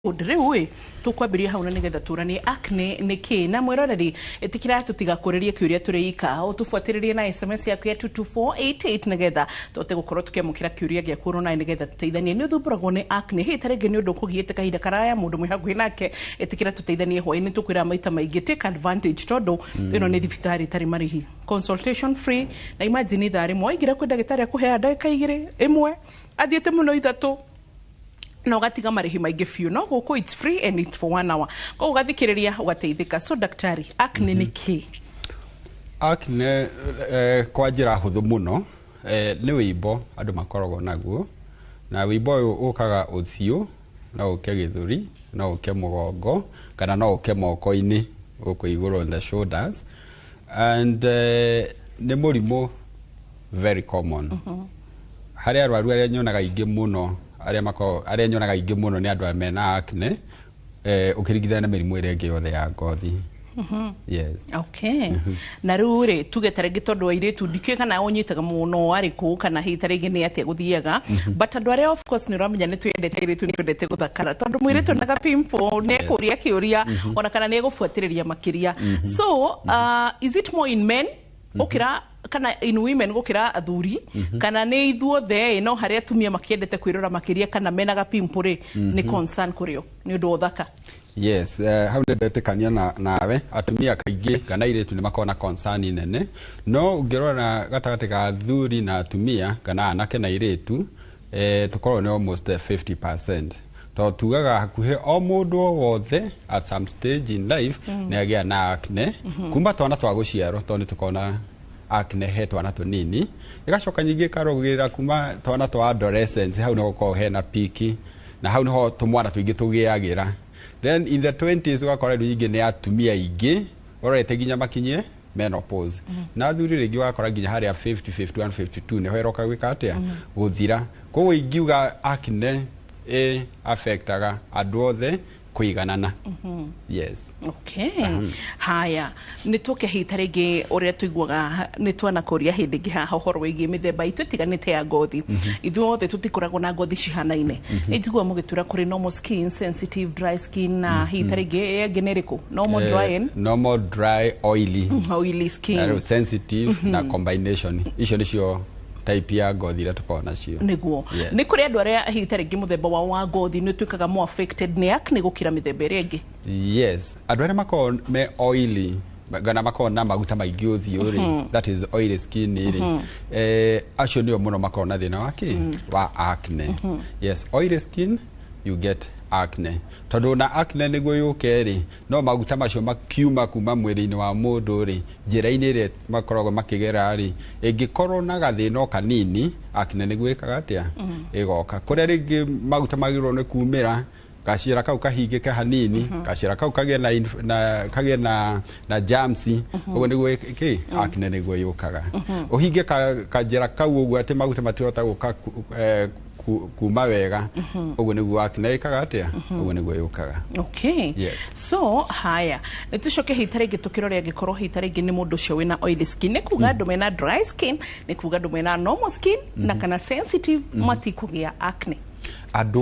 Rĩu ĩ tũkwambĩrĩria hau na nĩgetha tũranie acne nĩ kĩ. Na mwĩroreri, ĩtĩkĩra tũtigakũrĩrie kĩũria tũrĩ ika, ũtũbuatĩrĩrie na SMS yaku ya 22488 nĩgetha tũhote gũkorwo tũkĩamũkĩra kĩũria gĩaku oro nawe, nĩgetha tũteithanie. Nĩ ũthumbũragwo nĩ acne, hihi ta rĩngĩ nĩ ũndũ ũkũgiĩte kahinda karaya, mũndũ mwĩ hakuhĩ nake, ĩtĩkĩra tũteithanie. Hwaĩ-inĩ tũkwĩra maita maingĩ, take advantage, tondũ ĩno nĩ thibitarĩ ĩtarĩ marĩhi, consultation free. Na imagine ithaa rĩmwe waingĩra kwĩ ndagĩtarĩ, akũheaga ndagĩka 2, 1, athiĩte mũno 3, na ũgatiga marĩhi maingĩ biũ. No gũkũ it's free and it's for one hour, koguo ũgathikĩrĩria ũgateithĩka. So daktari, acne nĩ kĩ? Acne, kwa njĩra hũthũ mũno, nĩ wĩimbo andũ makoragwo naguo, na wĩimbo ũyũ ũkaga ũthiũ, no ũke gĩthũri, no ũke mũgongo, kana no ũke moko-inĩ gũkũ igũrũ on the shoulders, and nĩ mũrimũ very common harĩ arwaru arĩa nyonaga aingĩ mũno. Arĩa makoragwo, arĩa nyonaga aingĩ mũno nĩ andũ arĩa mena acne, ũkĩringithania na mĩrimũ ĩrĩa ĩngĩ yothe ya ngothi, yes. Okay, na rĩu rĩ, tuge ta rĩngĩ tondũ airĩtu ndikĩũĩ kana ũnyitaga mũno arĩkũ, kana hihi ta rĩngĩ nĩ atĩa gũthiaga, but andũ arĩa of course nĩ ũramenya nĩ twendete airĩtu, nĩ twendete gũthakara, tondũ mũirĩtu na pimple nĩ ekũria kĩũria ona kana nĩ egũbuatĩrĩria makĩria. So is it more in men gũkĩra kana in women gũkĩra athuri, kana nĩ ithuothe ĩ, no harĩa atumia makĩendete kwĩrora makĩria, kana menaga pimple rĩ, nĩ concern kũrĩ o nĩ ũndũ wa ũthaka? Yes, hau nĩ ndetĩkania na nawe. Atumia kaingĩ kana airĩtu nĩ makoragwo na concern nene, no ũngĩrora gatagatĩ ka athuri na atumia kana anake na airĩtu, tũkoragwo nĩ almost 50%, tondũ tugaga hakuhĩ o mũndũ o wothe at some stage in life nĩ agĩa na acne, kuma twana twa gũciarwo, tondũ nĩ tũkoragwo na acne he twana tũnini, ĩgacoka nyingĩ ĩkarũgĩrĩra kuma twana twa adolescence. Hau nĩho gũkoragwo hena peak, na hau niho tũmwana tũingĩ tũgĩagĩra. Then in the 20s ũgakora rĩu nyingĩ nĩ atumia aingĩ ũrorete nginya makinyie menopause, na athuri rĩngĩ ũgakora nginya harĩa 50, 51, 52 nĩho ĩroka gwĩka atĩa, gũthira. Koguo ingiuga acne ĩ affectaga andũ othe kũiganana, yes. Okay, haya, nĩ tũke hihi ta rĩngĩ ũrĩa tũiguaga nĩ twanakũria hĩndĩ ĩngĩ haha ũhoro wĩgiĩ mĩthemba itũ ĩtiganĩte ya ngothi. Ithuothe tũtikoragwo na ngothi cihanaine. Nĩ njiguaga mũgĩtura kũrĩ normal skin, sensitive, dry skin, na hihi ta rĩngĩ ĩngĩ nĩ ĩrĩkũ? Normal, dry and Normal, dry, oily. Oily skin. Na rĩu sensitive na combination, icio nĩcio type ya ngothi iria tũkoragwo nacio. Nĩguo. Nĩ kũrĩ andũ arĩa hihi ta rĩngĩ mũthemba wao wa ngothi nĩ ũtuĩkaga more affected nĩ acne gũkĩra mĩthemba ĩrĩa ĩngĩ? Yes, andũ arĩa makoragwo me oily kana makoragwo na maguta maingĩ ũthiũ rĩ, that is oily skin rĩ, acio nĩo mũno makoragwo na thĩna wa kĩ wa acne. Yes, oily skin, you get acne, tondũ na acne nĩguo yũke rĩ, no maguta macio makiuma kuma mwĩrĩ-inĩ wa mũndũ rĩ, njĩra-inĩ ĩrĩa makoragwo makĩgera rĩ, ĩngĩkorwo na gathĩna o kanini, acne nĩguo ĩkaga atĩa, ĩgoka. Kũrĩa rĩngĩ maguta magĩrĩirwo nĩ kumĩra, gacĩra kau kahingĩke hanini, gacĩra kau kagĩe na, na kagĩe na germs, ũguo nĩguo kĩ acne nĩguo yũkaga. Ũhinge kanjĩra kau ũguo atĩ maguta matirahota gũka kuma wega, ũguo nĩguo acne ĩkaga atĩa, ũguo nĩguo yũkaga. Okay. So haya, nĩ tũcoke hihi ta rĩngĩ tũkĩrore, angĩkorwo hihi ta rĩngĩ nĩ mũndũ ũcio wĩna oily skin, nĩ kuga andũ mena dry skin, nĩ kuga andũ mena normal skin na kana sensitive matikũgĩa acne? Andũ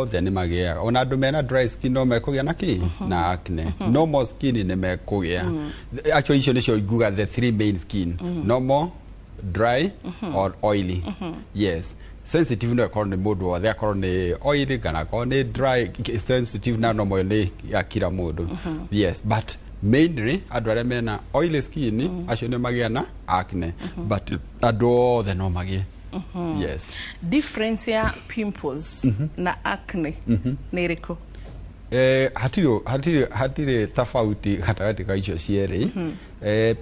othe nĩ magĩaga. Ona andũ mena dry skin no mekũgĩa na kĩ na acne. Normal skin nĩ mekũgĩa. Actually, icio nĩcio nguga the three main skin: normal, dry or oily. Yes, sensitive no ĩkorwo nĩ mũndũ wothe, akorwo nĩ oily kana akorwo nĩ dry. Sensitive na normal nĩ ya kila mũndũ, yes. But mainly andũ arĩa mena oily skin, acio nĩ magĩa na acne, but andũ othe no magĩe, yes. Difference ya pimples na acne nĩ ĩrĩkũ? Hatirĩ tofauti gatagatĩ ka icio cierĩ.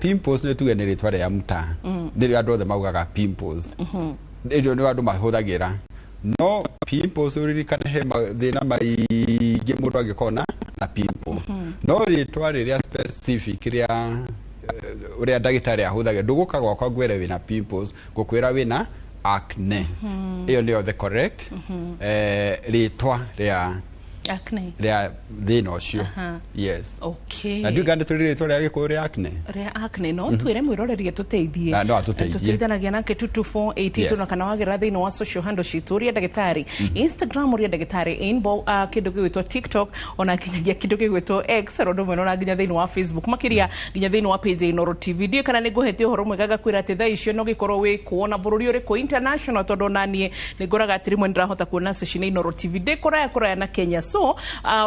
Pimples nĩ tuge nĩ rĩtwa rĩa mtaa, nĩrĩo andũ othe maugaga pimples, nĩrĩo nĩ andũ mahũthagĩra. No pimples, ũririkane he mathĩna maingĩ mũndũ angĩkorwo na pimple, no rĩtwa rĩrĩa specific rĩa ũrĩa ndagĩtarĩ ahũthagĩra, ndũgũka gwakwa ngwĩre wĩna pimples, ngũkwĩra wĩna acne. Ĩyo nĩyo the correct rĩtwa rĩa Acne. Rĩa thĩna ũcio. Yes. Na ndiũĩ kana nĩ tũrĩ rĩtwa rĩa Gĩkũyũ rĩa acne. Rĩa acne no twĩre mwĩroreri atũteithie. Na no atũteithie. Tũteithanagia nake 22488. Na kana wagera thĩinĩ wa social handle citũ, ũria ndagĩtarĩ Instagram, ũria ndagĩtarĩ inbox, kĩndũ gĩgwĩtwo TikTok, ona nginyagia kĩndũ gĩgwĩtwo X, ro ũndũ ũmwe na nginya thĩinĩ wa Facebook, makĩria nginya thĩinĩ wa page ya Inooro TV. Ndiũĩ kana nĩ ngũhete ũhoro mwega ngakwĩra atĩ thaa icio no gĩkorwo wĩ kuona bũrũri ũrĩkũ international, tondũ onaniĩ nĩ ngoraga atĩ rĩmwe nĩndĩrahota kuona session ya Inooro TV ndĩ kũraya kũraya na Kenya. So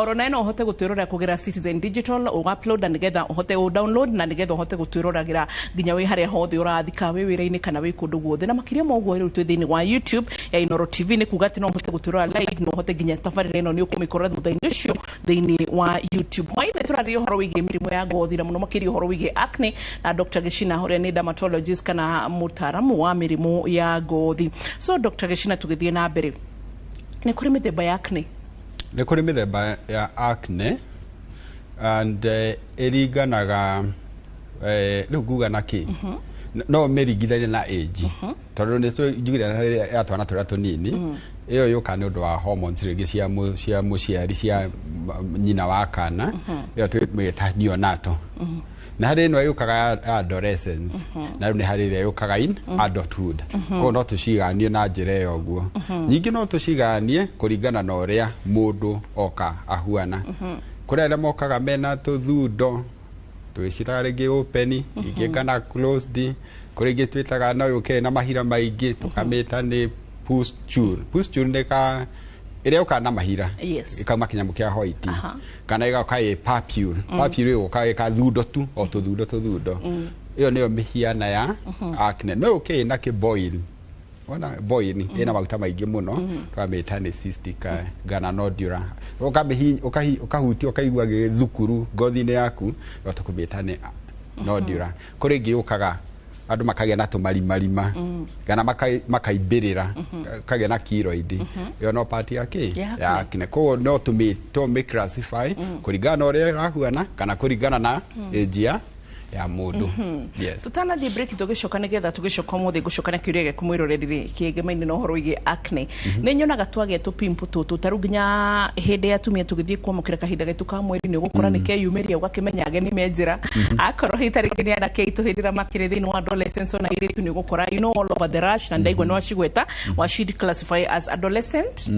oro nawe no ũhote gũtwĩrorera kũgerera Citizen Digital, ũga-upload na nĩgetha ũhote ũ-download na nĩgetha ũhote gũtwĩroragĩra nginya wĩ harĩa hothe ũrathika, wĩ wĩra-inĩ kana wĩ kũndũ guothe. Na makĩria ma ũguo, rĩu twĩ thĩinĩ wa YouTube ya Inooro TV, nĩ kuga atĩ no ũhote gũtwĩrora live, no ũhote nginya tabarĩra ĩno nĩ ũkũmĩkora thutha-inĩ ũcio thĩinĩ wa YouTube. Hwaĩ-inĩ tũraria ũhoro wĩgiĩ mĩrimũ ya ngothi, na mũno makĩria ũhoro wĩgiĩ acne, na Dr. Gĩchina ũrĩa nĩ dermatologist kana mũtaaramu wa mĩrimũ ya ngothi. So Dr. Gĩchina, tũgĩthiĩ na mbere, nĩ kũrĩ mĩthemba ya acne? Nĩ kũrĩ mĩthemba ya acne and ĩringanaga, rĩu nguga na kĩ no mĩringithanie na age, tondũ nĩ njugire harĩ ya twana tũrĩa tũnini, ĩyo yũkaga nĩ ũndũ wa hormones rĩngĩ cia mũciari, cia nyina wa kana, ĩyo twĩmĩta neonatal. Na harĩ ĩno yũkaga ya adolescence, na rĩu nĩ harĩ ĩrĩa yũkaga in adulthood. Koguo no tũciganie na njĩra ĩyo ũguo. Ningĩ no tũciganie kũringana na ũrĩa mũndũ oka ahuana. Kũrĩ arĩa mokaga mena tũthundo, twĩcitaga rĩngĩ open, ingĩ kana closed. Kũrĩ ingĩ twĩtaga no yũke na mahira maingĩ, tũkamĩta nĩ pustule. Pustule nĩ ka ĩrĩa yũkaga na mahira, ĩkauma kĩnyamũ kĩa white, kana ĩgoka ĩ papule. Papule ĩgũka ĩ kathundo tu, o tũthundo tũthundo. Ĩyo nĩyo mĩhiana ya acne. No yũke ĩna kĩboil, wona boil ĩna maguta maingĩ mũno, tũkamĩta nĩ cystic gananodular. Ũkahutia ũkaigua gĩthukuru ngothi-inĩ yaku, no tũkũmĩta nĩ nodular. Kũrĩ ĩngĩ yũkaga andũ makagĩa na tũmarimarima kana makaimbĩrĩra, kagĩa na keloid. Ĩyo no part ya kĩ? Ya Ya acne. Koguo no tũmĩ classify kũringana na ũrĩa ĩrahuana kana kũringana na age ya mũndũ. Yes. Tutanathiĩ break, tũgĩcoka nĩgetha tũgĩcoka ũmũthĩ ngũcoka na kĩũria gĩaku mwĩroreri kĩgemaine na ũhoro wĩgiĩ acne. Nĩ nyonaga twagĩa tũpimple tũtũ tarĩu nginya hĩndĩ ya atumia tũgĩthiĩ kwamũkĩra kahinda gaitũ ka mweri, nĩ ũgũkora nĩ keyumĩria, ũgakĩmenya ageni me njĩra. Akorwo hihi tarĩngĩ nĩ anake aitũ hĩndĩ ĩrĩa makĩrĩ thĩinĩ wa adolescence, ona airĩtu nĩ ũgũkora all over the rash, na ndaigua nĩ wacigweta waci classify as adolescent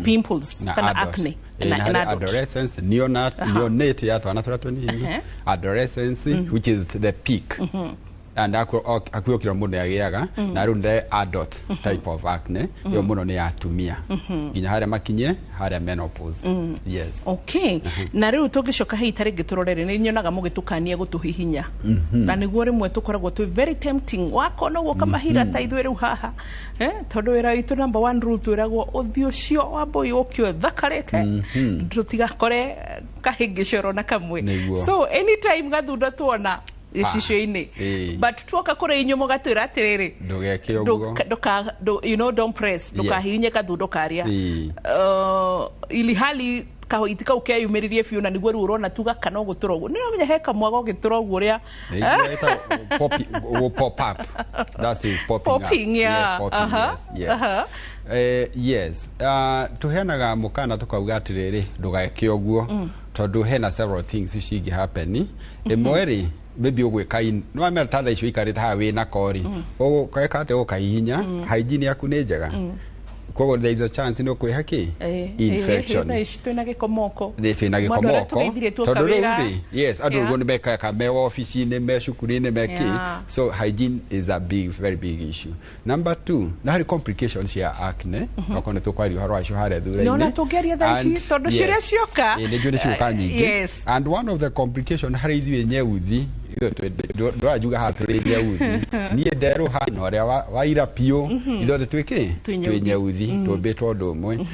pimples na kana adult. acne Na na harĩ adult. Adolescence, neonate ya twana tũrĩa tũnini, adolescence, which is the peak and hakuhĩ o kĩrĩa mũndũ agĩaga, na rĩu the adult type of acne, ĩyo mũno nĩ ya atumia nginya harĩa makinye harĩa menopause. Yes. Okay, na rĩu tũngĩcoka hihi ta rĩngĩ tũrorere, nĩ nyonaga mũgĩtũkania gũtũhihinya, na nĩguo rĩmwe tũkoragwo twĩ very tempting wakona ũguo kamahira ta ithuĩ rĩu haha, tondũ wĩra witũ, number one rule twĩragwo ũthiũ ũcio wa mbũi ũkĩo thakarĩte, tũtigakore kahĩngĩcoro na kamwe. Nĩguo. So anytime gathundo tuona gĩcicio-inĩ, but tuoka kũrĩ inyuĩ mũgatwĩra atĩrĩrĩ, Ndũgeke ũguo. Nduka, don't press, ndukahihinye kathundo karĩa, ili hali kahoiti kau keyumĩririe biũ, na nĩguo rĩu ũrona tuga kana ũgũtũra ũguo, nĩ ũramenya he kamwaga ũgĩtũra ũguo ũrĩa Nĩguo ĩtagwo pop up. That is popping up. Popping, yeah. Yes, popping, yes. Yes. Tuheanaga mũkana tukauga atĩrĩrĩ, ndũgeke ũguo, tondũ hena several things cingĩ happen. Ĩmwe rĩ, maybe ũgwĩka nĩ wamenya ta thaa icio ũikarĩte haha wĩna kori, ũgeka atĩa? Ũkahihinya, hygiene yaku nĩ njega, koguo there is a chance nĩ ũkwĩha kĩ infection. Thaa ici twĩna gĩko moko. Twĩna gĩko Mũndũ arĩa moko, tũgeithirie tuoka tondũ rĩu wĩra. rĩ, yes, andũ ũguo nĩ mekaga me wabici-inĩ, me cukuru-inĩ, me kĩ. So hygiene is a big, very big issue. Number two, na harĩ complications cia acne, okorwo nĩ tũkwaria ũhoro wacio harĩa thutha-inĩ. Nĩona tũngĩaria thaa ici, tondũ ciũria cioka. Ĩ, nĩ njũĩ nĩ ciũka nyingĩ. And one of the complication harĩ ithuĩ nyeuthi, ndũranjuga haha tũrĩ nyeuthi, niĩ nderũha na ũrĩa waira piũ, ithuothe twĩ kĩ? Twĩ nyeuthi. Twĩ nyeuthi, tũmbĩtwo ũndũ ũmwe.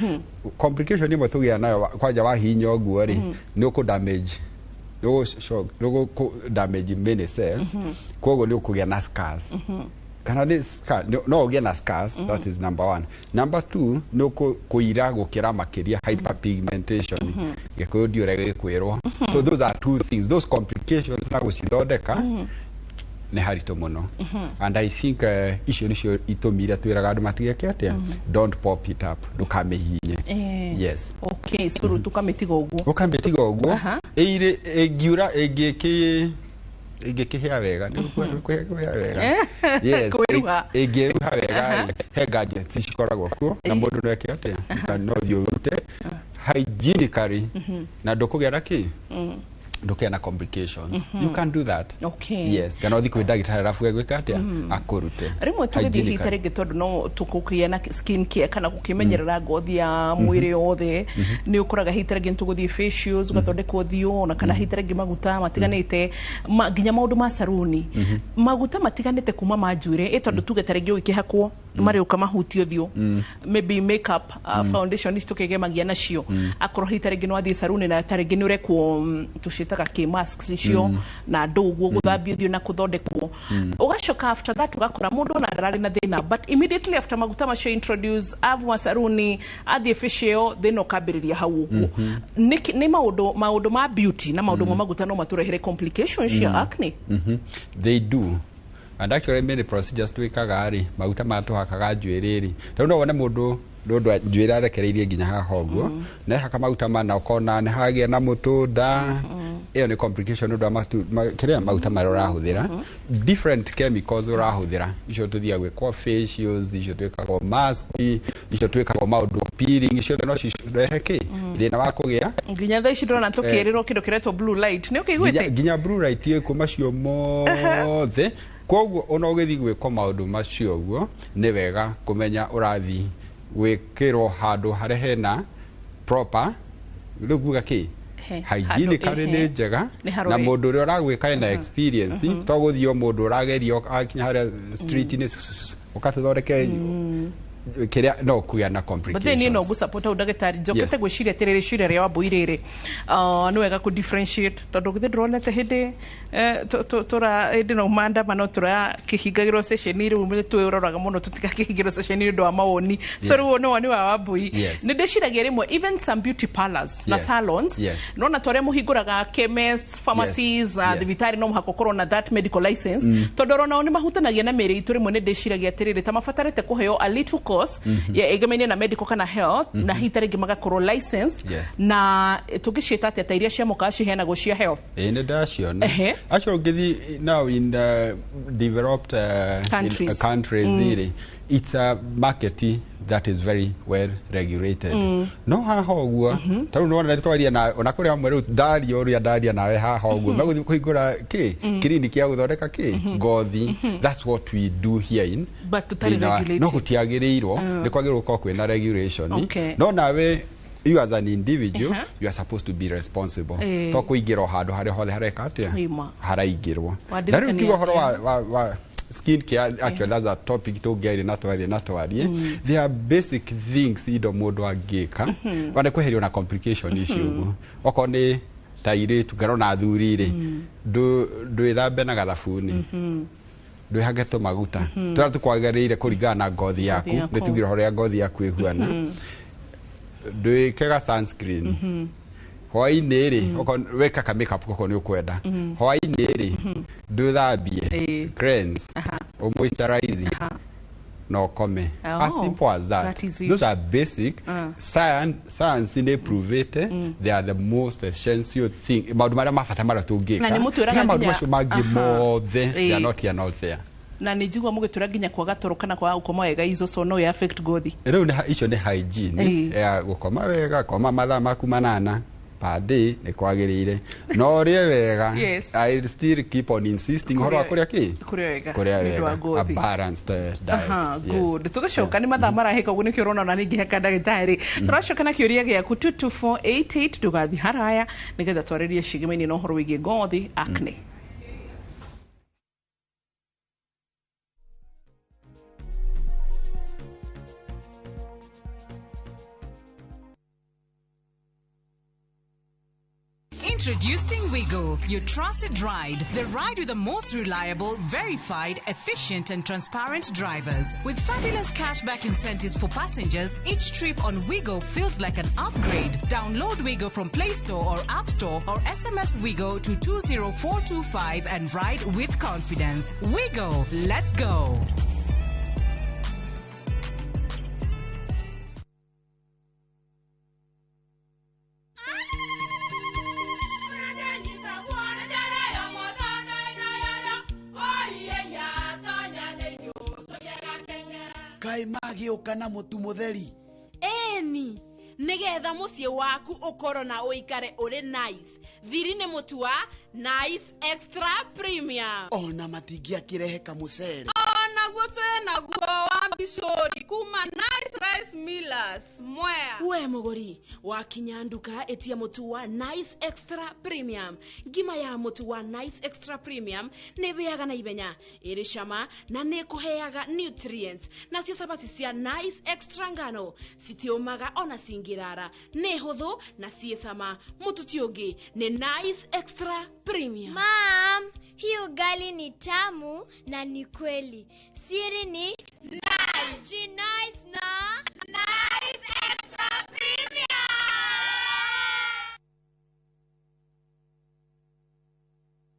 Complication ĩmwe tũgĩa nayo, kwanja wahihinya ũguo rĩ, nĩ ũkũ damage, nĩ ũkũ damage many cells, koguo nĩ ũkũgĩa na scars, kana nĩ scar, no ũgĩe na scars. That is number one. Number two, nĩ kũira gũkĩra makĩria, hyperpigmentation, Gĩkũyũ ndiũ ũrĩa gĩkwĩrwo. So those are two things, those complications, na gũcithondeka Nĩ haritũ mũno, and I think icio nĩcio itũmi iria twĩraga andũ matigeke atĩa, don't pop it up, ndũkamĩhihinye. Yes. Okay, so rĩu tũkamĩtiga ũguo? Ũkamĩtiga ũguo. Ĩirĩ ĩngiura ĩngĩkĩhĩa wega, nĩ kũhĩa wega, yes. Kwĩruha. Ĩngĩruha wega rĩ, he gadgets cikoragwo kuo na mũndũ no eke atĩa, no ũthiĩ ũrute hygienically na ndũkũgĩa na kĩ, ndũkĩgĩa na complications. You can do that. Yes, kana ũthiĩ kwĩ ndagĩtarĩ arabu egwĩka atĩa, akũrute Rĩmwe tũgĩthiĩ hita hygienically. rĩngĩ, tondũ no tũkũgĩa na skin care kana gũkĩmenyerera ngothi ya mwĩrĩ yothe, nĩ ũkoraga hita rĩngĩ nĩ tũgũthiĩ facials, ũgathondekwo ũthiũ, ona kana hita rĩngĩ maguta matiganĩte, nginya maũndũ ma saruni, maguta matiganĩte kuma ma njuĩrĩ, ĩ tondũ tuge ta rĩngĩ ũgĩkĩhakwo marĩũka mahutie ũthiũ, maybe makeup, foundation ici tũkĩgemagia nacio, akorwo hita rĩngĩ nĩ wathiĩ saruni na ta rĩngĩ nĩ ũrekwo, tũciĩtaga kĩ, masks icio na ndũ ũguo gũthambio ũthiũ na kũthondekwo, ũgacoka after that ũgakora mũndũ ona ndararĩ na thĩna, but immediately after maguta macio introduce, avuma saruni, athiĩ facial, thĩna ũkambĩrĩria hau ũguo. Nĩ maũndũ ma beauty na maũndũ ma maguta no matũrehere complications cia acne? They do, and actually many procedures twĩkaga rĩ, maguta maya tũhakaga njuĩrĩ rĩ, rĩu no wone mũndũ nĩ ũndũ njuĩrĩ arekereirie nginya haha ũguo, nehaka maguta mana, ũkona nĩ hagĩa na mũtũnda. Ĩyo nĩ complication nĩ ũndũ wa kĩrĩa maguta marĩa ũrahũthĩra, different chemicals ũrahũthĩra, icio tũthiaga gwĩkwo facials, icio twĩkagwo mask, icio twĩkagwo maũndũ peeling, icio no cirehe kĩ, thĩna wa kũgĩa. Nginya thaa ici ndĩrona tũkĩrĩrwo kĩndũ kĩretwo blue light, nĩ ũkĩiguĩte? Nginya blue light ĩkuo, macio mothe. Koguo ona ũgĩthiĩ gwĩkwo maũndũ macio ũguo, nĩ wega kũmenya ũrathiĩ gwĩkĩrwo handũ harĩa hena proper, rĩu nguga kĩ, hygienically nĩ njega. Nĩ harore. Na mũndũ ũrĩa ũragwĩka ena experience, to gũthiĩ o mũndũ ũragerio akinya harĩa street-inĩ ũgatũthondeke kĩrĩa no kũgĩa na But then niĩ no complications. ngũsupport hau, ndagĩtarĩ. Njokete gwĩciria atĩrĩrĩ, ciria rĩa Wambui rĩrĩ, nĩ wega kũ differentiate, tondũ githĩ ndĩronete hĩndĩ tũra hĩndĩ no maandamano tũrakĩhingagĩrwo session, rĩu nĩ twĩroraga mũno tũtigakĩhingĩrwo session nĩ ũndũ wa mawoni. So rĩu nĩ woni wa Wambui. Nĩ ndĩciragia rĩmwe even some beauty parlors na salons, nona ta ũrĩa mũhingũraga chemists, pharmacies, thibitarĩ, no mũhaka ũkorwo na that medical license, tondũ oro nao nĩ mahutanagia na mĩĩrĩ itũ. Rĩmwe nĩ ndĩciragia atĩrĩrĩ, ta mabatarĩte kũheo a little course ya ĩgemaine na medical kana health, na hihi ta rĩngĩ magakorwo license na tũngĩciĩta atĩa, ta iria cia mũkawa ciheanagwo cia health. Ĩĩ, nĩ ndaciona. Actually ũngĩthiĩ now in the developed Countries. in, countries rĩ, it's a market that is very well regulated. No haha ũguo, ta rĩu nĩwona twaria na ona kũrĩ amwe rĩu ndaria ũrĩa ndaria nawe haha ũguo, megũthiĩ kũhingũra kĩ, kiriniki ya gũthondeka kĩ, ngothi. That's what we do here in But tũtarĩ regulated. No gũtiagĩrĩirwo, nĩ kwagĩrĩirwo gũkorwo kwĩna regulation. No nawe, you as an individual, you are supposed to be responsible, to kũingĩra o handũ harĩa hothe hareka atĩa, Ĩma. haraingĩrwo. Na Wandirikania rĩu ngiuga ũhoro wa, atĩa? wa skin care, actually that's a topic tũngĩaria na twarie na twarie. There are basic things, indo mũndũ angĩka ona kweherio na complication icio ũguo. Okorwo nĩ ta airĩtu kana ona athuri rĩ, ndwĩthambe na gathabuni, ndwĩhake tũmaguta tũrĩa tũkwagĩrĩire kũringana na ngothi yaku. Yaku. Nĩ tugire ũrĩa ngothi yaku ĩhuana. Ndwĩke ga sunscreen hwaĩ-inĩ rĩ, okorwo wĩka ka makeup, okorwo nĩ ũkwenda hwaĩ-inĩ rĩ, ndwĩthambie, cleanse, ũmoisturize na ũkome. As simple as that. That is it. Those are basic science nĩ provĩte they are the most essential thing, maũndũ marĩa ma bata marĩa tũngĩka. Na nĩ mũtwĩraga Tiga maũndũ nginya- macio mangĩ mothe, they are not here not there. Na nĩ njigua mũgĩtwĩra nginya kwaga toro kana kwaga gũkoma wega, izo so no ĩ affect ngothi. Rĩu icio nĩ hygiene ya gũkoma wega, koma mathaa maku 8 per day nĩ kwagĩrĩire, no ũrĩe wega. I still keep on insisting ũhoro wa kũrĩa kĩ, Kũrĩa wega kũrĩa nĩ ũndũ wa wega, a ngothi. balanced diet. Yes. Good. Tũgĩcoka nĩ mathaa marahĩka ũguo, nĩkĩo ũrona ona ningĩheka ndagĩtarĩ. Tũracoka na kĩũria gĩaku 22488, ndũgathiĩ haraya, nĩgetha twarĩrie cigemaine na ũhoro wĩgiĩ ngothi, acne. Introducing Wiggle, your trusted ride. The ride with the most reliable, verified, efficient, and transparent drivers. With fabulous cashback incentives for passengers, each trip on Wiggle feels like an upgrade. Download Wiggle from Play Store or App Store or SMS Wiggle to 20425 and ride with confidence. Wiggle, let's go. Kaĩ magĩũka na mũtu mũtheri? Eni nigetha muciĩ waku ũkorwo na ũikare ũrĩ nice, thiri nĩ mũtu wa Nice Extra Premium. Ona matingĩakĩrehe kamũcere. Onaguo twĩ naguo wa mbicũri kuma Nice Rice Millers Mwea. We mũgũri wakinya nduka, ĩtia mũtu wa Nice Extra Premium. Ngima ya mũtu wa Nice Extra Premium nĩ ĩhĩaga na ihenya, ĩrĩ cama na nĩ ĩkũheaga nutrients. Nacio cabaci cia Nice Extra ngano citiũmaga ona cingĩrara, nĩ hũthũ na ciĩ cama. Mũtu ti ũngĩ, nĩ Nice Extra Premium. Mom, hii ugali ni tamu na ni kweli. Siri ni Nice. Nice na Nice Extra Premium.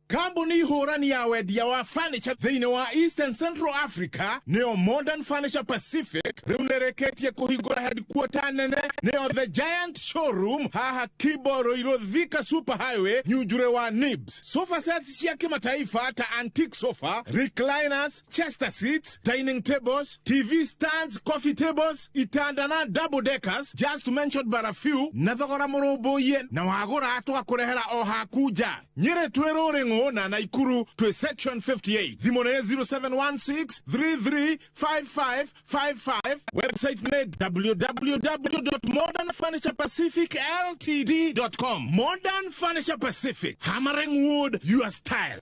Kambuni hũrani ya wendia wa furniture thĩinĩ wa East and Central Africa, nĩyo Modern Furniture Pacific, rĩu nĩrĩkĩtie kũhingũra headquarter nene, nĩyo The Giant Showroom haha Kibo Ruiru Thika Super Highway Nyunjure wa Nibs. Sofa sets cia kimataifa ta antique sofa, recliners, chester seats, dining tables, TV stands, coffee tables, itanda na double deckers, just to mention but a few, na thogora mũrũmbũiye, na wagũra tũgakũrehera o haku nja. Nyĩrĩ twĩ Rũrĩng'ũ na Naikuru twĩ section 58. Thimũ nĩ 0716 335555. Website nĩ www.modernfurniturepacificltd.com. Modern Furniture Pacific, hammering wood your style.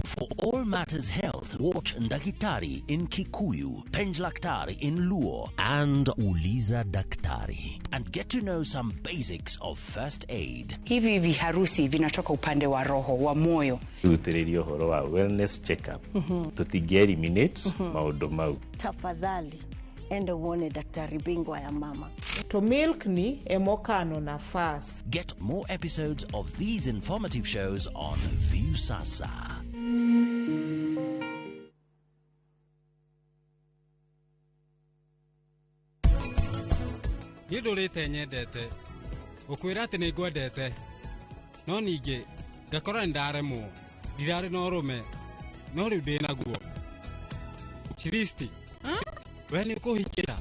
For all matters health, watch Ndakitari in Kikuyu, Penjlaktari in Luo, and Uliza Daktari, and get to know some basics of first aid. Hivi viharusi vinatoka upande wa roho, wa moyo. Rutĩrĩrie ũhoro wa wellness check-up. Tũtingĩ eliminate maũndũ mau. Tafadhali enda uone daktari bingwa ya mama. To milk ni emokano nafas. Get more episodes of these informative shows on Viusasa. Niĩ ndũrĩte nyendete gũkwĩra atĩ nĩ ngwendete, no ningĩ ngakora nĩ ndaremwo, ndirarĩ na ũrũme, no rĩu ndĩ naguo. Kristi, we nĩ ũkũhingĩra?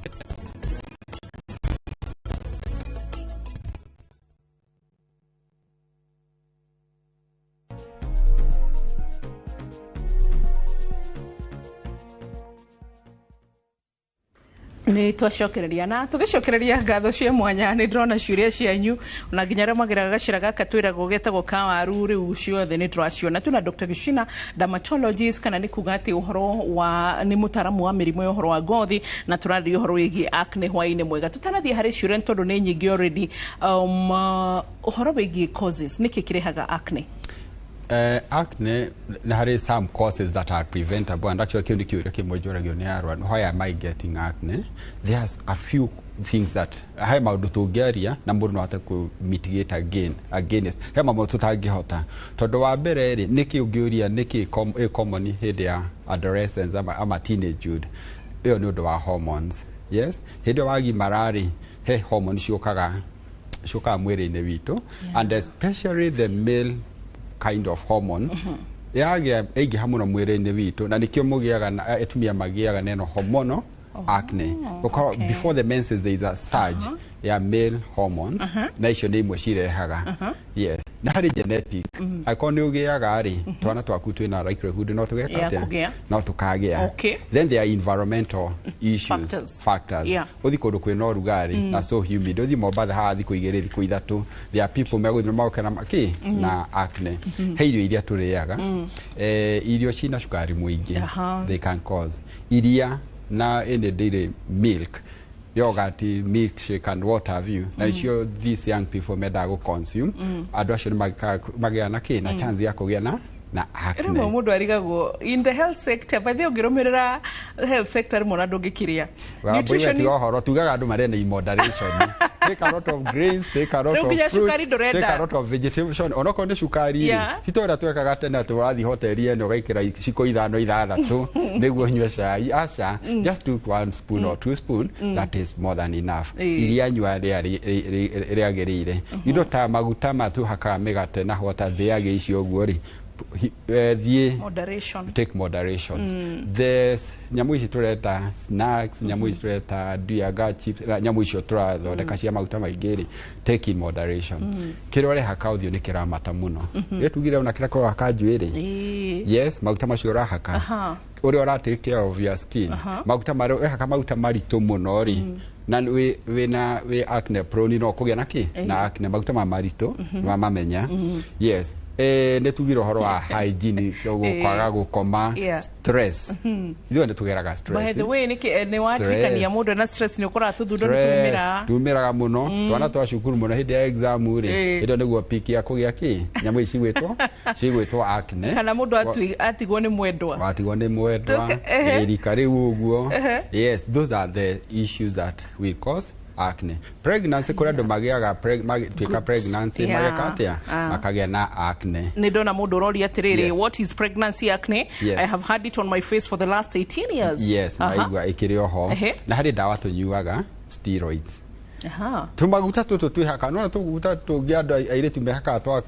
Nä twacokereria na tũgĩcokereria ngatho cia mwanya. Nĩ ndĩrona ciũria cianyu ona nginya arĩa mageraga gacĩra gaka twĩragwo getagwo kawaru, rĩu ciothe nĩ tũraciona. Twĩna Dr. Gishina, dermatologist, kana nĩ kuga atĩ ũhoro wa nĩ mũtaaramu wa mĩrimũ ya ũhoro wa ngothi, na tũrarĩria ũhoro wĩgiĩ acne hwaĩ-inĩ mwega. Tũtanathiĩ harĩ ciũria nĩ tondũ nĩ nyingĩ already, ũhoro wĩgiĩ causes, nĩkĩ kĩrehaga acne? Acne nĩ harĩ some causes that are preventable, and actually kĩu nĩ kĩũria kĩmwe njũragio nĩ arwaru: why am I getting acne? There's a few things that, he maũndũ tũngĩaria na mũndũ no ahote kũ mitigate against. He maũndũ tũtangĩhota, tondũ wa mbere rĩ, nĩkĩ ũngĩũria nĩkĩ ĩ common hĩndĩ ya adolescence ama teenagehood? Ĩyo nĩ ũndũ wa hormones. Yes, hĩndĩ ĩyo wagimara rĩ, he hormone ciũkaga mwĩrĩ-inĩ witũ, and especially the male kind of hormone yagĩa ĩingĩha mũno mwĩrĩ-inĩ witũ, na nĩkĩo mũgĩaga na atumia magĩaga na ĩno hormonal acne. Gũkorwo before the menses there is a surge ya male hormones, na icio nĩ imwe cirehaga. Yes. Na harĩ genetic, angĩkorwo nĩ ũgĩaga rĩ, twana twaku twĩna likelihood no tũgeka Ya atĩa? kũgĩa. No tũkagĩa. Then there are environmental issues, Factors. factors. Ũthi kũndũ kwĩna ũrugarĩ na so humid, ũthi Mombatha haha thikũ 2, thikũ 3, there are people megũthiĩ magoke na kĩ na acne. He irio iria tũrĩaga, irio cina cukari mũingĩ, they can cause iria na any dairy milk, yogurt, milkshake and what have you, na icio these young people mendaga gũ consume. Andũ acio nĩ magĩaga na kĩ na chance ya kũgĩa na acne. Rĩmwe mũndũ arigagwo in the health sector, by the way, ũngĩrũmĩrĩra health sector rĩmwe ona ndũngĩkiria. Wambui, tiga ũhoro tugaga andũ marĩe na in moderation. Take a lot of grains, take a lot Rĩu of nginya fruits, cukari ndũrenda. take a lot of vegetables, onokorwo nĩ cukari rĩ, ti ta ũrĩa twekaga tene atĩ ũrathiĩ hoteli ĩno ũgaikĩra iciko 5, 6 nĩguo ũnyue cai. Aca, just took one spoon or two spoon, that is more than enough. Iria nyua rĩa rĩagĩrĩire. Indo ta maguta ma tũhakaga mĩgate na hota thĩage icio ũguo rĩ, thiĩ Moderation. Take moderations. There's nyamũ ici tũreta snacks, nyamũ ici tũreta nduyaga chips, na nyamũ icio tũrathondeka cia maguta maingĩ rĩ, take in moderation. Kĩrĩa ũrehaka ũthiũ nĩ kĩramata mũno. Ĩ tugire ona kĩrĩa kũrahaka njuĩrĩ, yes, maguta macio ũrahaka, ũrĩa ũra take care of your skin, maguta marĩa ũrehaka, maguta maritũ mũno rĩ, na wĩ wĩna wĩ acne prone, no kũgĩa na kĩ na acne. Maguta ma maritũ mamamenya. Yes, nĩ tugire ũhoro wa hygiene, kwaga gũkoma, stress. Ithuĩ nĩ tũgeraga stress. By the way, nĩkĩ nĩ waririkania mũndũ ena stress nĩ ũkoraga tũthundo nĩ tumĩra. Tumĩraga mũno twana twa cukuru mũno hĩndĩ ya exam rĩ. Hĩndĩ ĩyo nĩguo peak ya kũgĩa kĩ nyamũ ici cigwĩtwo acne. Kana mũndũ atigwo nĩ mwendwa. Watigwo nĩ mwendwa. Rika rĩu ũguo. Yes, those are the issues that will cause acne. Pregnancy, kũrĩ andũ magĩaga magĩtuĩka pregnancy, mageka atĩa? Makagĩa na acne. Nĩ ndona mũndũ ũroria atĩrĩrĩ, "What is pregnancy acne?" "I have had it on my face for the last 18 years." Yes, naigua ĩkĩrĩ oho. Na harĩ ndawa tũnyuaga, steroids. Tũmaguta tũtũ twĩhaka, nona tũmaguta tũngĩ andũ airĩtu mehakaga twa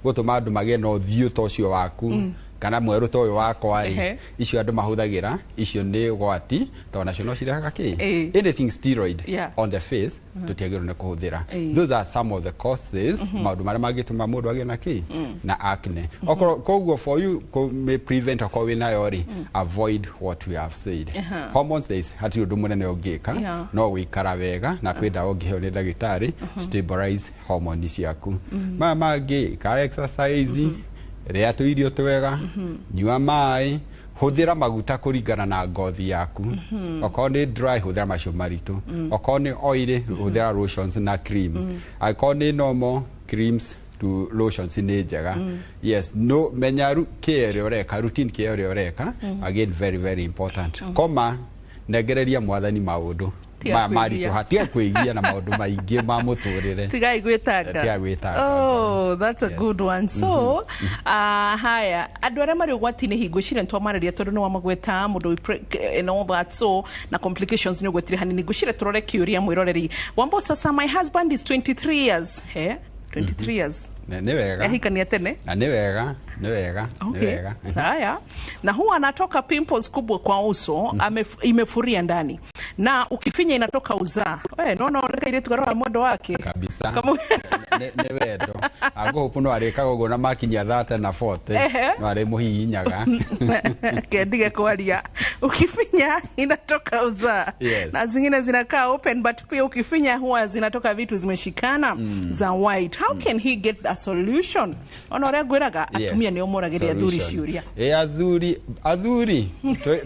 gũtũma andũ magĩe na ũthiũ ta ũcio waku kana mwerũ ta ũyũ wakwa rĩ, icio andũ mahũthagĩra icio nĩ ũgwati tondũ nacio no cirehaga kĩ anything steroid on the face, tũtiagĩrĩirwo nĩ kũhũthĩra. Those are some of the causes, maũndũ marĩa mangĩtũma mũndũ agĩe na kĩ na acne. Okorwo koguo for you kũ prevent okorwo wĩnayo rĩ, avoid what we have said. Hormones, there is hatirĩ ũndũ mũnene ũngĩka, no gũikara wega na kwĩ ndawa ũngĩheo nĩ ndagĩtarĩ, stabilize hormone ciaku. Maya mangĩ, ka exercise, rĩa tũirio twega, nyua maĩ, hũthĩra maguta kũringana na ngothi yaku. Okorwo nĩ dry, hũthĩra macio maritũ. Okorwo nĩ oily, hũthĩra lotions na creams. Angĩkorwo nĩ normal, creams to lotions nĩ njega. Yes, no menya care ĩrĩa ũreka, routine care ĩrĩa ũreka. Again, very very important, koma nengereria mwathani maũndũ Tiga maya kwĩgia. maritũha, tiga kwĩgia na maũndũ maingĩ ma mũtũrĩre. Tigai gwĩtanga. Tiga gwĩtanga. Oh, that's a good one. So, haya, andũ arĩa marĩ ũgwati-inĩ hingo ciria nĩtwamarĩria tondũ nĩ wamagweta mũndũ wĩ and all that, so na complications nĩ ũgwetire hanini. Ngwĩciria tũrore kĩũria mwĩroreri wambo. Sasa, my husband is 23 years, 23 years. Nĩ wega. Ahikania tene. Na nĩ wega, nĩ wega, nĩ wega. Haya, na huwa anatoka pimples kubwa kwa uso, imefuria ndani na ukifinya inatoka uzaa. We nona kairĩtu karora mwendo wake. Kabisa. Nĩ wendo angũhũpu no arĩkaga ũguo na makinyia 30 na 40 no arĩmũhihinyaga. Kendige kwaria, ukifinya inatoka uzaa na zingine zinakaa open, but pia ukifinya huwa zinatoka vitu zimeshikana za white. How can he get a solution? Ona ũrĩa ngwĩraga, atumia nĩo moragĩria athuri Solution. ciũria. Ĩ athuri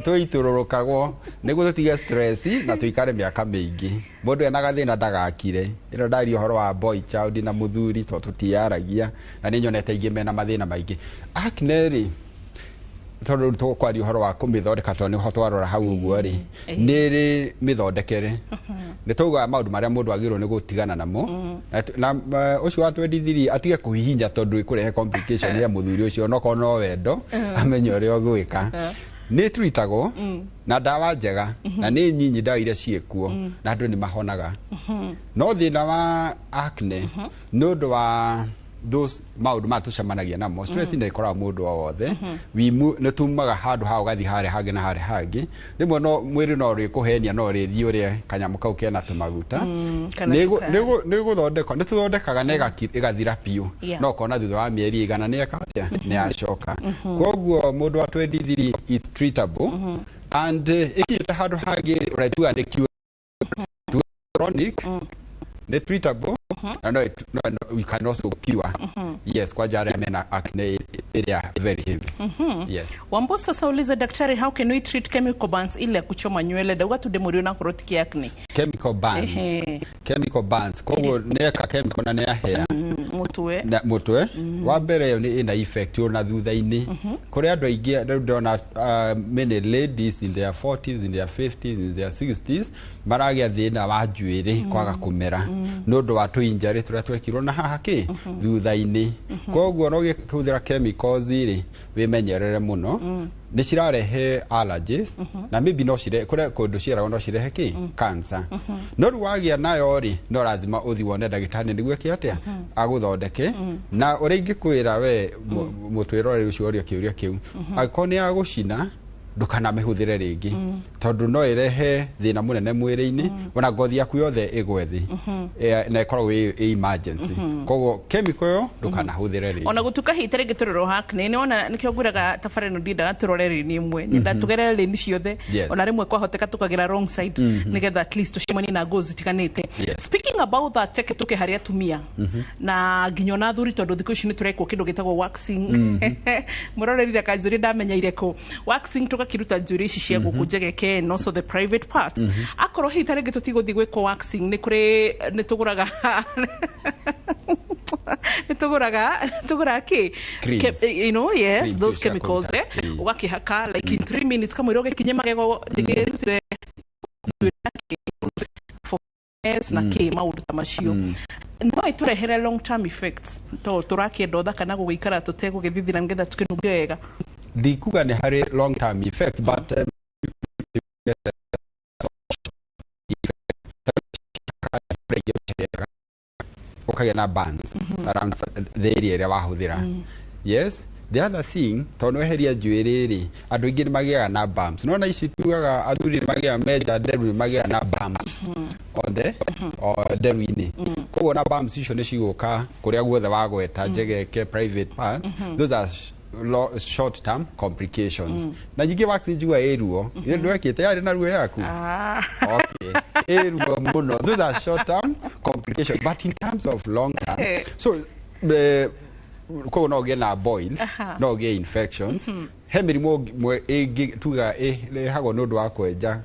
tũitũrũrũkagwo nĩguo tũtige stress na tũikare mĩaka mĩingĩ. Mũndũ ena gathĩna ndagakire. Ĩno ndaria ũhoro wa boy child na mũthuri tondũ tũtiaragia na nĩ nyonete aingĩ mena mathĩna maingĩ. Acne rĩ, tondũ tũkwaria ũhoro wa kũmĩthondeka tondũ nĩho twarora hau ũguo rĩ, nĩ rĩ mĩthondekere nĩ taugaga maũndũ marĩa mũndũ agĩrĩirwo nĩ gũtigana namo na ũcio wa 23 atige kũhihinya tondũ ĩkũrehe complication ya mũthuri ũcio, onokorwo no wendo, amenye ũrĩa ũgwĩka. Nĩ turitagwo na ndawa njega na nĩ nyinyi ndawa iria ciĩkuo na andũ nĩ mahonaga. No thĩna wa acne nĩ ũndũ wa Those maũndũ maya tũcemanagia namo, stress nĩ ĩkoraga mũndũ o wothe. Nĩ tumaga handũ ha ũgathiĩ harĩa hangĩ na harĩa hangĩ. Rĩmwe no mwĩrĩ no ũrĩkũhenia, no ũrĩthiĩ ũrĩe kanyamũ kau kena tũmaguta. Kana cukari. Nĩ gũthondekwo, nĩ tũthondekaga na ĩgathira biũ. No ũkona thutha wa mĩeri igana nĩ eka atĩa, nĩ yacoka. Koguo mũndũ wa 23, it's treatable, and ĩkinyĩte handũ hangĩ ũratuga nĩ cure, chronic, nĩ treatable na no, we can also cure. Yes, kwanja arĩa mena acne ĩrĩa very heavy. Yes. Wambo sasa uliza daktari, how can we treat chemical burns ile ya kuchoma nywele? Ndauga tu ndĩmũrio na korwo ti acne. Chemical burns? Ehe. Chemical burns, koguo nĩeka chemical na nĩahĩa Mũtwe. Na mũtwe wa mbere, ĩyo nĩ ĩna effect ona thutha-inĩ kũrĩ andũ aingĩ. Rĩu ndĩrona many ladies in their 40s, in their 50s, in their 60s maragĩa thĩna wa njuĩrĩ kwaga kũmera nĩ ũndũ wa tũinjarĩ tũrĩa twekirwo na haha kĩ thutha-inĩ. Koguo no ũgĩhũthĩra chemicals rĩ, wĩmenyerere mũno, nĩ cirarehe allergies na maybe no cire kũrĩa kũndũ ciaragwo no cirehe kĩ cancer. No rĩu wagĩa nayo rĩ, no lazima ũthiĩ wone ndagĩtarĩ nĩguo eke atĩa, agũthondeke. Na ũrĩa ingĩkwĩra we mũtwĩroreri ũcio ũria kĩũria kĩu, angĩkorwo nĩ ya gũcina, ndũkanamĩhũthĩre rĩngĩ, tondũ no ĩrehe thĩna mũnene mwĩrĩ-inĩ, ona ngothi yaku yothe ĩgwe thĩ. Na ĩkoragwo ĩ emergency. Koguo chemical ĩyo ndũkanahũthĩre rĩngĩ. Ona gutuka hihi ta rĩngĩ tũrĩ acne, nĩ wona nĩkĩo ngwĩraga tabarĩra ĩno ndiendaga tũrore rĩni ĩmwe, nyenda tũgerere rĩni ciothe. Ona rĩmwe kwahoteka tũkagera wrong side, nĩgetha at least tũcemanie na goals itiganĩte. Speaking about that, teke tũke harĩ atumia na nginya ona athuri, tondũ thikũ ici nĩ tũrekwo kĩndũ gĩtagwo waxing. Mũroreri kanjũri ndamenyeire kũ waxing, tũgakĩruta njuĩrĩ ici cia gũkũ njegeke and also the private parts. Akorwo hihi ta rĩngĩ tũtigũthiĩ gwĩkwo waxing, nĩ kũrĩ nĩ tũgũraga kĩ? Creams. Yes, Creams those cia chemicals, kũruta. ũgakĩhaka like in 3 minutes kamũira ũgĩkinye magego ndĩgĩrutire for years na kĩ maũndũ ta macio no ĩtũrehere long term effects, to tũrakĩenda ũthaka na gũgĩikara tũtegũgĩthithina nĩgetha tũkĩnunge wega. Ndikuga nĩ harĩ long term effects, but ũkagĩa na burns around the area ĩrĩa wahũthĩra. Yes, the other thing, tondũ weheria njuĩrĩ rĩ, andũ aingĩ nĩ magĩaga na bumps. Nona ici tugaga athuri nĩ magĩaga, menja nderu nĩ magĩaga na bumps on the o nderu-inĩ. Koguo na bumps icio nĩ cigũka kũrĩa guothe wagweta, njegeke, private parts. Those are short term complications. Na nyingĩ wax njigua ĩ ruo. Ĩ ndwekĩte yarĩ na ruo yaku? Okay, ĩ ruo mũno. Those are short term complications, but in terms of long term, so koguo no ũgĩe na boils, no ũgĩe infections. He mĩrimũ ĩmwe ĩngĩ tugaga ĩrehagwo nĩ ũndũ wa kwenja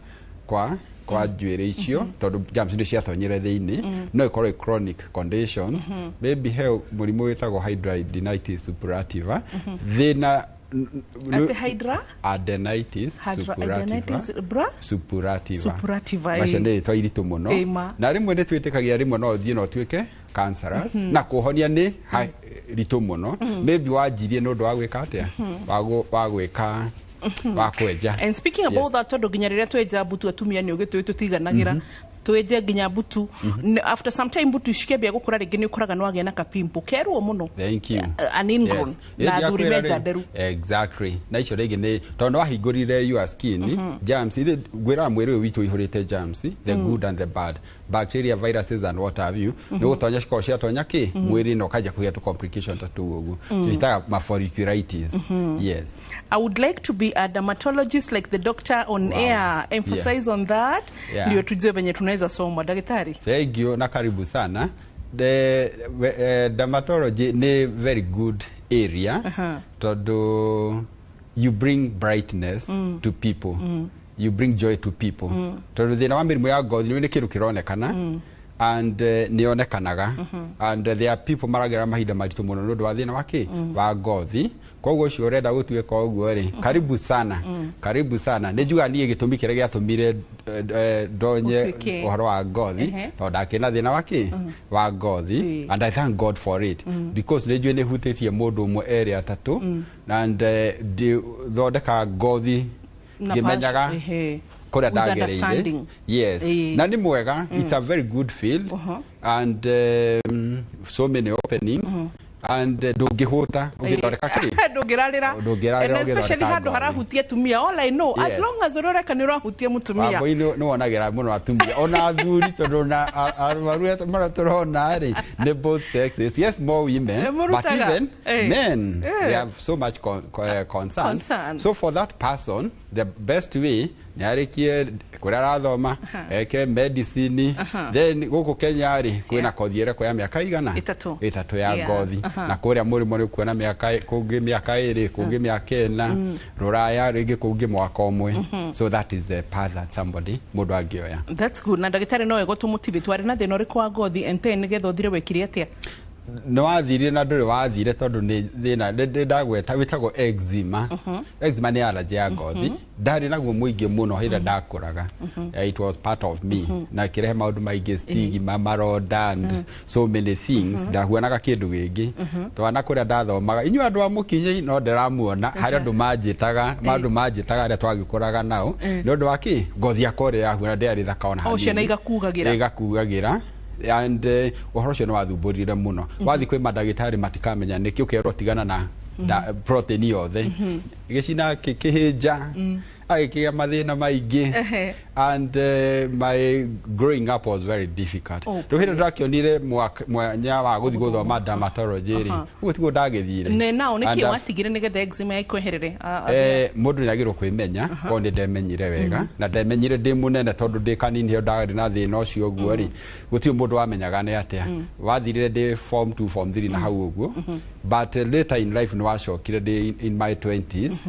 kwa njuĩrĩ icio, tondũ germs nĩ ciatonyire thĩinĩ, no ĩkorwo ĩ chronic conditions. Maybe he mũrimũ wĩtagwo hidradenitis suppurativa, thĩna Atĩ hydra? Adenitis suppurativa. Adenitis bra? Suppurativa. Suppurativa, macio ĩ. nĩ rĩtwa iritũ mũno. Ĩ, ma. Na rĩmwe nĩ twĩtĩkagia rĩmwe no ũthiĩ na ũtuĩke cancerous, na kũhonia nĩ ritũ mũno. Maybe wanjirie nĩ ũndũ wa gwĩka atĩa, wa gwĩka wa kwenja. And speaking about that, tondũ nginya rĩrĩa twenja mbutu atumia nĩ ũgĩtũĩ tũtiganagĩra, twenje nginya mbutu. After some time mbutu cikĩambia gũkũra rĩngĩ, nĩ ũkoraga nĩ wagĩa na kapimple keruo mũno. Thank you. An ingrown. Na athuri Ndiakwĩra menja rĩu. nderu. Exactly. Na icio rĩngĩ nĩ tondũ nĩ wahingũrire your skin, germs ithe ngwĩraga mwĩrĩ ũyũ witũ ũihũrĩte germs, the good and the bad, bacteria, viruses and what have you. Nĩ gũtonya cikoragwo ciatonya kĩ mwĩrĩ na ũkanjia kũgĩa tũ complication ta tũu ũguo, citaga ma folliculitis. Yes. I would like to be a dermatologist like the doctor on air. Emphasize on that. Ndio tujue venye tunaweza soma daktari. Thank you na karibu sana. The dermatology ni very good area, tondũ you bring brightness to people. You bring joy to people. Tondũ thĩna wa mĩrimũ ya ngothi nĩ kĩndũ kĩronekana and nĩ yonekanaga, and there are people maragera mahinda maritũ mũno nĩ ũndũ wa thĩna wa kĩ wa ngothi. Koguo ũcio ũrenda gũtuĩka ũguo rĩ, karibu sana, karibu sana. Nĩ njugaga niĩ gĩtũmi kĩrĩa gĩatũmire ndonye Ũtuĩke. ũhoro wa ngothi, tondũ ndakĩrĩ na thĩna wa kĩ wa ngothi, and I thank God for it, because nĩ njũĩ nĩ hutĩtie mũndũ ũmwe, erĩ, atatũ, and thondekaga ngothi Na ngĩmenyaga kũrĩa With ndagereire. understanding. Yes. Na nĩ mwega, it's a very good field and so many openings. And ndũngĩhũta ũgĩthondeka kĩ? Ndũngĩrarĩra. Ndũngĩrarĩra. And especially ũgĩthondeka handũ ngothi. Harahutia atumia, all I know, as long as ũrĩa ũreka nĩ ũrahutia mũtumia. Wambui, nĩ wonagĩra mũno atumia ona athuri, tondũ na arwaru arĩa marĩa tũrona rĩ, nĩ both sexes. Yes, more women, Eh, but mũrutaga. even men, they have so much concern. Concern. So for that person, the best way nĩ arĩkie kũrĩa arathoma, eke medicine. Then gũkũ Kenya rĩ, kwĩna kothi ĩrekwo ya mĩaka igana? 3. 3 ya ngothi. Na kũrĩa mũrĩmo nĩ kuona mĩaka kũngĩ mĩaka 2, kũngĩ mĩaka 4, rũraya rĩngĩ kũngĩ mwaka 1. So that is the path that somebody, mũndũ angĩoya. That's good. Na ndagĩtarĩ, no wega tũmũtivate, warĩ na thĩna ũrĩkũ wa ngothi, and then nĩgetha ũthire wekire atĩa? Nĩ wathirire na ndũrĩ wathire, tondũ nĩ thĩna nĩ ndagweta wĩtagwo eczema. Eczema nĩ allergy ya ngothi. Ndarĩ naguo mũingĩ mũno hĩndĩ ĩrĩa ndakũraga. It was part of me na kĩrehe maũndũ maingĩ, stigma, maronda and so many things. Ndahuanaga kĩndũ gĩngĩ. Twana kũrĩa ndathomaga, inyuĩ andũ a mũkinyĩ no ndĩramuona, harĩ andũ manjĩtaga, andũ manjĩtaga arĩa twagĩkũraga nao, nĩ ũndũ wa kĩ ngothi yakwa ũrĩa yahuana, ndĩarĩ thaka ona O ciana hanini. igakugagĩra. Igakugagĩra. And ũhoro ũcio nĩ wathumbũrire mũno. Wathiĩ kwĩ mandagĩtarĩ matikamenya nĩkĩ, ũkerwo tigana na protein yothe. Gĩcina kĩhĩnja, agĩkĩgĩa mathĩna maingĩ. And my growing up was very difficult. Rĩu hĩndĩ ndakĩonire mwanya wa gũthiĩ gũthoma dermatology rĩ, ũguo tiguo ndagĩthire. Ne nao And nĩkĩ watigire nĩgetha eczema ĩkweherere? Mũndũ nĩ agĩrĩirwo kwĩmenya. Korwo nĩ ndemenyire wega na ndemenyire ndĩ mũnene, tondũ ndĩ kanini hĩo ndarĩ na thĩna ũcio ũguo rĩ, gũtirĩ mũndũ wamenyaga nĩ atĩa. Wathirire ndĩ form 2, form 3 na hau ũguo, but later in life nĩ wacokire ndĩ in my 20s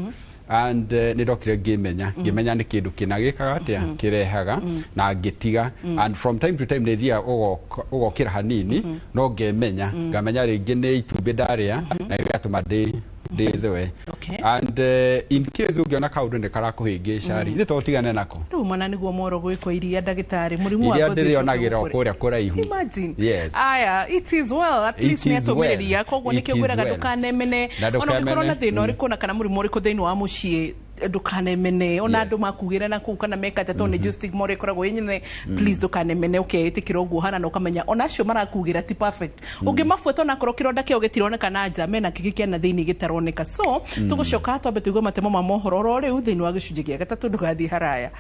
and nĩ ndokire ngĩmenya, ngĩmenya nĩ kĩndũ kĩna gĩkaga atĩa, kĩrehaga, na ngĩtiga. And from time to time nĩ thiaga ũgokĩra hanini, no ngemenya, ngamenya rĩngĩ nĩ itumbĩ ndarĩa na gĩgatũma ndĩ ndĩthwe. And in case ũngĩona kaũndũ nĩ karakũhĩngĩca rĩ, ithe to ũtigane nako. Rĩu mwana nĩguo moro gwĩkwo iria, ndagĩtarĩ, mũrimũ wa Iria ngothi ũcoke ndĩrĩonagĩra o gũkũre. kũrĩa kũraihu. Imagine. Yes. Aya, it is well. At least It nĩ is atũmĩrĩria. well. Koguo It nĩkĩo is ngwĩraga well. ndũkanemene. Na Ona ũngĩkorwo na ndũkanemene. thĩna ũrĩkũ na kana mũrimũ ũrĩkũ thĩinĩ wa mũciĩ, ndũkanemene. Ona andũ makugĩra na kũu kana meka atĩa, tondũ nĩ njũĩ stigma ũrĩa ĩkoragwo ĩ nyene. Please ndũkanemene, ũkeĩtĩkĩra ũguo ũhana na ũkamenya ona acio marakugĩra ti perfect. Ũngĩmabuata, onakorwo kĩronda kĩao gĩtironeka na nja, mena kĩngĩ kĩa na thĩinĩ gĩtaroneka. So tũgũcoka twambe tũigue matemo ma mohoro oro rĩu thĩinĩ wa gĩcunjĩ gĩa gatatũ. Ndũgathiĩ haraya.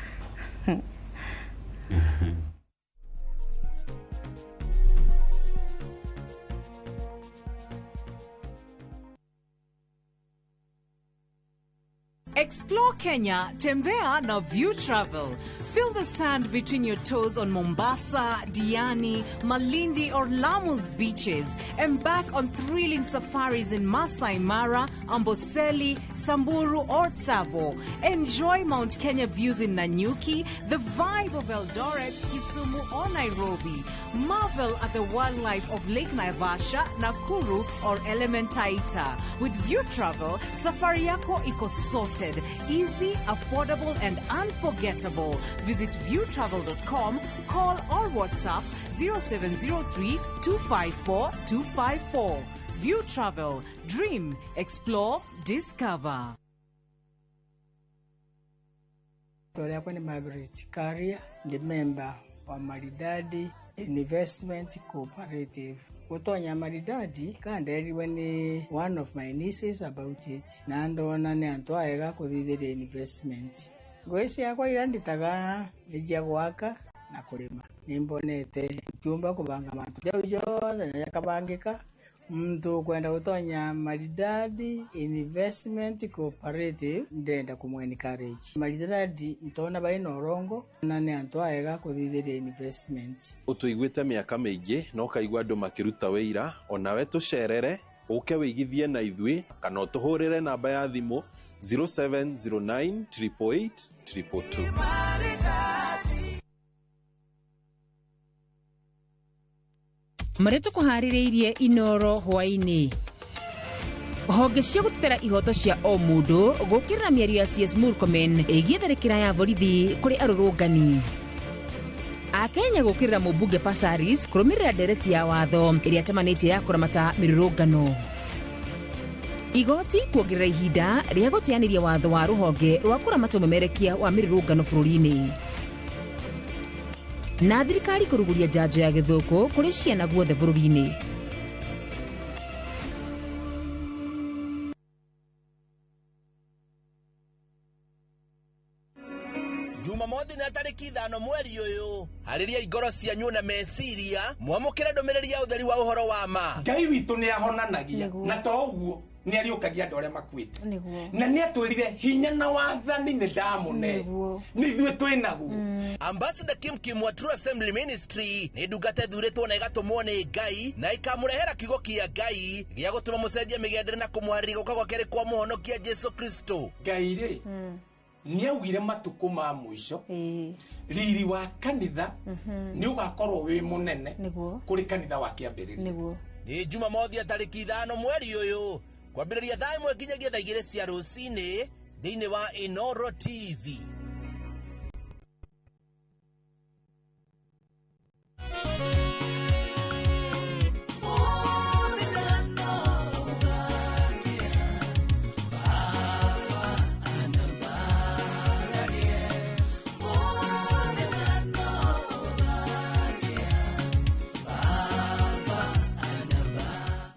Explore Kenya, Tembea na View Travel. Feel the sand between your toes on Mombasa, Diani, Malindi, or Lamu's beaches. Embark on thrilling safaris in Masai Mara, Amboseli, Samburu, or Tsavo. Enjoy Mount Kenya views in Nanyuki, the vibe of Eldoret, Kisumu, or Nairobi. Marvel at the wildlife of Lake Naivasha, Nakuru, or Elementaita. With View Travel, safari yako iko sorted, easy, affordable, and unforgettable. Visit viewtravel.com, call or WhatsApp 0703 254 254. View Travel, dream, explore, discover. Rĩtwa rĩakwa nĩ Margaret Karia, ndĩ member wa Maridadi Investment Cooperative. Gũtonya Maridadi kanderirwe nĩ one of my nieces about it, na ndona nĩ antũ aega kũthithĩria investment. Ngũĩ ciakwa iria nditaga nĩ cia gwaka na kũrĩma. Nĩ mbonete kiumba kũbanga mantu jau jothe na jakabangĩka. Muntu ukwenda gutonya Maridadi Investment Cooperative, ndenda kumw encourage. Maridadi ntona baina orongo na nĩ antu aega kũthithĩria investment. Ũtũiguĩte mĩaka mĩingĩ na ũkaigua andũ makĩruta wĩira, onawe tũcerere, ũke wĩigithie na ithuĩ, kana ũtũhũrĩre namba ya thimũ 0709 888 222. Marĩa tũkũharĩrĩirie Inoro hwaĩ-inĩ: honge cia gũtetera ihoto cia o mũndũ gũkĩrĩra mĩario ya CS Murkomen ĩgiĩ tharĩkĩra ya borithi kũrĩ arũrũngani, Akenya gũkĩrĩra mũmbunge Passaris kũrũmĩrĩra ndereti ya watho ĩrĩa atamanĩtie ya kũramata mĩrũrũngano, igoti kuongerera ihinda rĩa gũteanĩria watho wa rũhonge rwa kũramata ũmemerekia wa mĩrũrũngano bũrũri-inĩ, na thirikari kũrugũria njanjo ya gĩthũkũ kũrĩ ciana guothe bũrũri-inĩ. Jumamothi na tarĩki 5 mweri ũyũ. Harĩria ngoro cianyu na meciria, mwamũkĩre ndũmĩrĩri ya ũtheri wa ũhoro wa ma. Ngai witũ nĩ ahonanagia na to ũguo nĩ ariũkagia andũ arĩa makuĩte na nĩ atwĩrire hinya na wathani nĩ ndamũne nĩ ithuĩ twĩ naguo. Ambassador Kim Kim wa True Assembly Ministry nĩ ndungata ĩthurĩtwo na ĩgatũmwo nĩ Ngai na ĩkamũrehera kiugo kĩa Ngai gĩa gũtũma mũcenjie mĩgendere na kũmũharĩria gũka gwa kerĩ kwa mũhonokia Jesu Kristo. Ngai rĩ nĩ augire matukũ ma mũico riri wa kanitha nĩ ũgakorwo wĩ mũnene kũrĩ kanitha wa kĩambĩrĩria. Nĩ Jumamothi ya tarĩki 5 mweri ũyũ kwambĩrĩria thaa 1 nginyagia thaa 2 cia rũcinĩ thĩinĩ wa Inoro TV.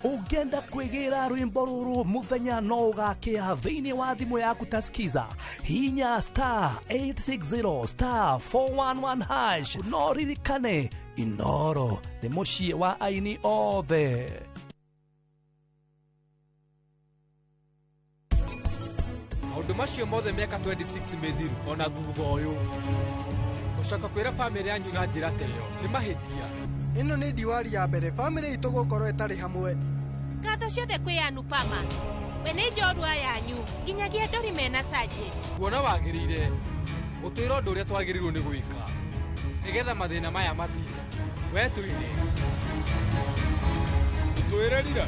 Ũngĩenda kwĩgĩra rwĩmbo rũrũ mũthenya no ũgakĩa thĩinĩ wa thimũ yaku ta skiza hinya star 860 star 411 hash. No ririkane Inoro nĩ mũciĩ wa aini othe. Maũndũ macio mothe mĩaka 26 mĩthiru ona thutha ũyũ gũcoka kwĩra bamĩrĩ yanyu na njĩra ta ĩyo nĩ mahĩtia. Ĩno nĩ diwari ya mbere bamĩrĩ itũ gũkorwo ĩtarĩ hamwe. Ngatho ciothe kwĩ Anupama we nĩ njorua yanyu nginyagia ndori mena Sajid. Kuona wagĩrĩire ũtwĩre ũndũ ũrĩa twagĩrĩirwo nĩ gwĩka nĩgetha mathĩna maya mathire. We twĩre twĩre rira.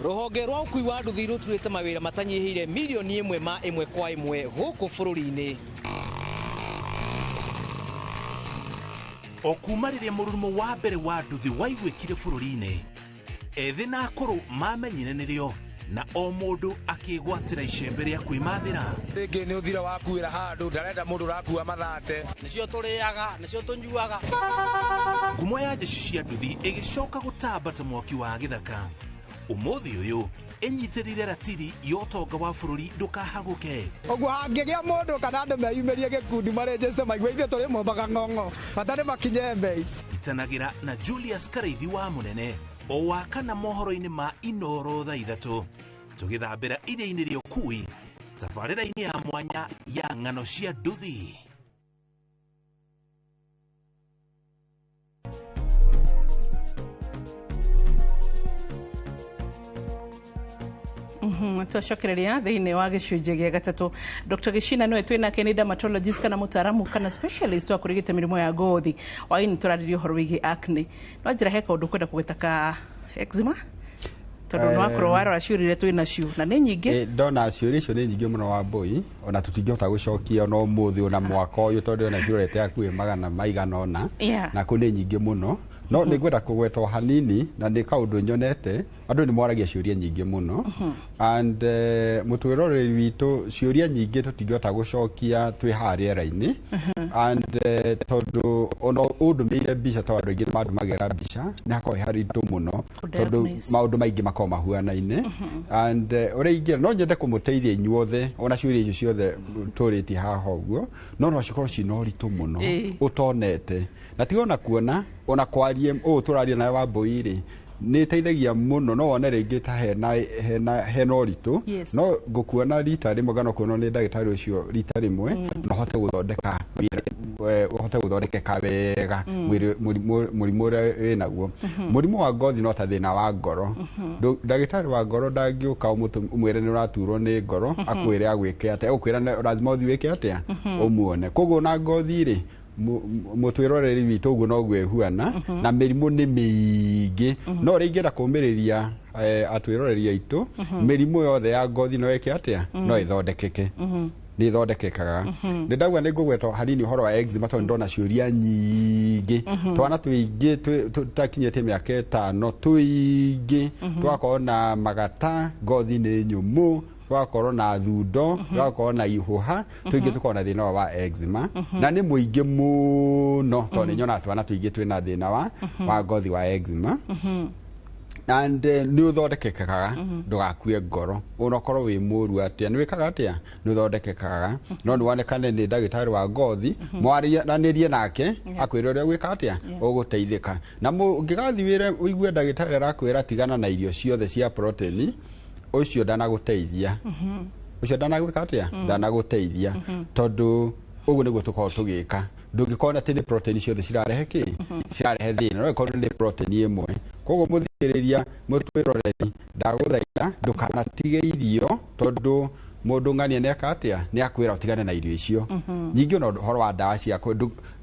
Rũhonge rwa ũkui wa nduthi rũturĩte mawĩra matanyihĩire milioni 1 ma 1 kwa 1 gũkũ bũrũri-inĩ. O kuma rĩrĩa mũrurumo wa mbere wa nduthi waiguĩkire bũrũri-inĩ, ethĩ na akũrũ mamenyire nĩrĩo na o mũndũ akĩgwatĩra icembe rĩa kwĩmathĩra. Rĩngĩ nĩ ũthira wakuĩra handũ ndarenda mũndũ ũrakua mathate. Nĩcio tũrĩaga nĩcio tũnyuaga. Ngumo ya jeshi cia nduthi ĩgĩcoka gũtamba ta mwaki wa gĩthaka. Ũmũthĩ ũyũ ĩnyitĩrĩire ratiri ya ũtonga wa bũrũri ndũkahagũke. Ũguo hangĩgĩa mũndũ kana andũ meyumĩrie gĩkundi marĩnjĩte maigue ithuĩ tũrĩ mombaga ng'ong'o bata nĩ makinye mbei. Itanagĩra na Julius Karaithi wa Mũnene o wa kana mohoro-inĩ ma Inoro thaa 3 tũgĩthambĩra iria-inĩ rĩa ũkui tabarĩra-inĩ ya mwanya ya ng'ano cia nduthi. Twacokereria thĩinĩ wa gĩcunjĩ gĩa gatatũ. Dr. Gĩchina nĩwe twĩ nake, nĩ dermatologist kana mũtaaramu kana specialist wa kũrigita mĩrimũ ya ngothi. Waini tũrarĩria ũhoro wĩgiĩ acne. No njĩra he kaũndũ kwenda kũgweta ka eczema tondũ nĩ wakorwo warora ciũria iria twĩ nacio na nĩ nyingĩ. Ndona ciũria icio nĩ nyingĩ mũno Wambũi, ona tũtingĩhota gũcokia ona ũmũthĩ ona mwaka ũyũ tondũ ona ciũrete hakuhĩ 100 maigana ũna na kũ nĩ nyingĩ mũno. No nĩ ngwenda kũgweta hanini na nĩ kaũndũ nyonete andũ nĩ moragia ciũria nyingĩ mũno and mũtwĩroreri witũ ciũria nyingĩ tũtingĩhota gũcokia twĩ haha rĩera-inĩ and tondũ ona ũndũmĩire mbica tondũ andũ aingĩ nĩ mandũmagĩra mbica nĩ hakoragwo he haritũ mũno tondũ maũndũ maingĩ makoragwo mahuanaine and ũrĩa ingĩra no nyende kũmũteithia inyuothe ona ciũria icio ciothe tũrĩtie haha ũguo no no cikorwo ciĩna ũritũ mũno ũtonete na tiga ona kuona ona kwaria ũũ tũraria nawe Wambũi rĩ nĩ ĩteithagia mũno. No wone rĩngĩ ta hena ũritũ no ngũkuona rita rĩmwe kana ũkuonwo nĩ ndagĩtarĩ ũcio rita rĩmwe na ũhote gũthondeka ũhote gũthondekeka wega mũrimũ ũrĩa wĩnaguo. Mũrimũ wa ngothi no ta thĩna wa ngoro. Ndagĩtarĩ wa ngoro ndangĩũka ũmwĩre nĩ ũraturwo nĩ ngoro akwĩre agwĩke atĩa, egũkwĩra lazima ũthiĩ wĩke atĩa ũmuone. Koguo na ngothi rĩ mũtwĩroreri witũ ũguo noguo ĩhuana na mĩrimũ nĩ mĩingĩ no ũrĩa ingĩenda kũmĩrĩria atwĩroreri aitũ mĩrimũ yothe ya ngothi no ĩke atĩa no ĩthondekeke nĩ ĩthondekekaga. Nĩ ndauga nĩ ngũgweta hanini ũhoro wa eczema tondũ ndona ciũria nyingĩ twana tũingĩ tũtakinyĩtie mĩaka 5 tũingĩ tũgakorwo na magata ngothi nĩ nyũmũ tũgakorwo na thundo tũgakorwo na ihũha tũingĩ tũkorwo na thĩna wa eczema na nĩ mũingĩ mũno tondũ nĩ nyonaga twana tũingĩ twĩna thĩna wa ngothi wa eczema. And nĩ ũthondekekaga, ndũgakue ngoro onokorwo wĩ mũru atĩa, nĩ wĩkaga atĩa, nĩ ũthondekekaga, no nĩ wonekane nĩ ndagĩtarĩ wa ngothi, mwaranĩrie nake, akwĩre ũrĩa ũgwĩka atĩa, ũgũteithĩka. Na ũngĩgathiĩ wĩre ũigue ndagĩtarĩ arakwĩra tigana na irio ciothe cia protein, ũcio ndanagũteithia, ũcio ndanagwĩka atĩa, ndanagũteithia, tondũ ũguo nĩguo tũkoragwo tũgĩka. Ndũngĩkorwo atĩ nĩ protein ciothe cirarehe kĩ, cirarehe thĩna, no ĩkorwo nĩ protein ĩmwe. Koguo mũthikĩrĩria, mũtwĩroreri, ndagũthaitha ndũkanatige irio, tondũ mũndũ ng'ania nĩ eka atĩa, nĩ akwĩra ũtigane na irio icio. Ningĩ ona ũhoro wa ndawa ciakwa,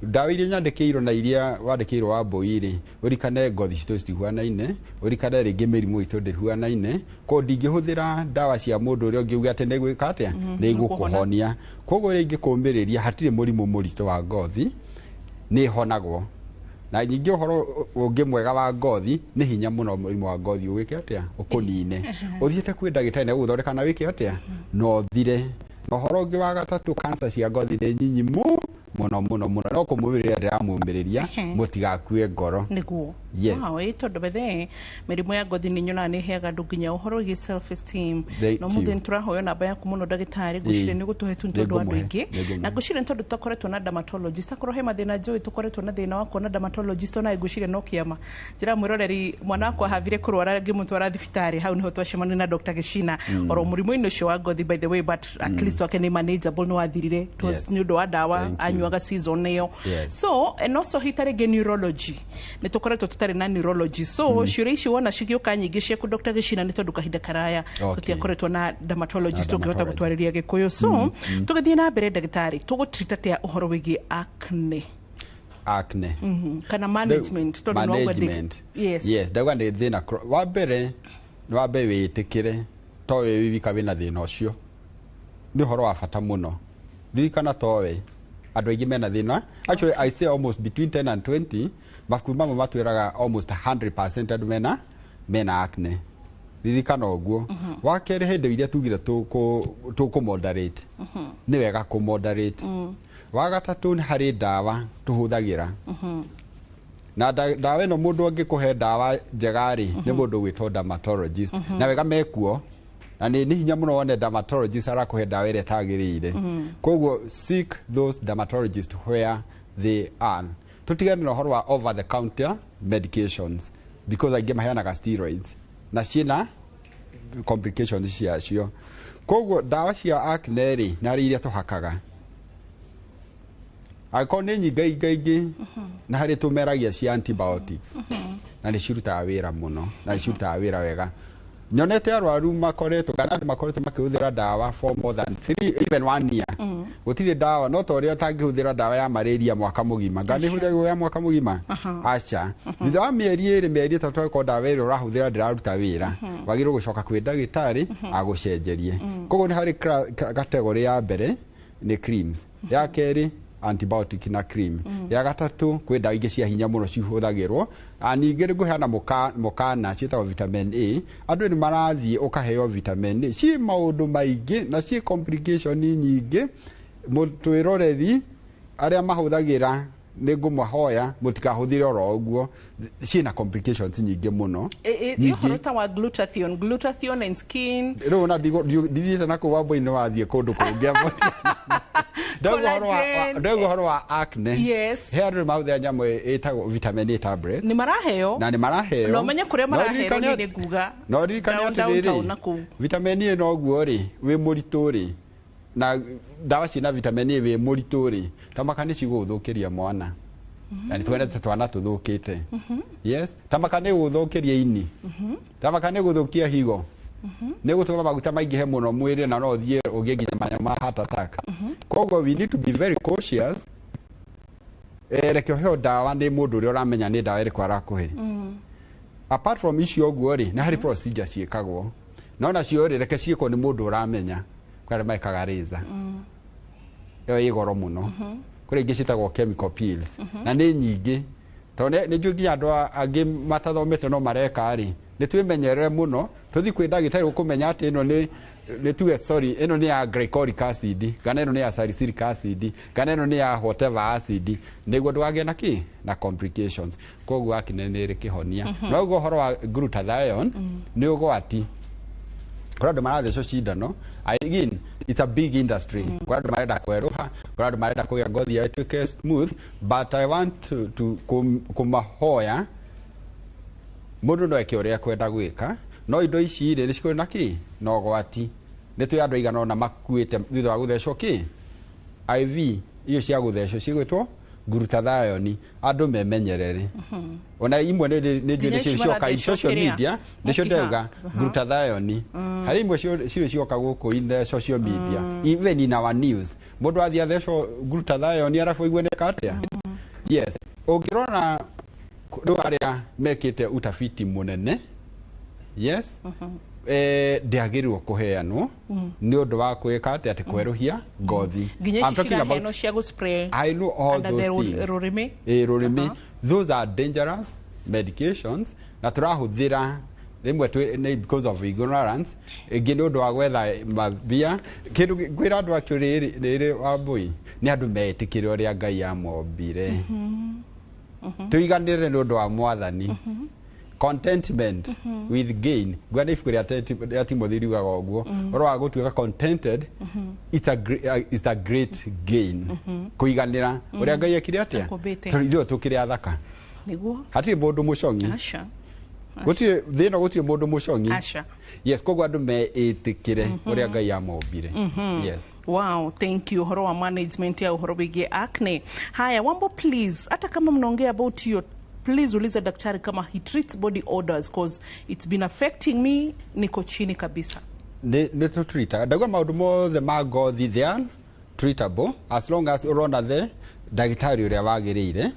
ndawa iria nyandĩkĩirwo na iria wandĩkĩirwo wa mbũi rĩ, ũrikane ngothi citũ citihuanaine, ũrikane rĩngĩ mĩrimũ itũ ndĩhuanaine. Koguo ndingĩhũthĩra ndawa cia mũndũ ũrĩa ũngĩ uge atĩ nĩ gwĩka atĩa, nĩ igũkũhonia. Koguo rĩngĩ kũmĩrĩria, hatirĩ mũrimũ mũritũ wa ngothi, nĩ ĩhonagwo. Na ningĩ ũhoro ũngĩ mwega wa ngothi, nĩ hinya mũno mũrimũ wa ngothi ũgwĩke atĩa, ũkũnine. Ũthiĩte kwĩ ndagĩtarĩ na gũthondeka na wĩke atĩa, na ũthire. Na ũhoro ũngĩ wa gatatũ, cancer cia ngothi nĩ nyinyi mũno mũno mũno, no kũmũmĩrĩria ndĩramũmĩrĩria, mũtigakue ngoro. Nĩguo. Yes. Wow, ĩ tondũ bethe mĩrimũ ya ngothi nĩ nyonaga nĩ ĩheaga andũ nginya ũhoro wĩgiĩ self esteem. Thank Na ũmũthĩ you. nĩ tũrahoya namba yaku mũno, ndagĩtarĩ, ngwĩciria nĩ ũgũtũhe tu nĩ tondũ andũ Nĩngũmũhe, aingĩ. nĩngũmũhe. Na ngwĩciria nĩ tondũ tũtakoretwo na dermatologist, akorwo he mathĩna njũĩ tũkoretwo na thĩna wa kuona dermatologist, ona ngwĩciria no kĩama. Njĩra mwĩroreri, mwana wakwa havire kũrwara ngĩmũtwara thibitarĩ, hau nĩho twacemania na Dr. Gĩcina, oro mũrimũ-inĩ ũcio wa ngothi, by the way, but at least wake nĩ manageable, nĩ wathirire. It was nĩ ũndũ wa ndawa Thank you. anyuaga season ĩyo. So and also hita rĩngĩ neurology, nĩ tũkoretwo tũtarĩ na neurology, so ciũria ici wona cigĩũka nyingĩ ciaku, Dr. Gĩcina, nĩ tondũ kahinda karaya tũtiakoretwo na dermatologist Na ũngĩhota dermatologist. gũtwarĩria Gĩkũyũ. So tũgĩthiĩ na mbere, ndagĩtarĩ, tũgũtrita atĩa ũhoro wĩgiĩ acne? Acne. Kana management, tondũ no wende- Management. Yes. Yes, ndauga nĩ thĩna wa mbere nĩ wambe wĩtĩkĩre to wĩ wika wĩna thĩna ũcio, nĩ ũhoro wa bata mũno. Ririkana towe andũ aingĩ mena thĩna. Actually, I say almost between 10 and 20, mabuku mamwe matwĩraga almost 100% andũ mena acne. Ririkana ũguo. Wa kerĩ, hĩndĩ iria tugire tũkũ moderate, nĩ wega kũ moderate. Wa gatatũ, nĩ harĩ ndawa tũhũthagĩra, na ndawa ĩno mũndũ angĩkũhe ndawa njega rĩ, nĩ mũndũ gwĩtwo dermatologist, na wega mekuo, na nĩ hinya mũno wone dermatologist arakũhe ndawa ĩrĩa ĩtagĩrĩire. Koguo seek those dermatologists where they are. Tũtigane na ũhoro wa over the counter medications, because aingĩ maheanaga steroids na ciĩna complications ciacio. Koguo ndawa cia acne rĩ, nĩ harĩ iria tũhakaga angĩkorwo nĩ nyingaingaingĩ, na harĩ tũmeragia cia antibiotics, na nĩ cirutaga wĩra mũno, na nĩ cirutaga wĩra wega. Nyonete arwaru makoretwo kana andũ makoretwo makĩhũthĩra ndawa for more than 3, even one year, gũtirĩ ndawa. No ta ũrĩa ũtangĩhũthĩra ndawa ya malaria mwaka mũgima, nga nĩ hũthagĩrwo ya mwaka mũgima? Aca. Thutha wa mĩeri 2, mĩeri 3, angĩkorwo ndawa ĩrĩa ũrahũthĩra ndĩraruta wĩra, wagĩrĩirwo gũcoka kwĩ ndagĩtarĩ agũcenjerie. Koguo nĩ harĩ category ya mbere nĩ creams, ya kerĩ antibiotic na cream, ya gatatũ kwĩ ndawa ingĩ cia hinya mũno cihũthagĩrwo. Ningĩ nĩ ngũheana mũkana ciĩtagwo vitamin A. Andũ nĩ marathiĩ ũkaheo vitamin A, ciĩ maũndũ maingĩ na ciĩ complication nyingĩ. Mũtwĩroreri, arĩa mahũthagĩra, nĩ ngũmahoya mũtikahũthĩre oro ũguo, ciĩna complications nyingĩ mũno. Nĩ Nyingĩ. ũhoro ta wa glutathione and skin. Rĩu ona ndithiĩte na kũu wambui-inĩ, wathiĩ kũndũ kũngĩ. Collagen. Ndauga ũhoro wa acne. He andũ nĩ mahũthĩra nyamũ ĩtagwo vitamin A tablets. Nĩ maraheo. Na nĩ maraheo. Na ũmenye kũrĩa No maraheo. Niĩ nĩ nguga no ririkane downtown atĩrĩrĩ, na kũu. Vitamin A noguo rĩ, wĩ mũritũ rĩ, na ndawa ciĩna vitamin A wĩ mũritũ rĩ, tamaka nĩ cigũgũthũkĩria mwana, na nĩ twendete twana tũthũkĩte. Yes, tamaka nĩ gũgũthũkĩria ini, tamaka nĩ gũthũkia higo, nĩ gũtũma maguta maingĩhe mũno mwĩrĩ, na no ũthiĩ ũgĩe nginya manyamũ ma heart attack. Koguo we need to be very cautious. Reke ũheo ndawa nĩ mũndũ ũrĩa ũramenya nĩ ndawa ĩrĩkũ arakũhe. Apart from icio ũguo rĩ, nĩ harĩ procedure ciĩkagwo, no nacio rĩ, reke ciĩkwo nĩ mũndũ ũramenya. Kwĩ arĩa mekaga laser, ĩyo ĩ goro mũno. Kũrĩ ingĩ ciĩtagwo chemical peels, na nĩ nyingĩ, tondũ nĩ njũĩ nginya andũ angĩ matathomete no mareka rĩ. Nĩ twĩmenyerere mũno tũthiĩ kwĩ ndagĩtarĩ ũkũmenya atĩ ĩno nĩ Nĩ tuge, sorry, ĩno nĩ ya glycolic acid kana ĩno nĩ ya salicylic acid kana ĩno nĩ ya whatever acid, nĩguo ndũgagĩe na kĩ na complications. Koguo acne nĩ ĩrĩ kĩhonia. No ũguo ũhoro wa glutathione nĩ ũgwati kũrĩ andũ marathecwo cindano. Again, it's a big industry. Kũrĩ andũ marenda kwerũha, kũrĩ andũ marenda kũgĩa ngothi yao ĩtuĩke smooth, but I want to kũmahoya mũndũ no eke ũrĩa ekwenda gwĩka, no indo ici rĩ, nĩ cikũrĩ na kĩ na ũgwati. Nĩ twĩ andũ aigana ũna makuĩte thutha wa gũthecwo kĩ IV icio cia gũthecwo cigwĩtwo glutathione. Andũ memenyerere. Ona imwe nĩ njũĩ Nginya nĩ ici cioka in marathecwo social kĩrĩa? media, nĩcio Mũkiha. ndauga glutathione. Harĩ imwe cirĩ cioka gũkũ in the social media, even in our news, mũndũ athiĩ athecwo glutathione arabu aigue nĩka atĩa. Yes, ũngĩrora rĩu arĩa mekĩte utafiti mũnene, yes, ndĩagĩrĩirwo kũheanwo nĩ ũndũ wa kwĩka atĩ kwerũhia ngothi. Nginya I'm ici talking about ciraheanwo cia gũ-spray I know all under those the things. rũrĩmĩ. Rũrĩmĩ. Those are dangerous medications na tũrahũthĩra rĩmwe nĩ because of ignorance, ĩngĩ nĩ ũndũ wa gwetha mambia. Kĩndũ ngwĩra andũ akĩo rĩrĩ, Wambũi, nĩ andũ metĩkĩre ũrĩa Ngai amombire, tũiganĩre nĩ ũndũ wa Mwathani, contentment with gain. Ngwa nĩ ibuku rĩa Timothy riugaga ũguo, ũhoro wa gũtuĩka contented, it's a great gain, kũiganĩra ũrĩa Ngai ekire atĩa. Akũmbĩte. Tondũ ithuĩ tũkĩrĩ athaka. Nĩguo. Hatirĩ mũndũ mũcong'i. Aca. Gũtirĩ thĩ ĩno, gũtirĩ mũndũ mũcong'i. Aca. Yes, koguo andũ meĩtĩkĩre ũrĩa Ngai amombire. Yes. Wow, thank you. Ũhoro wa management ya ũhoro wĩgiĩ acne. Haya, Wambo, please, hata kama mnaongea about hiyo, please uliza daktari kama he treats body odors, cause it's been affecting me, niko chini kabisa. Nĩ tũtreataga. Ndauga maũndũ mothe ma ngothi, they are treatable as long as ũrona the ndagĩtarĩ ũrĩa wagĩrĩire.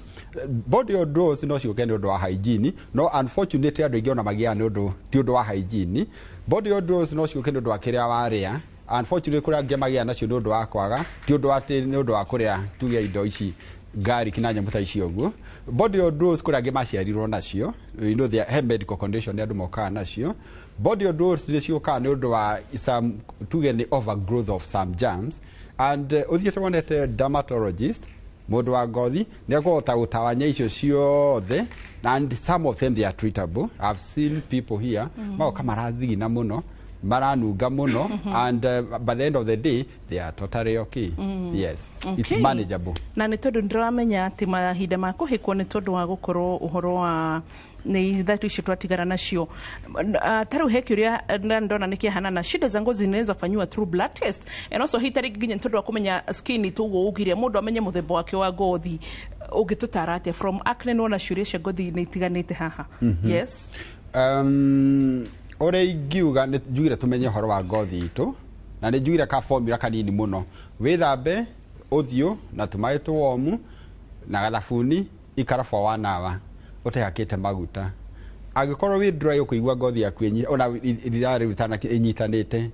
Body odors no ciũke nĩ ũndũ wa hygiene, no unfortunately andũ aingĩ ona magĩaga nĩ ũndũ ti ũndũ wa hygiene. Body odors no ciũke nĩ ũndũ wa kĩrĩa warĩa. Unfortunately kũrĩa angĩ magĩaga nacio nĩ ũndũ wa kwaga, ti ũndũ atĩ nĩ ũndũ wa kũrĩa tuge indo ici garlic na nyamũ ta icio ũguo. Body odors kũrĩa angĩ maciarirwo nacio, there he medical condition andũ mokaga nacio. Body odors nĩ ciũkaga nĩ ũndũ wa some, tuge nĩ overgrowth of some germs, and ũthiĩte wonete dermatologist, mũndũ wa ngothi, nĩ ekũhota gũtawanya icio ciothe, and some of them, they are treatable. I've seen people here magoka marathigina mũno, maranunga mũno, and by the end of the day they are totally okay. Yes, it's manageable. Na nĩ tondũ ndĩramenya atĩ mahinda ma kũhĩkwo nĩ tondũ wa gũkorwo ũhoro wa nĩ ithatũ icio twatigara nacio. Ta rĩu he kĩũria na ndona nĩ kĩahana na shida za ngozi zinaweza fanyiwa through blood test, and also hitarĩ nginya nĩ tondũ wa kũmenya skin itu ũguo ugire mũndũ amenye mũthemba wake wa ngothi. Ũngĩtũtara atĩa from acne? Nĩwona ciũria cia ngothi nĩ itiganĩte haha. Yes. Ũrĩa ingiuga nĩ njugire tũmenye ũhoro wa ngothi itũ, na nĩ njugire ka formula kanini mũno: wĩthambe ũthiũ na tũmaĩ tũwomu na gathabuni, ikara for one hour ũtehakĩte maguta. Angĩkorwo wĩ dry, ũkũigua ngothi yaku ona ithaa rĩu ĩnyitanĩte.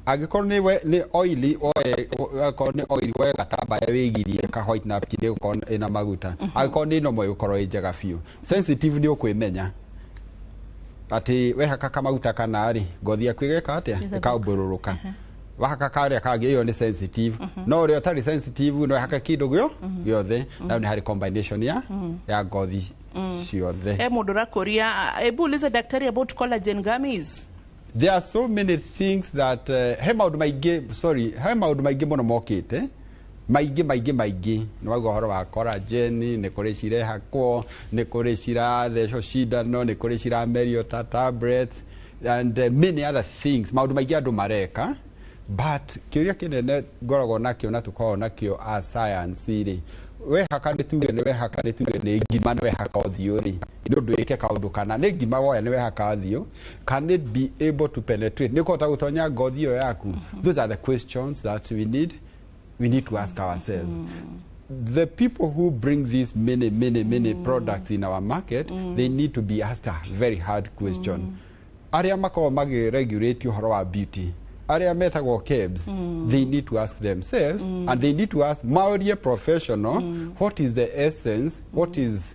Angĩkorwo nĩ oily, oe angĩkorwo nĩ oily, woe gatambaya wĩgirie ka white napkin ĩgũkorwo ĩna maguta. Angĩkorwo nĩ normal, ĩgũkorwo ĩ njega biũ. Sensitive nĩ ũkwĩmenya atĩ wehaka kamaguta kana rĩ, ngothi yaku ĩgeka atĩa? Ĩgathũka. Ĩkaumbũrũrũka. Wahaka karĩa kangĩ, ĩyo nĩ sensitive. No ũrĩa ũtarĩ sensitive no haka kĩndũ gĩothe. Na nĩ harĩ combination ya ngothi ciothe. He mũndũ ũrakũria, "Ebu uliza daktari about collagen gummies." There are so many things that he maũndũ maingĩ, sorry, he maũndũ maingĩ mũno mokĩte, maingĩ maingĩ maingĩ. Nĩ wauga ũhoro wa collagen, nĩ kũrĩ cirehakwo, nĩ kũrĩ cirathecwo cindano, nĩ kũrĩ ciramerio ta tablets and many other things. Maũndũ maingĩ andũ mareka, but kĩũria kĩnene ngoragwo nakĩo na tũkoragwo nakĩo a science rĩ, wehaka, nĩ tuge nĩ wehaka, nĩ tuge nĩ ngima, nĩ wehaka ũthiũ rĩ, nĩ ũndũ wĩke kaũndũ kana nĩ ngima woya nĩ wehaka ũthiũ, can it be able to penetrate, nĩ kũhota gũtonya ngothi ĩyo yaku? Those are the questions that we need to ask ourselves. The people who bring these many, many, many products in our market, they need to be asked a very hard question. Arĩa makoragwo magĩregulate ũhoro wa beauty, arĩa metagwo KEBS, they need to ask themselves and they need to ask maorie professional, what is the essence, what is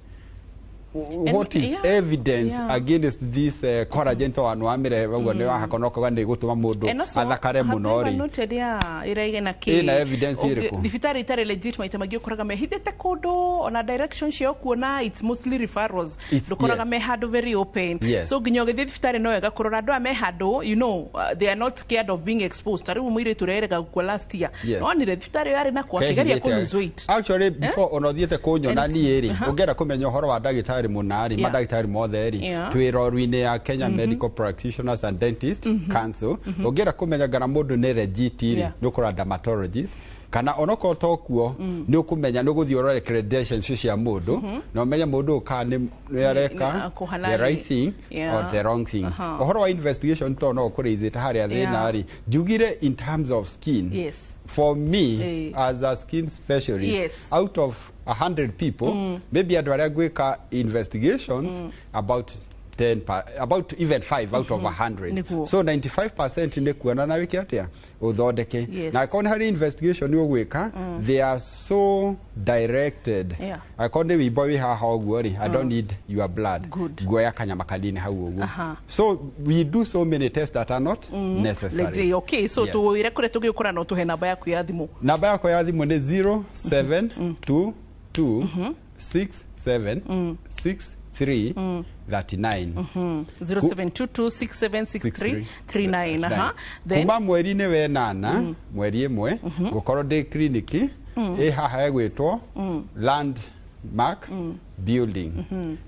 What is evidence against this collagen to andu amire uguo ni wahako no kauga ni gutuma mundu athakare muno ri? Noted ya iraigena ki Ina evidence iriku? Thibitarĩ itarĩ legit maita maingĩ ũkoraga mehithĩte kũndũ, ona direction ciao kuona it's mostly referrals. Ndũkoraga me handũ very open. So nginya ũgĩthiĩ thibitarĩ no wega kũrora andũ aya me handũ, they are not scared of being exposed. Ta rĩu mũirĩtu ũrĩa erega gũkua last year, nonire thibitarĩ ĩyo yarĩ nakuo akĩgeria kũ lose weight. Actually, before ona ũthiĩte kũnyona niĩ rĩ, ũngĩenda kũmenya ũhoro wa ndagĩtarĩ mũna rĩ, mandagĩtarĩ mothe rĩ, twĩ roru-inĩ ya Kenya Medical Practitioners and Dentist Council. Ũngĩenda kũmenya kana mũndũ nĩ legit rĩ, nĩ ũkũrora dermatologist, kana onokorwo to kuo, nĩ ũkũmenya, nĩ ũgũthiĩ ũrore credentials cia mũndũ na ũmenye mũndũ ũyũ kana nĩ areka the right thing or the wrong thing. Ũhoro wa investigation to no ũkũrĩithĩte harĩa thĩna rĩ, njugire in terms of skin, for me as a skin specialist, out of 100 people, maybe andũ arĩa ngwĩka investigations about 10 about even 5 out of 100. So 95% nĩ kuona na wĩke atĩa, ũthondeke. Na akorwo nĩ harĩ investigation ũgwĩka, they are so directed. Akorwo nĩ wimbo wĩ haha ũguo rĩ, I don't need your blood, nguoya kanyama kanini hau ũguo. So we do so many tests that are not necessary. Legit. Okay, so tuwĩre kũrĩa tũngĩgũkora na ũtũhe namba yaku ya thimũ. Namba yakwa ya thimũ nĩ 0722 67 63 39. 0722676339. Aha. Then Kuma mweri-inĩ wenana, mweri ĩmwe, ngũkorwo ndĩ kliniki ĩ haha ĩgwĩtwo Landmark Building,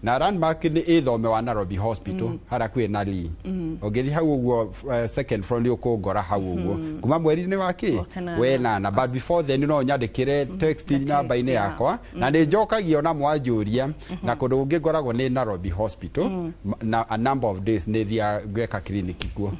na Landmark nĩ ĩ thome wa Nairobi Hospital, harĩa kwĩ na Lee. Ũngĩthiĩ hau ũguo, second floor, nĩ ũkũngora hau ũguo kuma mweri-inĩ wa kĩ kanana. Wenana. But before then no nyandĩkĩre text namba-inĩ yakwa na nĩ njokagia ona mwanjũria. Na kũndũ kũngĩ ngoragwo nĩ Nairobi Hospital, na a number of days nĩ thiaga ngeka clinic kuo.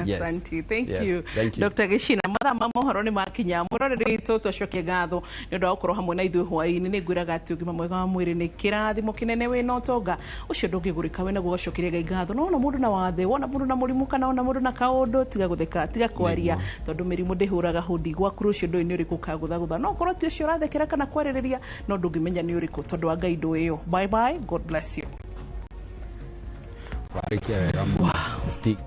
Yes. Asante. Thank Yes, you. thank you. Dr. Gicina, mathaa ma mohoro nĩ makinya. Mũroreri witũ, tũcokie ngatho nĩ ũndũ wa gũkorwo hamwe na ithuĩ hwaĩ-inĩ. Nĩ ngwĩraga atĩ ũgima mwega wa mwĩrĩ nĩ kĩrathimo kĩnene wĩna ũtonga ũcio ndũngĩgũrĩka, wĩnaguo ũgacokeria Ngai ngatho. No wona mũndũ na wathe, wona mũndũ na mũrimũ, kana wona mũndũ na kaũndũ, tiga gũtheka, tiga kwaria, tondũ mĩrimũ ndĩhũraga hũndi. Gwaku rũciũ ndũĩ nĩ ũrĩkũ ũkagũthagũtha. No ũkorwo ti ũcio ũrathekera kana kwarĩrĩria, no ndũngĩmenya nĩ ũrĩkũ, tondũ wa Ngai ndũĩyo. Bye bye, God bless you. Warĩkia wega mũno. Stick.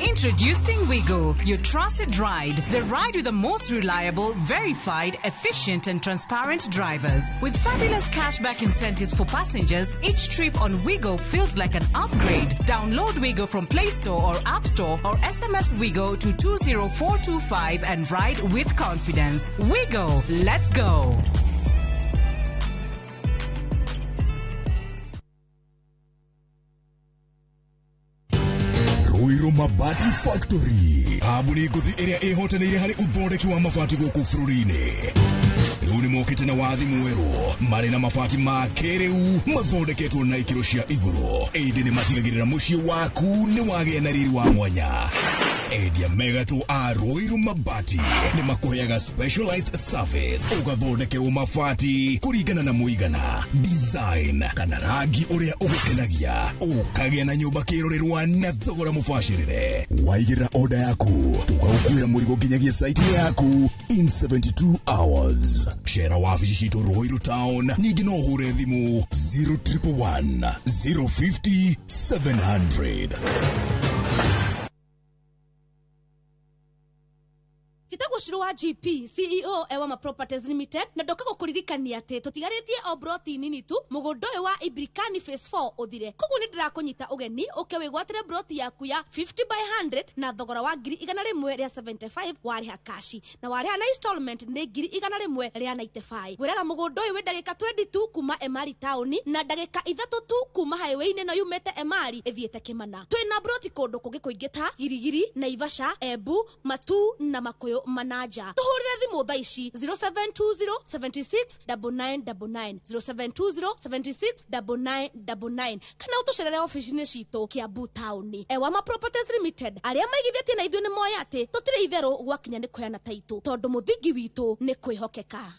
Introducing Wigo, your trusted ride. The ride with the most reliable, verified, efficient, and transparent drivers. With fabulous cashback incentives for passengers, each trip on Wigo feels like an upgrade. Download Wigo from Play Store or App Store or SMS Wigo to 20425 and ride with confidence. Wigo, let's go. Ruiru Mabati Factory, kambuni ngũthi ĩrĩa ĩhotanĩire harĩ ũthondeki wa mabati gũkũ bũrũri-inĩ. Rĩu nĩ mokĩte na wathi mwerũ marĩ na mabati ma kĩrĩu mathondeketwo na ikĩro cia igũrũ, ĩndĩ nĩ matigagĩrĩra mũciĩ waku nĩ wagĩa na riri wa mwanya. Endia megatũ a Ruiru Mabati nĩ makũheaga specialized service ũgathondekerwo mabati kũringana na mũigana, design kana rangi ũrĩa ũgũkenagia, ũkagĩa na nyũmba kĩrorerwa na thogora mũbacĩrĩre. Waigĩrĩra order yaku tũgagũkuĩra mũrigo nginyagia site yaku in 72 hours. Cera wabici citũ Ruiru Town, ningĩ no ũhũre thimũ 0111 050 700. Njĩtagwo Shiro wa GP CEO Ewama Properties Limited na ndoka gũkũririkania atĩ tũtigarĩtie o broti nini tu mũgũnda ũyũ wa Ibrikani Phase 4 ũthire. Koguo nĩ ndĩrakũnyita ũgeni ũke wĩgwatĩre broti yaku ya 50 by 100 na thogora wa 175,000 warĩha kashi na warĩha na installment nĩ 195,000. Ngwĩraga mũgũnda ũyũ wĩ ndagĩka 22 kuma Emari taũni na ndagĩka 3 tu kuma highway-inĩ ĩno yumĩte Emari ĩthiĩte Kĩmana. Twĩna broti kũndũ kũngĩ kũingĩ ta Girigiri, Naivasha, Embu, Matuu na Makuyu Manaja. Tuhurire thimu thaa ici 0720 76 9999 0720 76 9999 kana utucerere ofici-inĩ citũ Kiambu taũni. Ewama Properties Limited arĩa maigithĩtie na ithuĩ nĩ moĩ atĩ tũtirĩ itherũ gwakinya nĩ kũheana taitũ tondũ mũthingi witũ nĩ kwĩhokeka.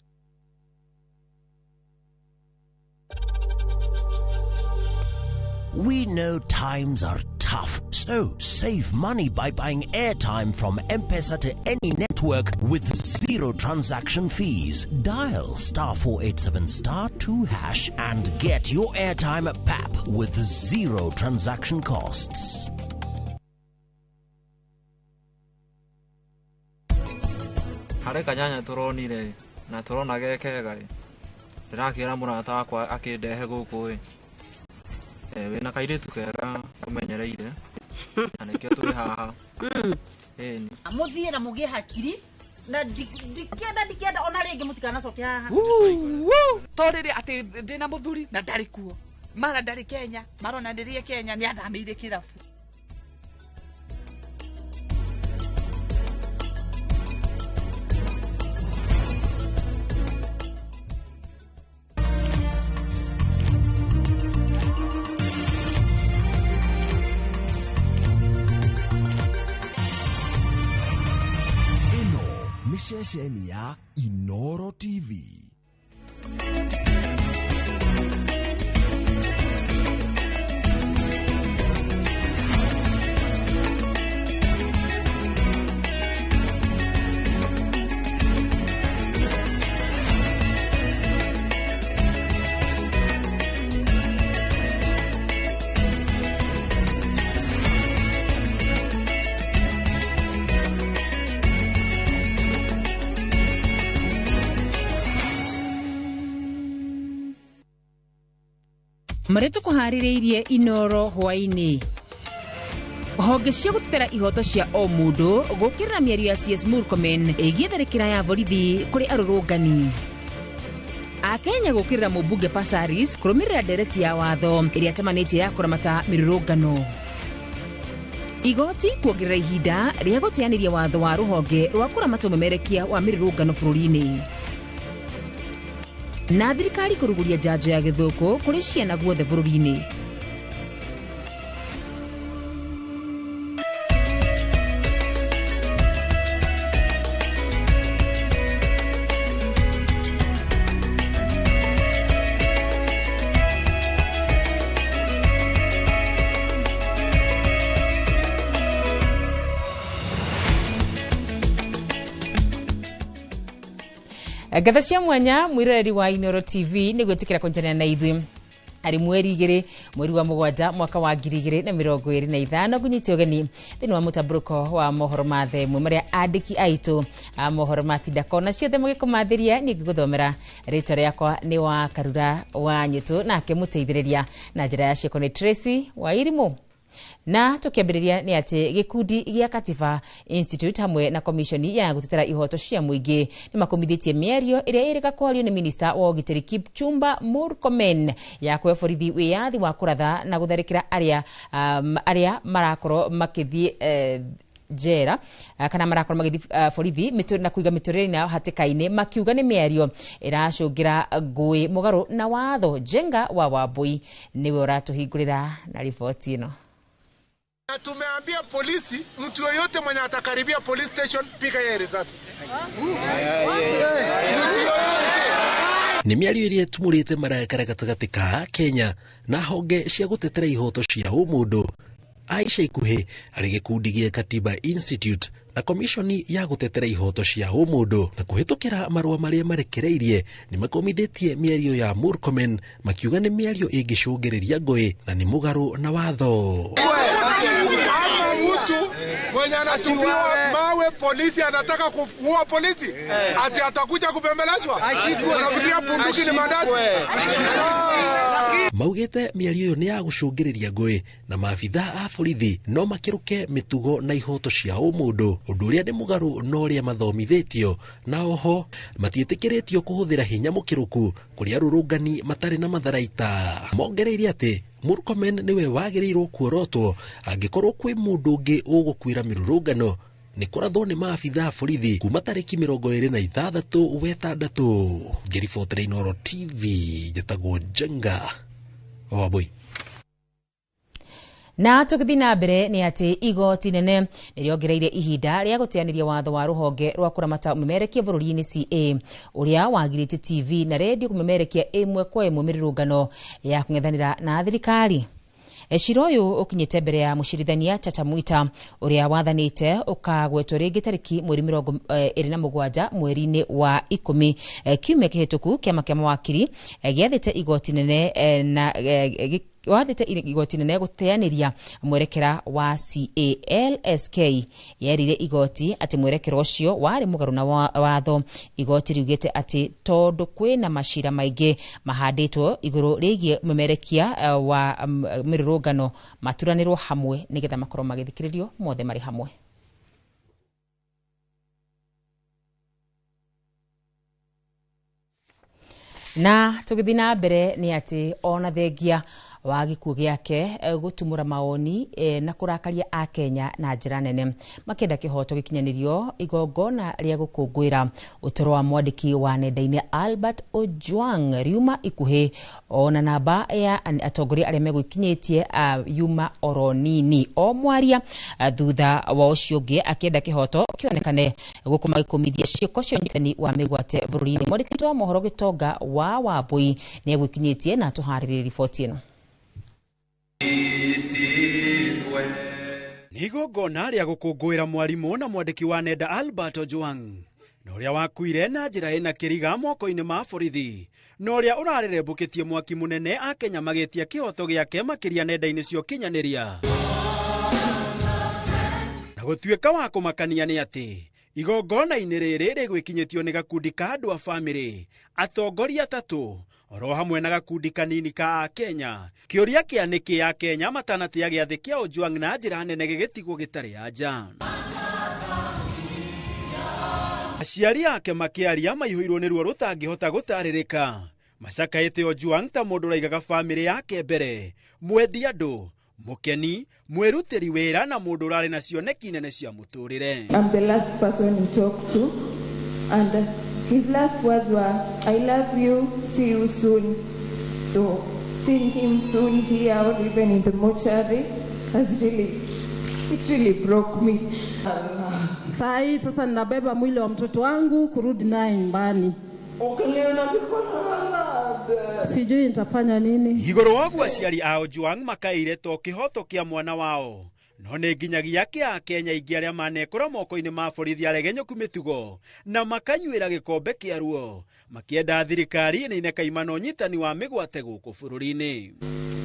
We know times are tough, so save money by buying airtime from M-Pesa to any network with zero transaction fees. Dial *487*2# and get your airtime at PAP with zero transaction costs. Harĩ kanyanya tũronire na tũrona gekega ndĩrakĩra mũrata wakwa akĩndehe gũkũ ĩ wĩna kairĩtu kega ũmenyereire na nĩkĩo tũrĩ haha. Ĩni mũthiĩ na mũgĩe hakiri na ndikenda ona rĩngĩ mũtikanacoke haha. To rĩrĩ atĩ ndĩna mũthuri na ndarĩ kuo, mara ndarĩ Kenya, marona ndĩrĩe Kenya nĩ athamĩire kĩrabu. Ceceni ya Inoro TV. Marĩa tũkũharĩrĩirie Inoro hwaĩ-inĩ. Honge cia gũtetera ihoto cia o mũndũ gũkĩrĩra mĩario ya CS Murkomen ĩgiĩ tharĩkĩra ya borithi kũrĩ arũrũngani. Akenya gũkĩrĩra mũmbunge Passaris kũrũmĩrĩra ndereti ya watho ĩrĩa atamanĩtie ya kũramata mĩrũrũngano. Igoti kuongerera ihinda rĩa gũteanĩria watho wa rũhonge rwa kũramata ũmemerekia wa mĩrũrũngano bũrũri-inĩ. Na thirikari kũrugũria njanjo ya gĩthũkũ kũrĩ ciana guothe bũrũri-inĩ. Ngatha cia mwanya mwiroreri wa Inoro TV nĩ gwĩtĩkĩra kũnyitanĩra na ithuĩ arĩ mweri 2 mweri wa 7 mwaka wa 2025 ngũnyite ũgeni thĩinĩ wa mũtambũrũko wa mohoro ma themwe marĩa andĩki aitũ a mohoro ma Tindako na ciothe mũgĩkũmathĩria niĩ ngĩgũthomera rĩtwa rĩakwa nĩ wa Karura wa Nyũtũ nake mũteithĩrĩria na njĩra ya ciĩko nĩ Tracy wa Irimũ. Na tukiambĩrĩria nĩ atĩ gĩkundi gĩa Katiba Institute hamwe na komishoni ya gũtetera ihoto cia mũingĩ nĩ makomithĩtie mĩario ĩrĩa ĩrĩga kwario nĩ minista wa ũgitĩri Kipchumba Murkomen ya kũhe borithi wĩyathi wa kũratha na gũtharĩkĩra arĩa marakorwo makĩthiĩ jera kana marakorwo magĩthiĩ borithi na kũiga mĩtũrĩre yao hatĩka-inĩ makiuga nĩ mĩario ĩracũngĩra ngũĩ mũgarũ na watho. Njenga wa Wambui nĩwe ũratũhingũrĩra na riboti ĩno. Na tumeambia polisi, mtu yoyote mwenye atakaribia police station, piga yeye risasi. Mtu yoyote. Nĩ mĩario ĩrĩa ĩtumũrĩte marakara gatagatĩ ka Kenya na honge cia gũtetera ihoto cia ũmũndũ. Aisha ikuhĩ arĩ gĩkundi gĩa Katiba Institute na komishoni ya gũtetera ihoto cia ũmũndũ na kũhĩtũkĩra marũa marĩa marekereirie nĩ makomithĩtie mĩario ya Murkomen makiuga nĩ mĩario ĩngĩcũngĩrĩria ngũĩ na nĩ mũgarũ na watho. Ama mtu mwenye anatupiwa mawe polisi anataka kuua polisi, ati atakuja kupembelezwa? Unafikiria bunduki ni mandazi? Maugĩte mĩario ĩyo nĩ ya gũcũngĩrĩria ngũĩ na maabitha a borithi no makĩrũke mĩtugo na ihoto cia ũmũndũ, ũndũ ũrĩa nĩ mũgarũ na ũrĩa mathomithĩtio, na oho matiĩtĩkĩrĩtio kũhũthĩra hinya mũkĩrũku kũrĩ arũrũngani matarĩ na matharaita. Mongereire atĩ Murkomen nĩwe wagĩrĩirwo kuorotwo angĩkorwo kwĩ mũndũ ũngĩ ũgũkuĩra mĩrũrũngano nĩ kũrathwo nĩ maabitha a borithi kuma tarĩki 26 wetandatũ. Ngĩribotera Inooro TV, njĩtagwo Njenga Wambui. Na tũgĩthiĩ na mbere nĩ atĩ igoti nene nĩrĩongereire ihinda rĩa gũteanĩria watho wa rũhonge rwa kũramata ũmemerekia bũrũri-inĩ CA ũrĩa wagirĩtie TV na redio kũmemerekia ĩmwe kwa ĩmwe mĩrũrũngano ya kũng'ethanĩra na thirikari. Cira ũyũ ũkinyĩte mbere ya mũcirithania Chacha Mwita ũrĩa wathanĩte ũkagwetwo rĩngĩ tarĩki mweri 27 mweri-inĩ wa 10. Kiumia kĩhĩtũku kĩama kĩa mawakiri gĩathĩte igoti nene na wathĩte igoti nene gũteanĩria mwerekera wa CALSK. Yerire igoti atĩ mwerekera ũcio warĩ mũgarũ na watho. Igoti riugĩte atĩ tondũ kwĩna macira maingĩ mahandĩtwo igũrũ rĩgiĩ mũmerekia wa mĩrũrũngano maturanĩrwo hamwe nĩgetha makorwo magĩthikĩrĩrio mothe marĩ hamwe. Na tũgĩthiĩ na mbere nĩ atĩ ona thengia wa gĩkuũ gĩake gũtumũra mawoni na kũrakaria akenya na njĩra nene makĩenda kĩhoto gĩkinyanĩrio igongona rĩa gũkũngũĩra ũtũro wa mwandĩki wa nenda-inĩ Albert Ojwang riuma ikuhĩ ona namba ya atongoria arĩa megũikinyĩtie yuma oro nini o mwaria thutha wa ũcio ũngĩ akĩenda kĩhoto kĩonekane gũkũ magĩkũmithia ciĩko cia ũnyitani wa mĩgwate bũrũri-inĩ. Mwandĩki wa mohoro Gĩtonga wa Wambui nĩ egũikinyĩtie na tũharĩrĩrie riboti ĩno. Nĩ igongona rĩa gũkũngũĩra mwarimũ na mwandĩki wa nenda Albert Ojwang na ũrĩa wakuire na njĩra ĩna kĩriga moko-inĩ ma borithi na ũrĩa ũrarerembũkĩtie mwaki mũnene akenya magĩtia kĩhoto gĩake makĩria nenda-inĩ cia ũkinyanĩria. Na gũtuĩka wa kũmakania nĩ atĩ igongona-inĩ rĩrĩ rĩgwĩkinyĩtio nĩ gakundi ka andũ a bamĩrĩ atongoria atatũ oro hamwe na gakundi kanini ka Akenya. Kĩũria kĩa nĩkĩ Akenya matanatia gĩathĩ kĩa Ojwang na njĩra nene gĩgĩtigwo gĩtarĩ anja. Aciari ake makĩaria maihũirwo nĩ ruo rũtangĩhota gũtarĩrĩka. Macakaĩte Ojwang ta mũndũ ũraigaga bamĩrĩ yake mbere, mwendi andũ, mũkeni, mwĩrutĩri wĩra na mũndũ ũrarĩ na cioneki nene cia mũtũrĩre. I'm the last person he talked to, and his last words were, I love you, see you soon. So seeing him soon here or even in the mortuary has really, it really broke me. Saa hii sasa ninabeba mwili wa mtoto wangu kurudi naye nyumbani. Sijui nitafanya nini. Igũrũ wa ũguo aciari a Ojwang makaire to kĩhoto kĩa mwana wao no nĩ nginyagia kĩa Akenya aingĩ arĩa manekora moko-inĩ ma borithi aregenyũku mĩtugo na makanyuĩra gĩkombe kĩa ruo makĩenda thirikari ĩnine kaimana ũnyitani wa mĩgwate gũkũ bũrũri-inĩ.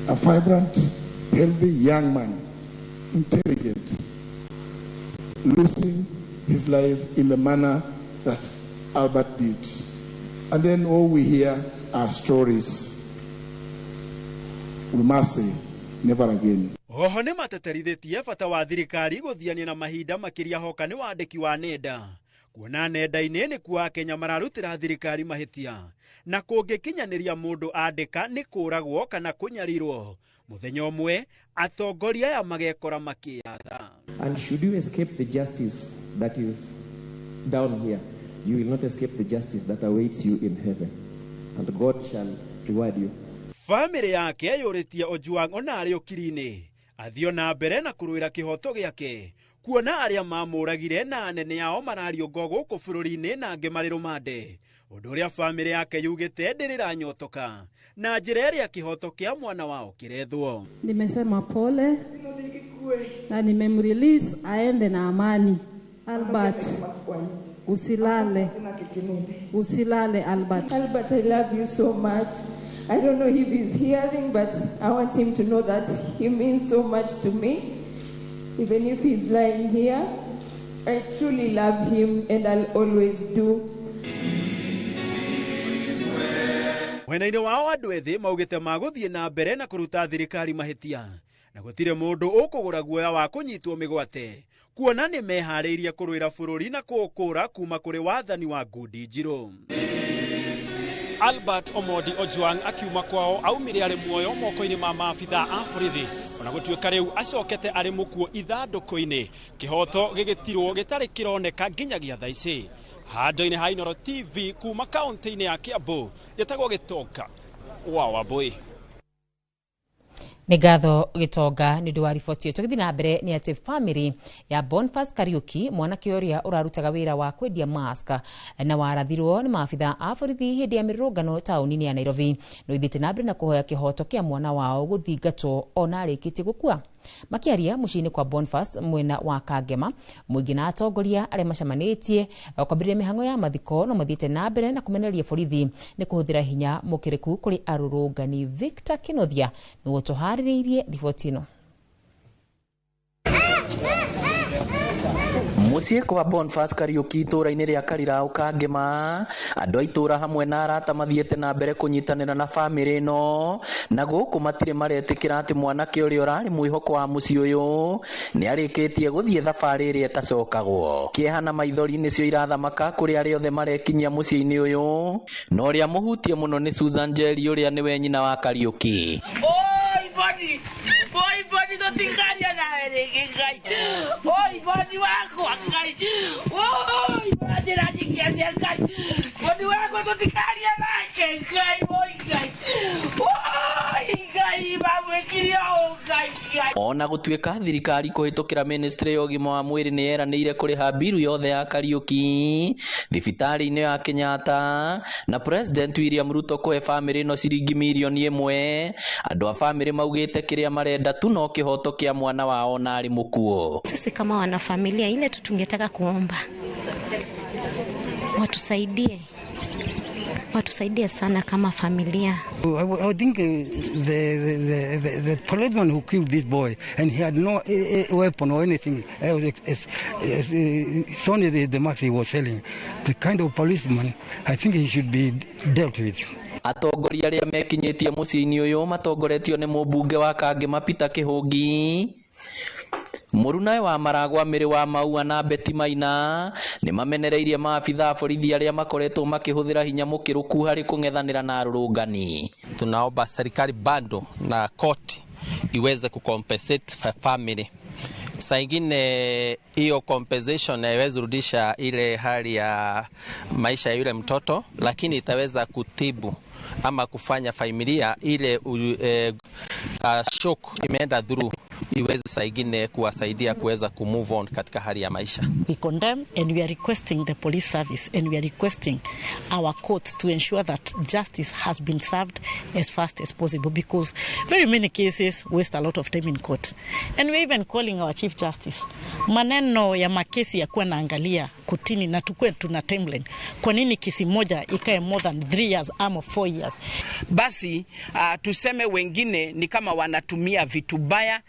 A vibrant, healthy young man, intelligent, losing his life in the manner that Albert did. And then all we hear are stories. We must say, never again. Oho nĩ mateterithĩtie bata wa thirikari gũthiania na mahinda makĩria hoka nĩ wandĩki wa nenda kuona nenda-inĩ nĩkuo Akenya mararutĩra thirikari mahĩtia na kũngĩkinyanĩria mũndũ andĩka nĩ kũragwo kana kũnyarirwo. Mũthenya ũmwe atongoria aya magekora makĩyatha. And should you escape the justice that is down here, you will not escape the justice that awaits you in heaven, and God shall reward you. Famĩlĩ yake yũrĩtie Ojwang ona arĩ ũkiri-inĩ Athio na mbere na kũrũĩra kĩhoto gĩake kuona arĩa mamũragire na anene ao marariũngwo gũkũ bũrũri-inĩ na angĩ marĩ rũmande, ũndũ ũrĩa bamĩrĩ yake yugĩte ndĩrĩranyotoka na njĩra ĩrĩa kĩhoto kĩa mwana wao kĩrethwo. Nimesema pole na nimemrelease aende na amani. Albert, usilale. Usilale, Albert. Albert, I love you so much. I don't know if he's hearing, but I want him to know that he means so much to me. Even if he's lying here, I truly love him and I'll always do. Mwena-inĩ wao andũ ethĩ maugĩte magũthiĩ na mbere na kũruta thirikari mahĩtia na gũtirĩ mũndũ ũkũgũra guoya wa kũnyitwo mĩgwate kuona nĩ meharĩirie kũrũĩra bũrũri na kũũkũra kuma kũrĩ wathani wa ngundi njirũ. Albert Omondi Ojwang akiuma kwao aumire arĩ muoyo moko-inĩ ma maabitha a borithi ona gũtuĩka rĩu acokete arĩ mũkuo ithandũkũ-inĩ, kĩhoto gĩgĩtirwo gĩtarĩ kĩroneka nginyagia thaa ici. Handũ-inĩ ha Inooro TV kuma kaunti-inĩ ya Kiambu, njĩtagwo Gĩtonga wa Wambui. Nĩ ngatho Gĩtonga nĩ ũndũ wa riboti ĩyo. Tũgĩthiĩ na mbere nĩ atĩ famĩlĩ ya Boniface Kariuki, mwanake ũrĩa ũrarutaga wĩra wa kwendia mask na warathirwo nĩ maabitha a borithi hĩndĩ ya mĩrũrũngano taũni-inĩ ya Nairobi, nĩ ũthiĩte na mbere na kũhoya kĩhoto kĩa mwana wao gũthingatwo ona arĩkĩtie gũkua. Makiaria mũciĩ-inĩ kwa Boniface mwena wa Kangema, mũingĩ na atongoria arĩa macemanĩtie kwambĩrĩria mĩhang'o ya mathiko no mathiĩte na mbere na kũmenereria borithi nĩ kũhũthĩra hinya mũkĩrĩku kũrĩ arũrũngani. Victor Kinothia nĩwe ũtũharĩrĩirie riboti ĩno. Mũciĩ kwa Boniface Kariuki itũũra-inĩ rĩa Karirau Kangema, andũ a itũũra hamwe na arata mathiĩte na mbere kũnyitanĩra na bamĩrĩ ĩno, na gũkũ matirĩ maretĩkĩra atĩ mwanake ũrĩa ũrarĩ mwĩhoko wa mũciĩ ũyũ nĩ arĩkĩtie gũthiĩ thabarĩ ĩrĩa ĩtacokagwo. Kĩeha na maithori nĩcio irathamaka kũrĩ arĩa othe marekinyia mũciĩ-inĩ ũyũ, na ũrĩa mũhutie mũno nĩ Susan Njeri ũrĩa nĩwe nyina wa Kariuki. Oi Boni, oi Boni tũtikaria nawe rĩngĩ Ngai. Oi Boni wakwa Ngai. Oi ũranjĩra njikie atĩa Ngai. Boni wakwa tũtikaria nake Ngai, oi Ngai. Oi Ngai mamwĩkire ũũ Ngai Ngai. Ona gũtuĩka thirikari kũhĩtũkĩra ministry ya ũgima wa mwĩrĩ nĩ yeranĩire kũrĩha mbiru yothe ya Kariuki thibitarĩ-inĩ ya Kenyatta na President William Ruto kũhe bamĩrĩ ĩno ciringi mirioni 1, andũ a bamĩrĩ maugĩte kĩrĩa marenda tu no kĩhoto kĩa mwana wao na arĩ mũkuo. Sisi kama wanafamilia ile tu tungetaka kuomba watusaidie, watusaidie sana kama familia. I think the policeman who killed this boy, and he had no weapon or anything. It's only the mask he was selling. The kind of policeman, I think he should be dealt with. Atongoria arĩa mekinyĩtie mũciĩ-inĩ ũyũ matongoretio nĩ mũmbunge wa Kangema Peter Kĩhũngi, mũrunawe wa Maragwa Mĩrĩ wa Maua na Betty Maina nĩ mamenereirie maabitha a borithi arĩa makoretwo makĩhũthĩra hinya mũkĩrũku harĩ kũng'ethanĩra na arũrũngani. Tunaomba serikali bado na koti iweze kucompensate family. Saa ingine hiyo compensation haiwezi rudisha ile hali ya maisha ya yule mtoto, lakini itaweza kutibu ama kufanya familia ile shock imeenda through iweze saa ingine kuwasaidia kuweza kumove on katika hali ya maisha. We condemn and we are requesting the police service and we are requesting our courts to ensure that justice has been served as fast as possible, because very many cases waste a lot of time in court. And we are even calling our Chief Justice. Maneno ya makesi ya kuwa naangalia kotini na tukue tuna timeline. Kwa nini kesi moja ikae more than 3 years ama 4 years? Basi tuseme wengine ni kama wanatumia vitu baya,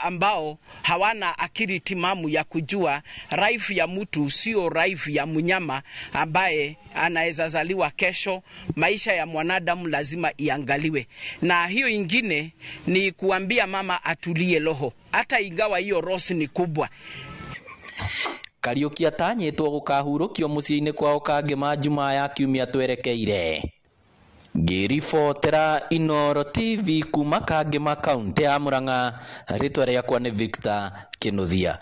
ambao hawana akili timamu ya kujua life ya mtu sio life ya mnyama ambaye anaweza zaliwa kesho. Maisha ya mwanadamu lazima iangaliwe. Na hiyo ingine ni kuambia mama atulie roho, hata ingawa hiyo roho ni kubwa. Kariuki atanyĩtwo gũkahurũkio mũciĩ-inĩ kwao Kangema Jumaa ya kiumia twerekeire. Ngĩribotera Inooro TV kuma Kangema kaunti ya Murang'a, rĩtwa rĩakwa nĩ Victor Kĩnuthia.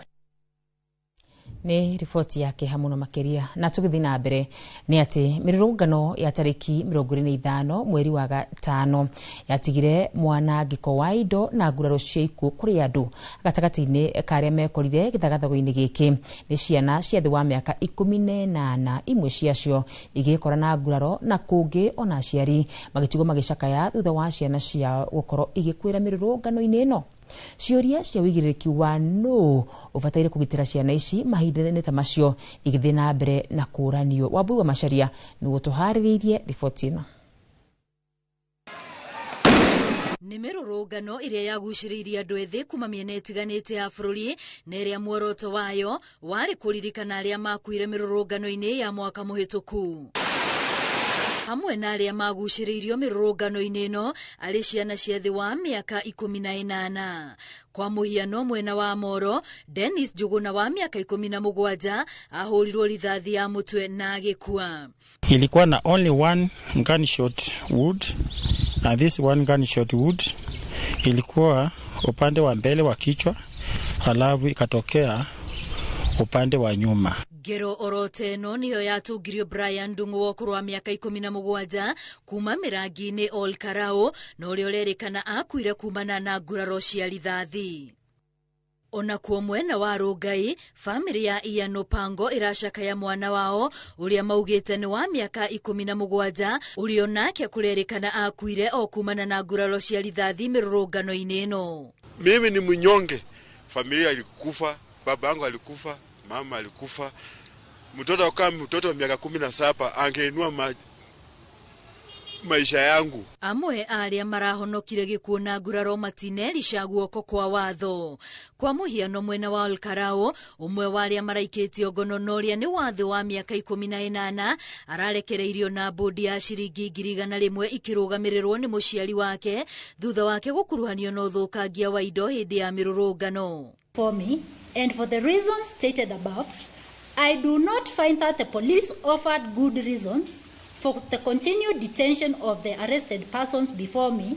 Nĩ riboti ya kĩeha mũno makĩria. Na tũgĩthiĩ na mbere nĩ atĩ mĩrũrũngano ya tarĩki 25 mweri wa gatano yatigire mwanangĩko wa indo na nguraro cia ikuũ kũrĩ andũ gatagatĩ-inĩ ka arĩa mekorire gĩthagathago-inĩ gĩkĩ nĩ ciana cia thĩ wa mĩaka 18, imwe ciacio igĩkora na nguraro na kũngĩ ona aciari magĩtigwo magĩcakaya thutha wa ciana ciao gũkorwo igĩkuĩra mĩrũrũngano-inĩ ĩno. Ciũria cia wĩigĩrĩrĩki wa nũ ũbataire kũgitĩra ciana ici mahinda-inĩ ta macio igĩthiĩ na mbere na kũũranio. Wambui wa Macharia nĩguo tũharĩrĩirie riboti ĩno. Nĩ mĩrũrũngano ĩrĩa yagucĩrĩirie andũ ethĩ kuma mĩena ĩtiganĩte ya bũrũri na ĩrĩa muoroto wayo warĩ kũririkana arĩa makuire mĩrũrũngano-inĩ ya mwaka mũhĩtũku. Hamwe na arĩa magucĩrĩirio mĩrũrũngano-inĩ ĩno arĩ ciana cia thĩ wa mĩaka 18. Kwa mũhiano mwena wa Moro, Dennis Njuguna wa mĩaka 17 ahũrirwo rithathi ya mũtwe na agĩkua. Ilikuwa na only one gunshot wound, and this one gunshot wound ilikuwa upande wa mbele wa kichwa, halafu ikatokea upande wa nyuma. Ngero orote ĩno nĩyo yatũngirio Brian Ndung'u wa ũkũrũ wa mĩaka 17 kuma mĩrangi-inĩ Ol Karau na ũrĩa ũrerĩkana akuire kumana na nguraro cia rithathi. Ona kuo mwena wa Rongai, bamĩrĩ ya Ian Opango ĩracakaya mwana wao ũrĩa maugĩte nĩ wa mĩaka 17 ũrĩa onake kũrerĩkana akuire o kumana na nguraro cia rithathi mĩrũrũngano-inĩ ĩno. Mimi ni mnyonge, familia ilikufa, baba yangu alikufa, mama alikufa. Mtoto kama mtoto wa miaka 17 angeinua maisha yangu. Amwe arĩa marahonokire gĩkuũ na nguraro matinerisha guoko kwa watho. Kwa mũhiano mwena wa Olkarau, ũmwe wa arĩa maraikĩtio ngono na ũrĩa nĩ wa thĩ wa mĩaka 18 ararekereirio na bodi ya ciringi 100,000 ikĩrũgamĩrĩrwo nĩ mũciari wake thutha wake gũkuruhanio na ũthũkangia wa indo hĩndĩ ya mĩrũrũngano. For me, and for the reasons stated above, I do not find that the police offered good reasons for the continued detention of the arrested persons before me.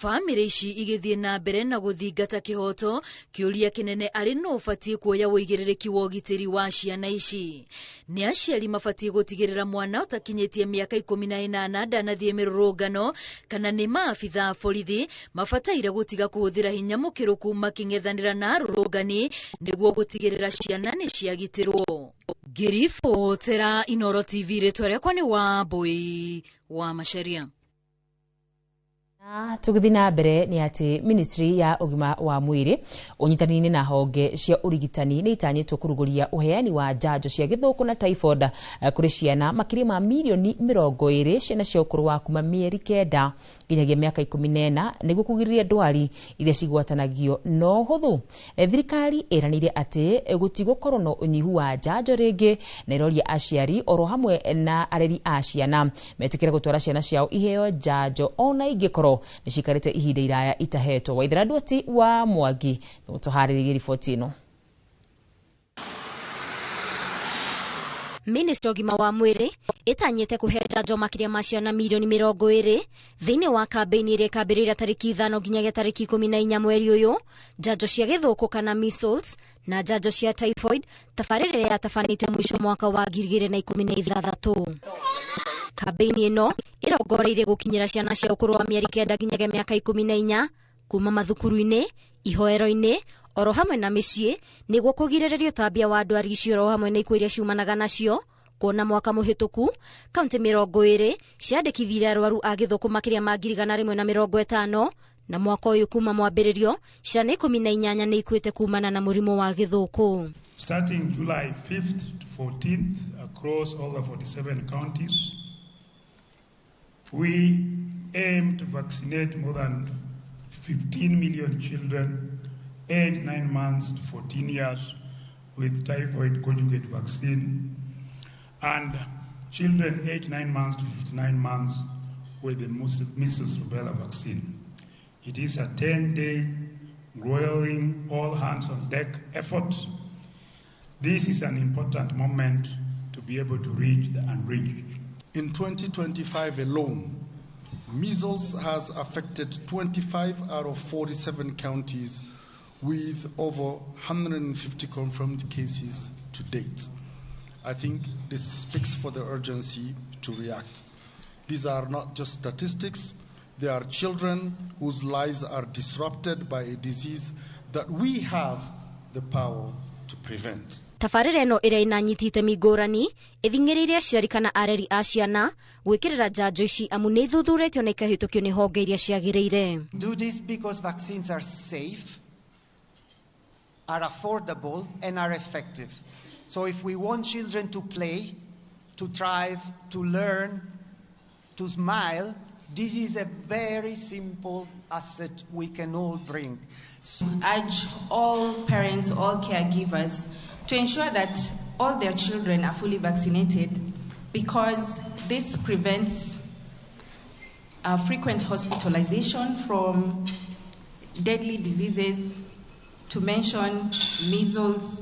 Bamĩrĩ ici igĩthiĩ na mbere na gũthingata kĩhoto, kĩũria kĩnene arĩ no ũbatiĩ kuoya ũigĩrĩrĩki wa ũgitĩri wa ciana ici. Nĩ aciari mabatiĩ gũtigĩrĩra mwana ũtakinyĩtie mĩaka 18 ndanathiĩ mĩrũrũngano, kana nĩ maabitha a borithi mabataire gũtiga kũhũthĩra hinya mũkĩrũku makĩng'ethanĩra na arũrũngani nĩguo gũtigĩrĩra ciana nĩ ciagitĩrwo. Ngĩribotera Inooro TV, rĩtwa rĩakwa nĩ Wambui wa Macharia. Tũgĩthiĩ na mbere nĩ atĩ ministry ya ũgima wa mwĩrĩ ũnyitanĩire na honge cia ũrigitani nĩ itanyĩtwo kũrugũria ũheani wa njanjo cia gĩthũkũ na typhoid kũrĩ ciana makĩria ma mirioni 20 ciana cia ũkũrũ wa kuma mĩeri 9 nginyagia mĩaka 14 nĩguo kũgirĩrĩria ndwari iria cigwatanagio na ũhũthũ. Thirikari ĩranĩire atĩ gũtigũkorwo na ũnyihu wa njanjo rĩngĩ na ĩroria aciari oro hamwe na areri a ciana metĩkĩre gũtwara ciana ciao iheo njanjo ona ingĩkorwo nĩ cikarĩte ihinda iraya itahetwo. Waithera Ndwati wa Mwangi nĩguo tũharĩrĩrie riboti ĩno. Ministry ũgima wa mwĩrĩ ĩtanyĩte kũhe njanjo makĩria ma ciana mirioni 20 thĩinĩ wa kambĩini ĩrĩa ĩkambĩrĩria tarĩki 5 nginyagia tarĩki 14 mweri ũyũ, njanjo cia gĩthũkũ kana measles na njanjo cia typhoid tabarĩra ĩrĩa yatabanĩtio mũico mwaka wa 2016. Kambĩini ĩno ĩrongoreirie gũkinyĩra ciana cia ũkũrũ wa mĩeri 9 nginyagia mĩaka 14 kuma mathukuru-inĩ, ihoero-inĩ oro hamwe na mĩciĩ nĩguo kũgirĩrĩria ũtambia wa ndwari icio oro hamwe na ikuũ iria ciumanaga nacio. Kuona mwaka mũhĩtũku kaunti 20 ciandĩkithirie arwaru a gĩthũkũ makĩria ma 150 na mwaka ũyũ kuma mwambĩrĩrio ciana 18 nĩ ikuĩte kumana na mũrimũ wa gĩthũkũ. Starting July 5th to 14th across all the 47 counties, we aim to vaccinate more than 15 million children aged 9 months to 14 years with typhoid conjugate vaccine and children aged 9 months to 59 months with the measles rubella vaccine. It is a 10-day grueling all hands on deck effort. This is an important moment to be able to reach the unreached. In 2025 alone, measles has affected 25 out of 47 counties with over 150 confirmed cases to date. I think this speaks for the urgency to react. These are not just statistics. They are children whose lives are disrupted by a disease that we have the power to prevent. Tabarĩra ĩno ĩrĩa ĩnanyita itemi ngũrani ĩthing'ĩrĩirie aciari kana areri a ciana gwĩkĩrĩra njanjo ici amu nĩ ithuthurĩtio na ikahĩtũkio nĩ honge iria ciagĩrĩire. Do this because vaccines are safe, are affordable and are effective. So if we want children to play, to thrive, to learn, to smile, this is a very simple asset we can all bring. So urge all parents, all caregivers to ensure that all their children are fully vaccinated, because this prevents frequent hospitalization from deadly diseases, to mention measles,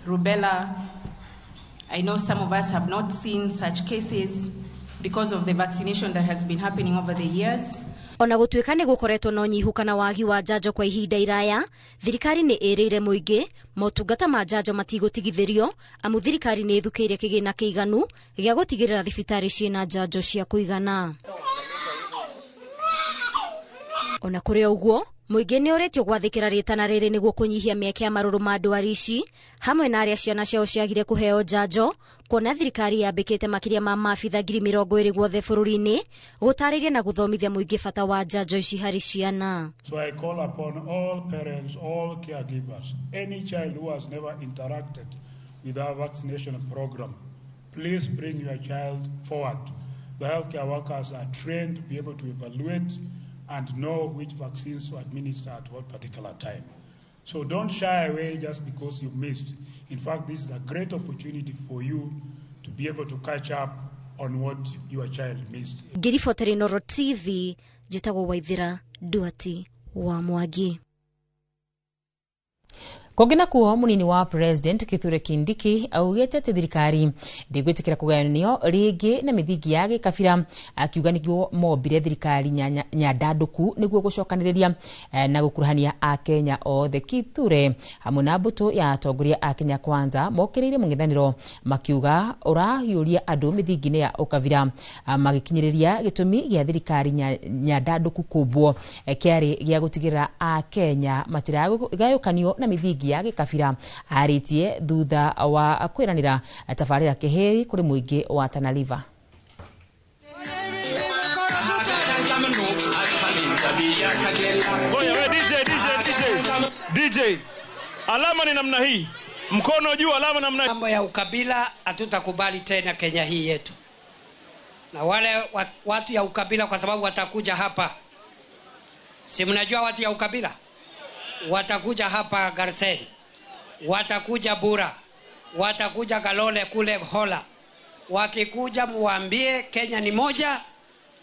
rubella. I know some of us have not seen such cases because of the vaccination that has been happening over the years. Ona gũtuĩka nĩ gũkoretwo na ũnyihu kana wagi wa njanjo kwa ihinda iraya, thirikari nĩ ĩrĩire mũingĩ motungata ma njanjo matigũtigithĩrio amu thirikari nĩ ĩthukĩire kĩgĩna kĩiganu gĩa gũtigĩrĩra thibitarĩ ciĩna njanjo cia kũigana. Ona kũrĩ ũguo, mũingĩ nĩ ũrĩtio gwathĩkĩra rĩtana rĩrĩ nĩguo kũnyihia mĩeke ya marũrũ ma ndwari ici hamwe na arĩa ciana ciao ciagire kũheo njanjo, kuona thirikari yambĩkĩte makĩria ma maabitha 20,000 guothe bũrũri-inĩ gũtarĩria na gũthomithia mũingĩ bata wa njanjo ici harĩ ciana. So I call upon all parents, all caregivers, any child who has never interacted with our vaccination program, please bring your child forward. The healthcare workers are trained to be able to evaluate and know which vaccines to administer at what particular time. So don't shy away just because you missed. In fact, this is a great opportunity for you to be able to catch up on what your child missed. Ngĩribotera Inooro TV, njĩtagwo Waithĩra Duati wa Mwangi. Kũngĩ nakuo, mũnini wa President Kithure Kindiki augĩte atĩ thirikari ndĩgwĩtĩkĩra kũgayanio rĩngĩ na mĩthingi ya gĩkabira, akiuga nĩguo mombire thirikari nyandandũku nĩguo gũcokanĩrĩria na gũkuruhania Akenya othe. Kithure hamwe na mbũtũ ya atongoria a Kenya Kwanza mokĩrĩire mũng'ethanĩro makiuga ũrahiũria andũ mĩthingi-inĩ ya ũkabira, magĩkinyĩrĩria gĩtũmi gĩa thirikari nyandandũku kũmbwo kĩarĩ gĩa gũtigĩrĩra Akenya matiragayũkanio na mĩthingi ya gĩkabira. Arĩtie thutha wa kwĩranĩra tabarĩra kĩhĩri kũrĩ mũingĩ wa Tana River. DJ, alama ni namna hii, mkono juu, alama namna hii. Mambo ya ukabila hatutakubali tena Kenya hii yetu, na wale watu ya ukabila, kwa sababu watakuja hapa, si mnajua watu ya ukabila watakuja hapa Garseni, watakuja Bura, watakuja Galole kule Hola. Wakikuja muambie Kenya ni moja,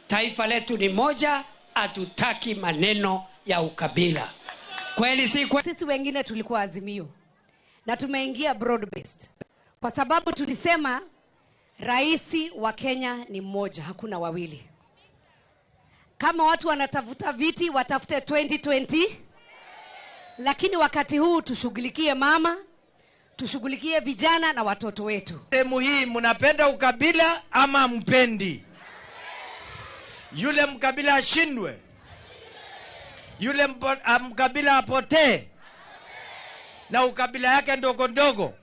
taifa letu ni moja, hatutaki maneno ya ukabila. Kweli si kweli? Sisi wengine tulikuwa Azimio na tumeingia broad based kwa sababu tulisema rais wa Kenya ni mmoja, hakuna wawili. Kama watu wanatafuta viti watafute 2020, lakini wakati huu tushughulikie mama, tushughulikie vijana na watoto wetu. Sehemu hii mnapenda ukabila ama mpendi? Yule mkabila ashindwe, yule mkabila apotee na ukabila yake ndogo ndogo.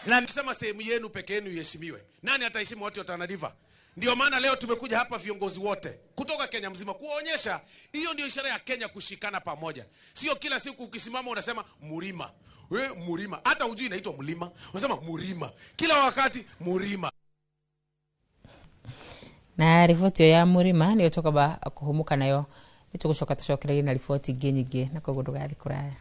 Na mkisema sehemu yenu peke yenu iheshimiwe, nani ataheshimu watu wa Tana River? Ndio maana leo tumekuja hapa viongozi wote kutoka Kenya mzima kuonyesha hiyo ndio ishara ya Kenya kushikana pamoja. Sio kila siku ukisimama unasema mlima. Wewe mlima, hata hujui inaitwa mlima, unasema mlima. Kila wakati mlima. Na riboti ya mlima niyo tukaba kuhumuka nayo nitugucoka tucokererie na riboti ingĩ nyingĩ na koguo ndũgathiĩ kũraya.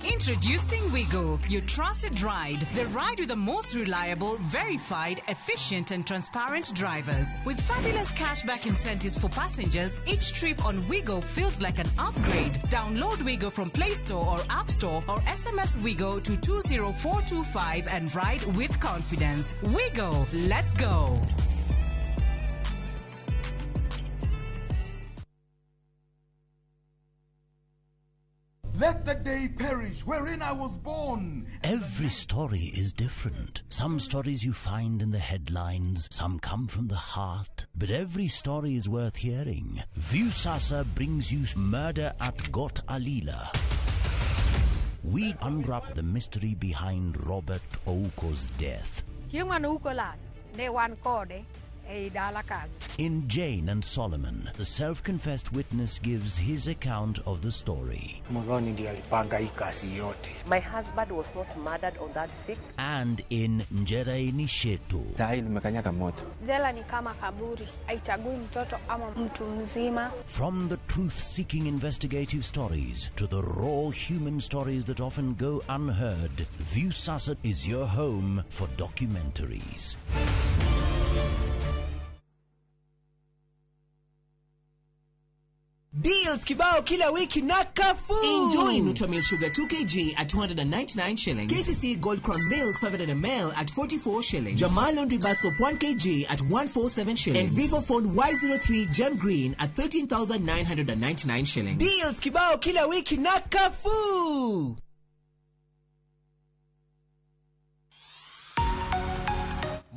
Introducing Wigo, your trusted ride. The ride with the most reliable, verified, efficient and transparent drivers. With fabulous cashback incentives for passengers, each trip on Wigo feels like an upgrade. Download Wigo from Play Store or App Store or SMS Wigo to 20425 and ride with confidence. Wigo, let's go. Let the day perish wherein I was born. Every story is different. Some stories you find in the headlines, some come from the heart. But every story is worth hearing. Viusasa brings you Murder at Got Alila. We unwrap the mystery behind Robert Ouko's death. In Jane and Solomon, the self-confessed witness gives his account of the story. My husband was not murdered on that sick. And in Njera ni Shetu. Jela ni kama kaburi, haichagui mtoto ama mtu mzima. From the truth-seeking investigative stories to the raw human stories that often go unheard, Viusasa is your home for documentaries. Deals kibao kila wiki na Carrefour. Enjoy Nutramill Sugar 2 kg at 299 shillings. KCC Gold Crown Milk 500 ml at 44 shillings. Jamal Laundry Bar Soap 1 kg at 147 shillings. And Vivo Phone Y03 Gem Green at 13,999 shillings. Deals kibao kila wiki na Carrefour.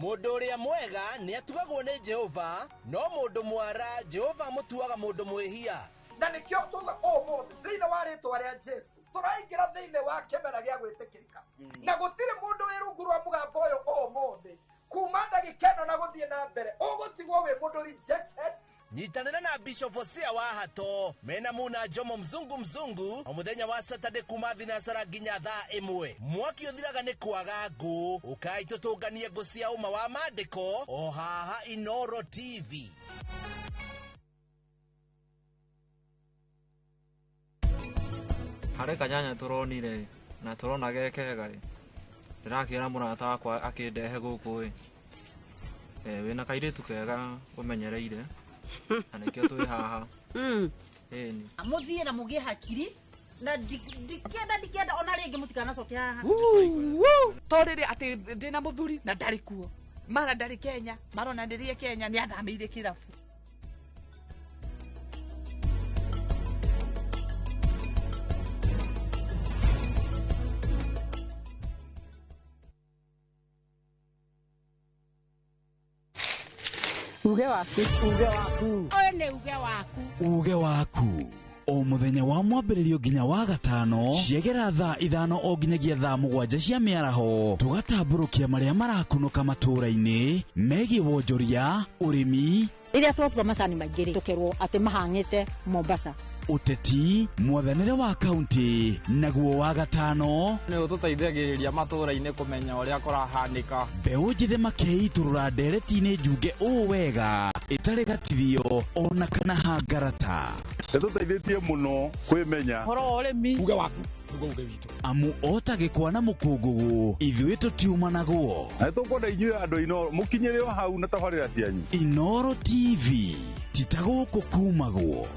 Mũndũ ũrĩa mwega nĩ atugagwo nĩ Jehova, no mũndũ mwara Jehova amũtuaga mũndũ mwĩhia. Na nĩkĩo tuga ũmũthĩ thĩinĩ wa rĩtwa rĩa Jesu tũraingĩra thĩinĩ wa kĩmera gĩa gwĩtĩkĩrĩka, na gũtirĩ mũndũ wĩ rungu rwa mũgambo ũyũ ũmũthĩ kuma ndagĩka ĩno na gũthiĩ na mbere ũgũtigwo wĩ mũndũ rejected. Nyitanĩra na Bishop Hosea wa Hato mena Muna Jomo mzungu mzungu o muthenya wa Saturday kuma thinasara nginya thaa 1. Mwaki ũthiraga nĩ kwaga ngũ, ũkai tũtũnganie ngũ cia ũma wa mandĩko o haha Inoro TV. Harĩ kanyanya tũronire na tũrona ge kega ĩ, ndĩrakĩra mũrata wakwa akĩndehe gũkũ ĩ, wĩna kairĩtu kega ũmenyereire na nĩkĩo twĩ haha. Ĩni mũthiĩ na mũgĩe hakiri na ndikenda ona rĩngĩ mũtikanacoke haha. To rĩrĩ atĩ ndĩna mũthuri na ndarĩ kuo, mara ndarĩ Kenya, mara ona ndĩrĩe Kenya nĩ athamĩire kĩrabu. Uge waku, uge waku. Ũyũ nĩ uge waku. Uge waku. O mũthenya wa mwambĩrĩrio nginya wa gatano ciegera thaa 5 o nginyagia thaa 7 cia mĩaraho tũgatambũrũkia marĩa marakunũka matũũra-inĩ megiĩ wonjoria, ũrĩmi. Rĩrĩa twatua macani maingĩ rĩ, tũkerwo atĩ mahang'ĩte Mombasa. Ũteti, mwathanĩre wa kaunti, naguo wa gatano nĩ ũtũteithagĩrĩria matũũra-inĩ kũmenya ũrĩa kũrahanĩka. Mbeũ njĩthĩ makeitũrũra ndereti-inĩ njunge ũũ wega ĩtarĩ gatithio ona kana hangarata. Ĩtũteithĩtie mũno kwĩmenya ũhoro wa ũrĩmi. Uge waku nĩguo uge witũ. Amu ota gĩkwa na mũkũngũgũ ithuĩ tũtiumanagwo. Na nĩtũkwenda inyuĩ andũ Inoro mũkinyĩre o hau na tabarĩra cianyu. Inoro TV ti ta gũkũ kumagwo.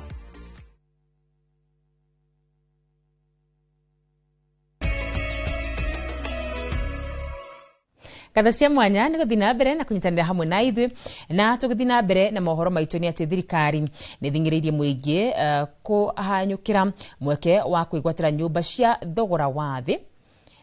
Ngatho cia mwanya nĩ gũthiĩ na mbere na kũnyitanĩra hamwe na ithuĩ na tũgĩthiĩ na mbere na mohoro maitũ nĩ atĩ thirikari nĩ ĩthing'ĩrĩirie mũingĩ kũhanyũkĩra mweke wa kwĩgwatĩra nyũmba cia thogora wa thĩ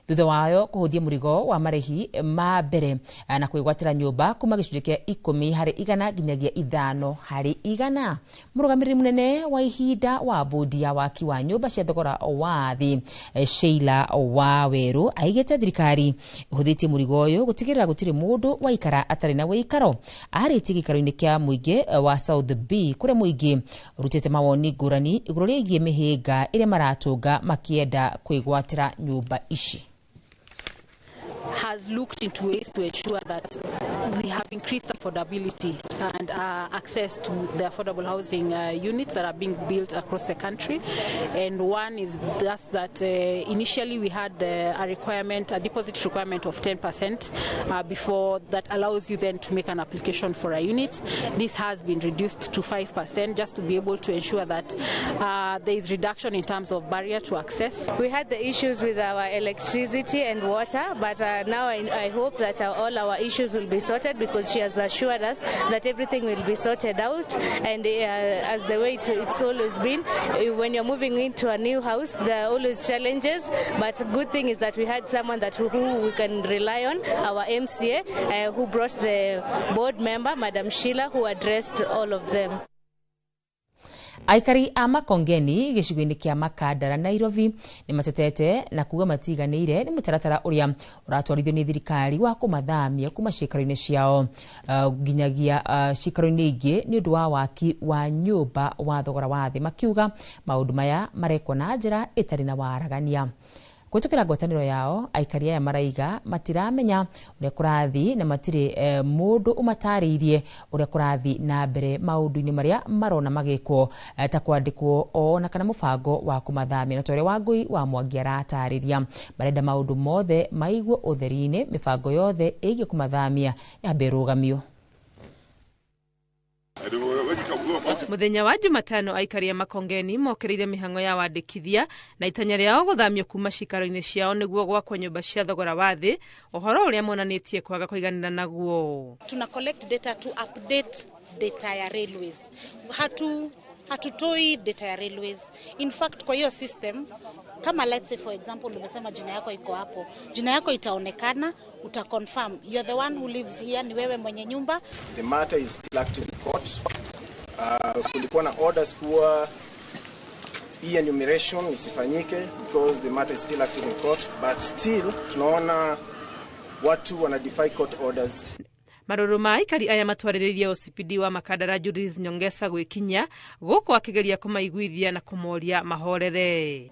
thutha wayo kũhũthia mũrigo wa marĩhi ma mbere na kwĩgwatĩra nyũmba kuma gĩcunjĩ kĩa 10 harĩ igana nginyagia 5 harĩ igana. Mũrũgamĩrĩri mũnene wa ihinda wa bodi ya waki wa nyũmba cia thogora wa thĩ Sheila Waweru aigĩte thirikari ĩhũthĩtie mũrigo ũyũ gũtigĩrĩra gũtirĩ mũndũ waikara atarĩ na wĩikaro. Arĩtie gĩikaro-inĩ kĩa mũingĩ wa South B kũrĩa mũingĩ ũrutĩte mawoni ngũrani igũrũ rĩgiĩ mĩhĩnga ĩrĩa maratũnga makĩenda kwĩgwatĩra nyũmba ici. Has looked into ways to ensure that we have increased affordability and access to the affordable housing units that are being built across the country. And one is just that initially we had a requirement, a deposit requirement of 10% before that allows you then to make an application for a unit. This has been reduced to 5% just to be able to ensure that there is reduction in terms of barrier to access. We had the issues with our electricity and water, but now I hope that all our issues will be sorted, because she has assured us that everything will be sorted out. And as the way it's always been, when you're moving into a new house, there are always challenges. But good thing is that we had someone that who we can rely on, our MCA, who brought the board member, Madam Sheila, who addressed all of them. Aikari a Makongeni gĩcigo-inĩ kĩa Makandara Nairobi nĩ matetete na kuga matiganĩire nĩ mũtaratara ũrĩa ũratwarithio nĩ thirikari wa kũmathamia kuma ciikaro-inĩ ciao nginyagia ciikaro-inĩ ingĩ nĩ ũndũ wa waki wa nyũmba wa thogora wa thĩ, makiuga maũndũ maya marekwo na njĩra ĩtarĩ na waragania. Kũhĩtũkĩra ngwatanĩro yao aikari aya maraiga matiramenya ũrĩa kũrathiĩ na matirĩ mũndũ ũmatarĩirie ũrĩa kũrathiĩ na mbere maũndũ-inĩ marĩa marona magĩkwo ta kwandĩkwo ona kana mũbango wa kũmathamia. Na ta ũrĩa Wangũi wa Mwangi aratarĩria, marenda maũndũ mothe maigwo ũtheri-inĩ, mĩbango yothe ĩgiĩ kũmathamia yambe ĩrũgamio. Muthenya wa Jumatano aikari a Makongeni mokĩrĩire mĩhang'o ya wandĩkithia na itanya rĩao gũthamio kuma ciikaro-inĩ ciao nĩguo gwakwo nyũmba cia thogora wa thĩ, ũhoro ũrĩa monanĩtie kwaga kũiganĩra naguo. Tuna collect data to update data ya railways. Hatutoi data ya railways. In fact, kwa hiyo system, kama let's say for example umesema jina yako iko hapo, jina yako itaonekana, uta confirm you're the one who lives here, ni wewe mwenye nyumba. The matter is still active in court. Kulikuwa na orders kuwa hii enumeration isifanyike because the matter is still active in court, but still tunaona watu wana defy court orders. Marũrũ ma aikari aya matwarĩrĩirie OCPD wa Makandara Judith Nyongesa gwĩkinya gũkũ akĩgeria kũmaiguithia na kũmoria mahorere.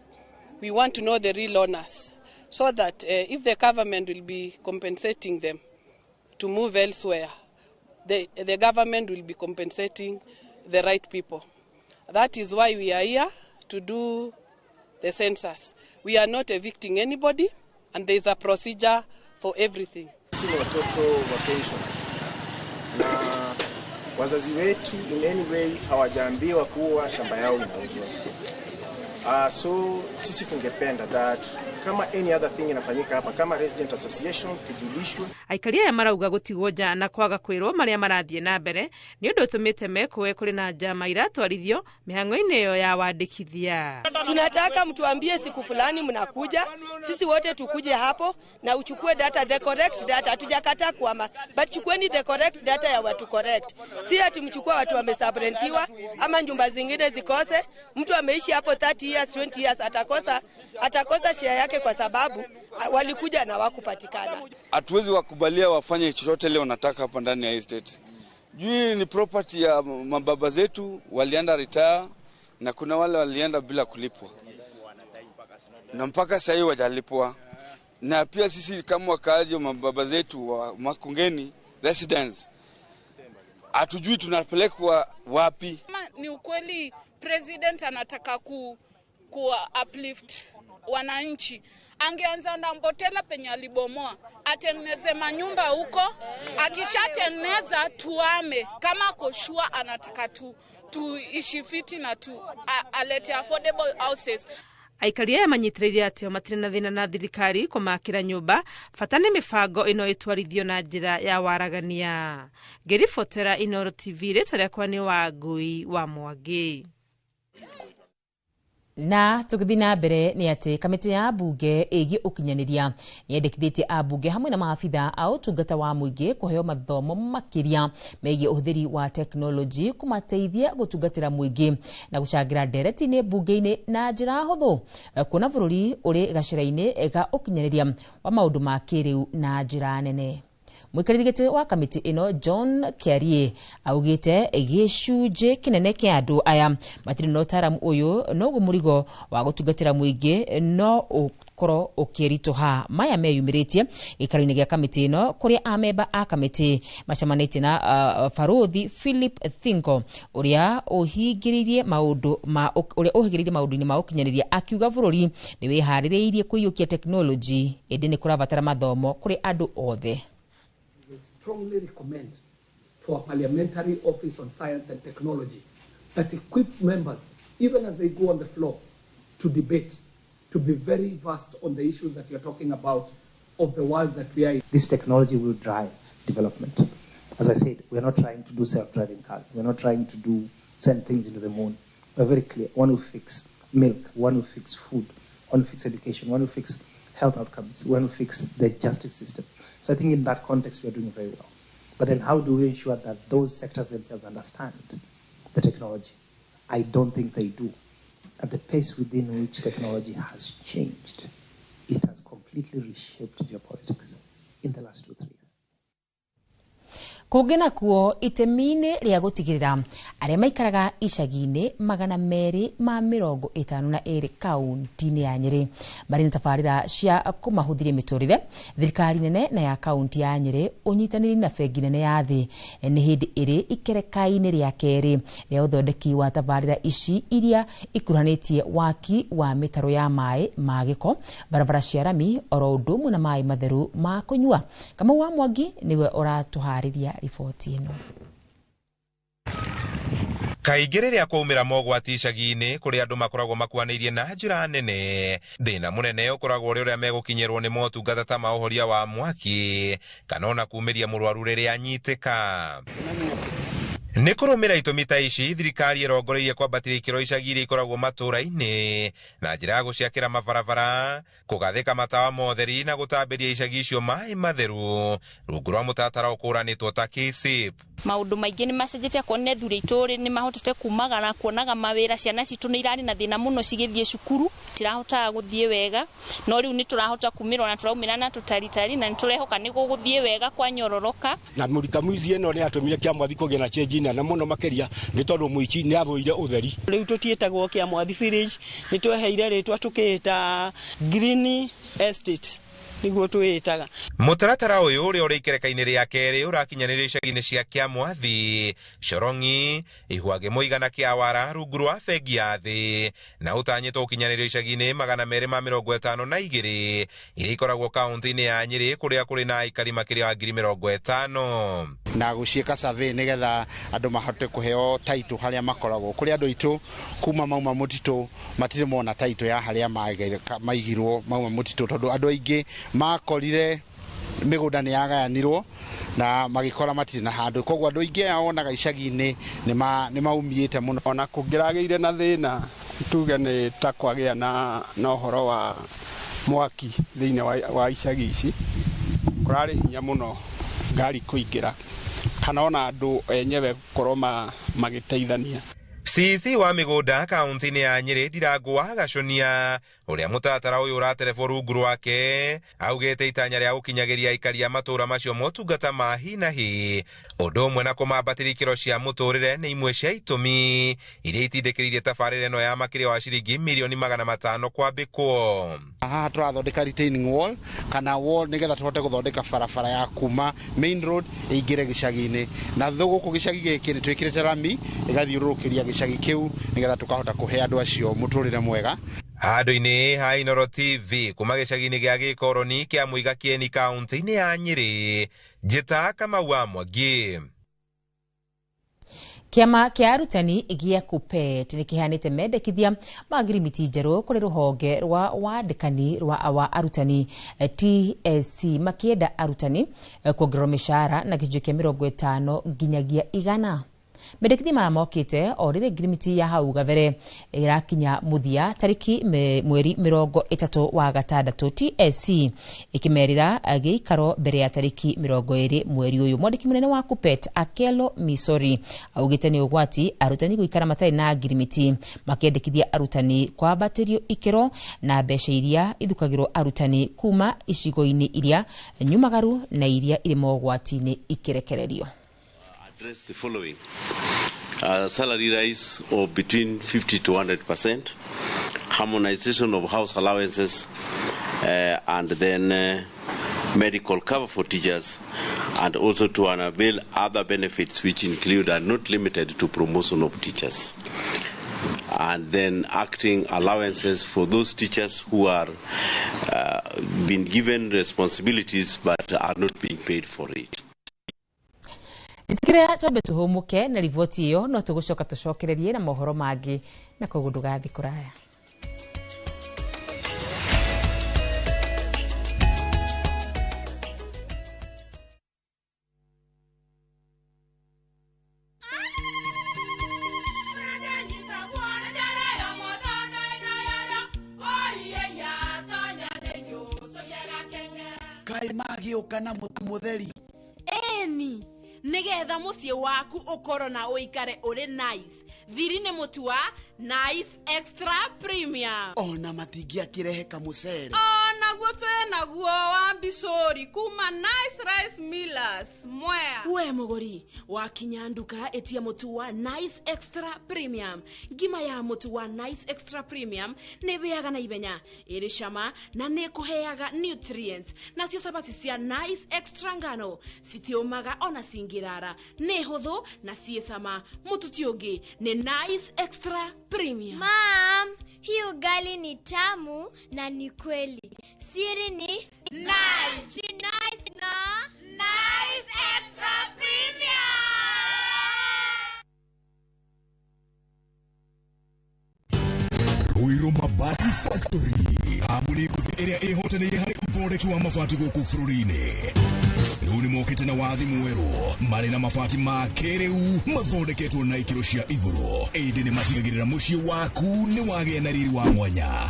We want to know the real owners so that if the government will be compensating them to move elsewhere, the government will be compensating the right people. That is why we are here to do the census. We are not evicting anybody, and there is a procedure for everything. Sisi ni watoto wa pensioners na wazazi wetu in any way hawajaambiwa kuwa shamba yao inauzwa. So sisi tungependa that kama any other thing inafanyika hapa kama resident association tujulishwe. Aikari aya marauga gũtigwo nja na kwaga kwĩrwo marĩa marathiĩ na mbere nĩ ũndũ ũtũmĩte mekũe kũrĩ na njama iratwarithio mĩhang'o-inĩ ĩyo ya wandĩkithia. Tunataka mtuambie siku fulani mnakuja, sisi wote tukuje hapo na uchukue data, the correct data. Hatujakataa kuama, but chukueni the correct data ya watu correct. Si ati mchukue watu wamesubrentiwa ama nyumba zingine zikose. Mtu ameishi hapo 30 years, 20 years atakosa share yake kwa sababu walikuja na wakupatikana. Hatuwezi wakubalia wafanye chochote leo wanataka hapa ndani ya estate. Juu ni property ya mababa zetu walienda retire na kuna wale walienda bila kulipwa. Na mpaka sasa hivi hawajalipwa. Na pia sisi kama wakaaji wa mababa zetu wa Makongeni residents hatujui tunapelekwa wapi. Ni ukweli president anataka ku uplift wananchi. Angeanza na Mbotela penye alibomoa, atengeneze manyumba huko, akishatengeneza tuame. Kama koshua anataka tuishi fiti na alete affordable houses. Aikari aya manyitĩrĩire atĩ o matirĩ na thĩna na thirikari kũmakĩra nyũmba, bata nĩ mĩbango ĩno ĩtwarithio na njĩra ya waragania. Ngĩribotera Inooro TV, rĩtwa rĩakwa nĩ Wangũi wa Mwangi. Na tũgĩthiĩ na mbere nĩ atĩ kamĩtĩ ya mbunge ĩgiĩ ũkinyanĩria nĩyendekithĩtie ambunge hamwe na maabitha a ũtungata wa mũingĩ kũheo mathomo makĩria megiĩ ũhũthĩri wa tekinoronjĩ kũmateithia gũtungatĩra mũingĩ na gũcangĩra ndereti-inĩ mbunge-inĩ na njĩra hũthũ, kuona bũrũri ũrĩ gacĩra-inĩ ga ũkinyanĩria wa maũndũ ma kĩrĩu na njĩra nene. Mũikarĩri gĩtĩ wa kamĩtĩ ĩno John Kiarie augĩte gĩcunjĩ kĩnene kĩa andũ aya matirĩ na ũtaaramu ũyũ, noguo mũrigo wa gũtungatĩra mũingĩ no ũkorwo ũkĩritũha. Maya meyumĩrĩtie gĩikaro-inĩ gĩa kamĩtĩ ĩno kũrĩa amemba a kamĩtĩ macemanĩtie na Barũthi Philip Thingo ũrĩa ũhingĩrĩirie maũndũ-inĩ ma ũkinyanĩria, akiuga bũrũri nĩ wĩharĩrĩirie kũiyũkia tekinoronjĩ ĩndĩ nĩ kũrabatara mathomo kũrĩ andũ othe. Strongly recommend for a parliamentary office on science and technology that equips members, even as they go on the floor to debate, to be very versed on the issues that you're talking about of the world that we are in. This technology will drive development. As I said, we are not trying to do self-driving cars. We are not trying to send things into the moon. We are very clear. One will fix milk, one will fix food, one will fix education, one will fix health outcomes, one will fix the justice system. So I think in that context, we are doing very well. But then how do we ensure that those sectors themselves understand the technology? I don't think they do. At the pace within which technology has changed, it has completely reshaped geopolitics in the last 2-3 years. Kũngĩ nakuo itemi-inĩ rĩa gũtigĩrĩra arĩa maikaraga icagi-inĩ 252 kaunti-inĩ ya Nyĩrĩ marĩ na tabarĩra cia kũmahũthĩria mĩtũrĩre, thirikari nene na ya kaunti ya Nyĩrĩ ũnyitanĩri na bengi nene ya thĩ nĩ hĩndĩ ĩrĩ ikereka-inĩ rĩa kerĩ rĩa ũthondeki wa tabarĩra ici iria ikuruhanĩtie waki wa mĩtaro ya maĩ ma gĩko, barabara cia rami oro ũndũ ũmwe na maĩ matheru ma kũnyua. Kamau wa Mwangi nĩwe ũratũharĩria riboti ĩno. Kaingĩ rĩrĩa kwaumĩra mogwati icagi-inĩ kũrĩa andũ makoragwo makuanĩirie na njĩra nene, thĩna mũnene ũkoragwo ũrĩ ũrĩa megũkinyĩrwo nĩ motungata ta ma ũhoria wa mwaki kana ona kumĩria mũrwaru rĩrĩa anyitĩka. Nĩ kũrũmĩra itũmi ta ici, thirikari ĩrongoreirie kwambatĩria ikĩro icagi iria ikoragwo matũũra-inĩ na njĩra ya gũciakĩra mabarabara, kũgathĩka matawa motheri na gũtambĩria icagi icio maĩ matheru rungu rwa mũtaratara ũkũranĩtwo ta KCIP. Maũndũ maingĩ nĩ macenjetie, kuona athuri aitũ rĩ nĩ mahotete kumagara kuonaga mawĩra, ciana citũ nĩ irarĩ na thĩna mũno cigĩthiĩ cukuru, tirahotaga gũthiĩ wega, no rĩu nĩ tũrahota kumĩrwo na tũraumĩra na tũtaritari na nĩ tũrehoka nĩ gũgũthiĩ wega kwanyororoka. Na mũrita ĩno nĩ atũmire Kĩamwathi kũgĩa na change nene mũno makĩria nĩ tondũ mũici nĩ athũire ũtheri. Rĩu tũtiĩtagwo Kĩamwathi village, nĩ tweheire rĩtwa tũkĩĩta Green Estate niguo twĩtaga. Mũtaratara ũyũ ũrĩa ũrĩ ikereka-inĩ rĩa kerĩ ũrakinyanĩrio icagi-inĩ cia Kĩamwathi, Corongi, Ihwangĩ Mũigana, Kĩawara rungu rwa bengi ya thĩ na ũtanyĩtwo gũkinyanĩrio icagi-inĩ 252 iria ikoragwo kaunti-inĩ ya Nyĩrĩ kũrĩa kũrĩ na aikari makĩria wa 50,000. Na gũciĩka survey nĩgetha andũ mahote kũheo title harĩa makoragwo. Kũrĩ andũ aitũ kuma mauma mũtitũ matirĩ mona title ya harĩa maigirwo mauma mũtitũ tondũ andũ aingĩ makorire mĩgũnda nĩ yagayanirwo na magĩkora matirĩ na handũ, koguo andũ aingĩ aya wonaga icagi-inĩ nĩ maumĩte mũno. Ona kũngĩragĩire na thĩna tuge nĩ ta kwagĩa na ũhoro wa mwaki thĩinĩ wa icagi ici, kũrarĩ hinya mũno ngari kũingĩra kana ona andũ enyewe gũkorwo magĩteithania. CC wa mĩgũnda kaunti-inĩ ya Nyĩrĩ Ndirangu wa Gacunia ũrĩa mũtaratara ũyũ ũraterebwo rungu rwake augĩte itanya rĩa gũkinyagĩria aikari a matũũra macio motungata ma hi na hi ũndũ ũmwe na kũmambatĩria ikĩro cia mũtũrĩre nĩ imwe cia itũmi iria itindĩkĩrĩirie tabarĩra ĩno ya makĩria wa ciringi mirioni 500 kwambĩkwo. Haha tũrathondeka retaining wall kana wall nĩgetha tũhote gũthondeka barabara ya kuma main road ĩingĩre gĩcagi-inĩ, na gũkũ gĩcagi gĩkĩ nĩ twĩkĩrĩte rami ĩgathiũrũrũkĩria gĩcagi kĩu nĩgetha tũkahota kũhe andũ acio mũtũrĩre mwega. Handũ-inĩ ha Inooro TV kuma gĩcagi-inĩ gĩa Gĩkoroni kĩa Mũiga Kĩeni kaunti-inĩ ya Nyĩrĩ, njĩta Kamau wa Mwangi. Kĩama kĩa arutani gĩa KUPPET nĩ kĩheanĩte mendekithia ma ngirimiti njerũ kũrĩ rũhonge rwa wandĩkani rwa arutani TSC makĩenda arutani kuongererwo mĩcara na gĩcunjĩ kĩa 50 nginyagia 100. Mendekithia maya mokĩte o rĩrĩ ngirimiti ya hau gabere ĩrakinya mũthia tariki mweri 30 wa gatandatũ, TSC ĩkĩmerĩra gĩikaro mbere ya tariki 20 mweri ũyũ. Mwandĩki mũnene wa KUPPET Akelo Misori augĩte nĩ ũgwati arutani gũikara matarĩ na ngirimiti, makĩendekithia arutani kwambatĩrio ikĩro na mbeca iria ithukagĩrwo arutani kuma icigo-inĩ iria nyumagaru na iria irĩ mogwati-inĩ ikĩrekererio. Address the following: salary rise of between 50 to 100%, harmonization of house allowances, and then medical cover for teachers, and also to unveil other benefits which include and not limited to promotion of teachers, and then acting allowances for those teachers who are been given responsibilities but are not being paid for it. Tikiria twambe tuhumuke na riboti iyo no tugucoka tucokererie na mohoro mangi na koguo ndugathi kuraya. Magĩũka na mũtu mũtheri. Eni nigetha muciĩ waku ũkorwo na ũikare ũrĩ nice, thiri nĩ mũtu wa Nice Extra Premium. Ona matingĩakĩrehe kamũcere. Onaguo twĩnaguo wa mbicũri kuma Nice Rice Millers Mwea. We mũgũri wakinya nduka ĩtia mũtu wa Nice Extra Premium. Ngima ya mũtu wa Nice Extra Premium nĩ ĩhĩaga na ihenya, ĩrĩ cama na nĩ ĩkũheaga nutrients. Nacio cabaci cia Nice Extra ngano citiũmaga ona cingĩrara, nĩ hũthũ na ciĩ cama. Mũtu ti ũngĩ nĩ Nice Extra Premium. Mom, hii ugali ni tamu na ni kweli. Siri ni Nice. Ni nice na Nice Extra Premium. Ruiru Mabati Factory, kambuni ngũthi ĩrĩa ĩhotanĩire harĩ ũthondeki wa mabati gũkũ bũrũri-inĩ. Rĩu nĩ mokĩte na wathi mwerũ marĩ na mabati ma kĩrĩu mathondeketwo na ikĩro cia igũrũ, ĩndĩ nĩ matigagĩrĩra mũciĩ waku nĩ wagĩa na riri wa mwanya.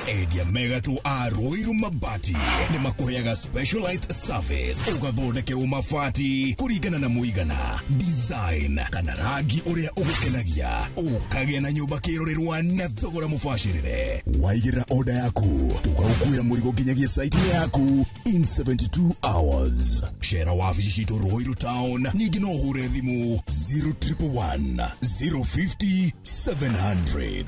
Endia megatũ a Ruiru Mabati nĩ makũheaga specialized service, ũgathondekerwo mabati kũringana na mũigana, design kana rangi ũrĩa ũgũkenagia, ũkagĩa na nyũmba kĩrorerwa na thogora mũbacĩrĩre. Waigĩrĩra order yaku tũgagũkuĩra mũrigo nginyagia site yaku in 72 hours. Cera wabici citũ Ruiru Town, ningĩ no ũhũre thimũ 0111 050 700.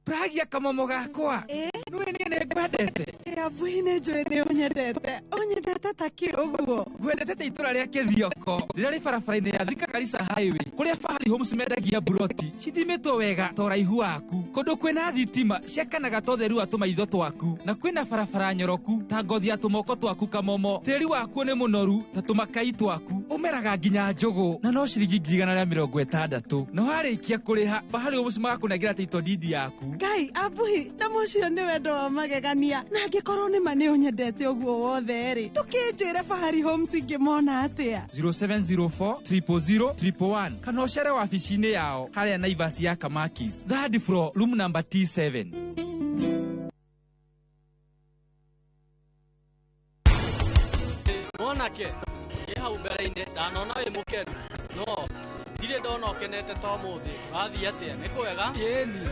Pragia kamomo gakwa. Nĩ niĩ nĩ ngwendete. Abuhi nĩ njũĩ nĩ ũnyendete. Ũnyendete ta kĩ ũguo? Ngwendete ta itũra rĩa Kĩthioko rĩrĩa rĩ barabara-inĩ ya Thika Garissa Highway, kũrĩa Fahari Homes mendagia buroti cithimĩtwo wega ta ũraihu waku, kũndũ kwĩna thitima ciakanaga ta ũtheru wa tũmaitho twaku, na kwĩna barabara nyoroku ta ngothi ya tũmoko twaku kamomo. Tĩri wakuo nĩ mũnoru ta tũmakai twaku, ũmeraga nginya njũgũ na no ciringi 160,000. Na warĩkia kũrĩha Fahari Homes magakũnengera title deed yaku. Ngai abuhi, na mũcio nĩ wendo wa magegania. Na angĩkorwo nĩ ma nĩ ũnyendete ũguo wothe rĩ, ndũkĩnjĩre Fahari Homes ingĩmona atĩa? 0704 000 111 kana ũcere wabici-inĩ yao harĩa Naivas ya Kamakis, third floor, room number T7. Mwanake ĩ hau mbere-inĩ ndanona wĩ mũkenu, no ndirĩ ndona ũkenete ta ũmũthĩ. Wathiĩ atĩa? Nĩ kwega? Ĩni.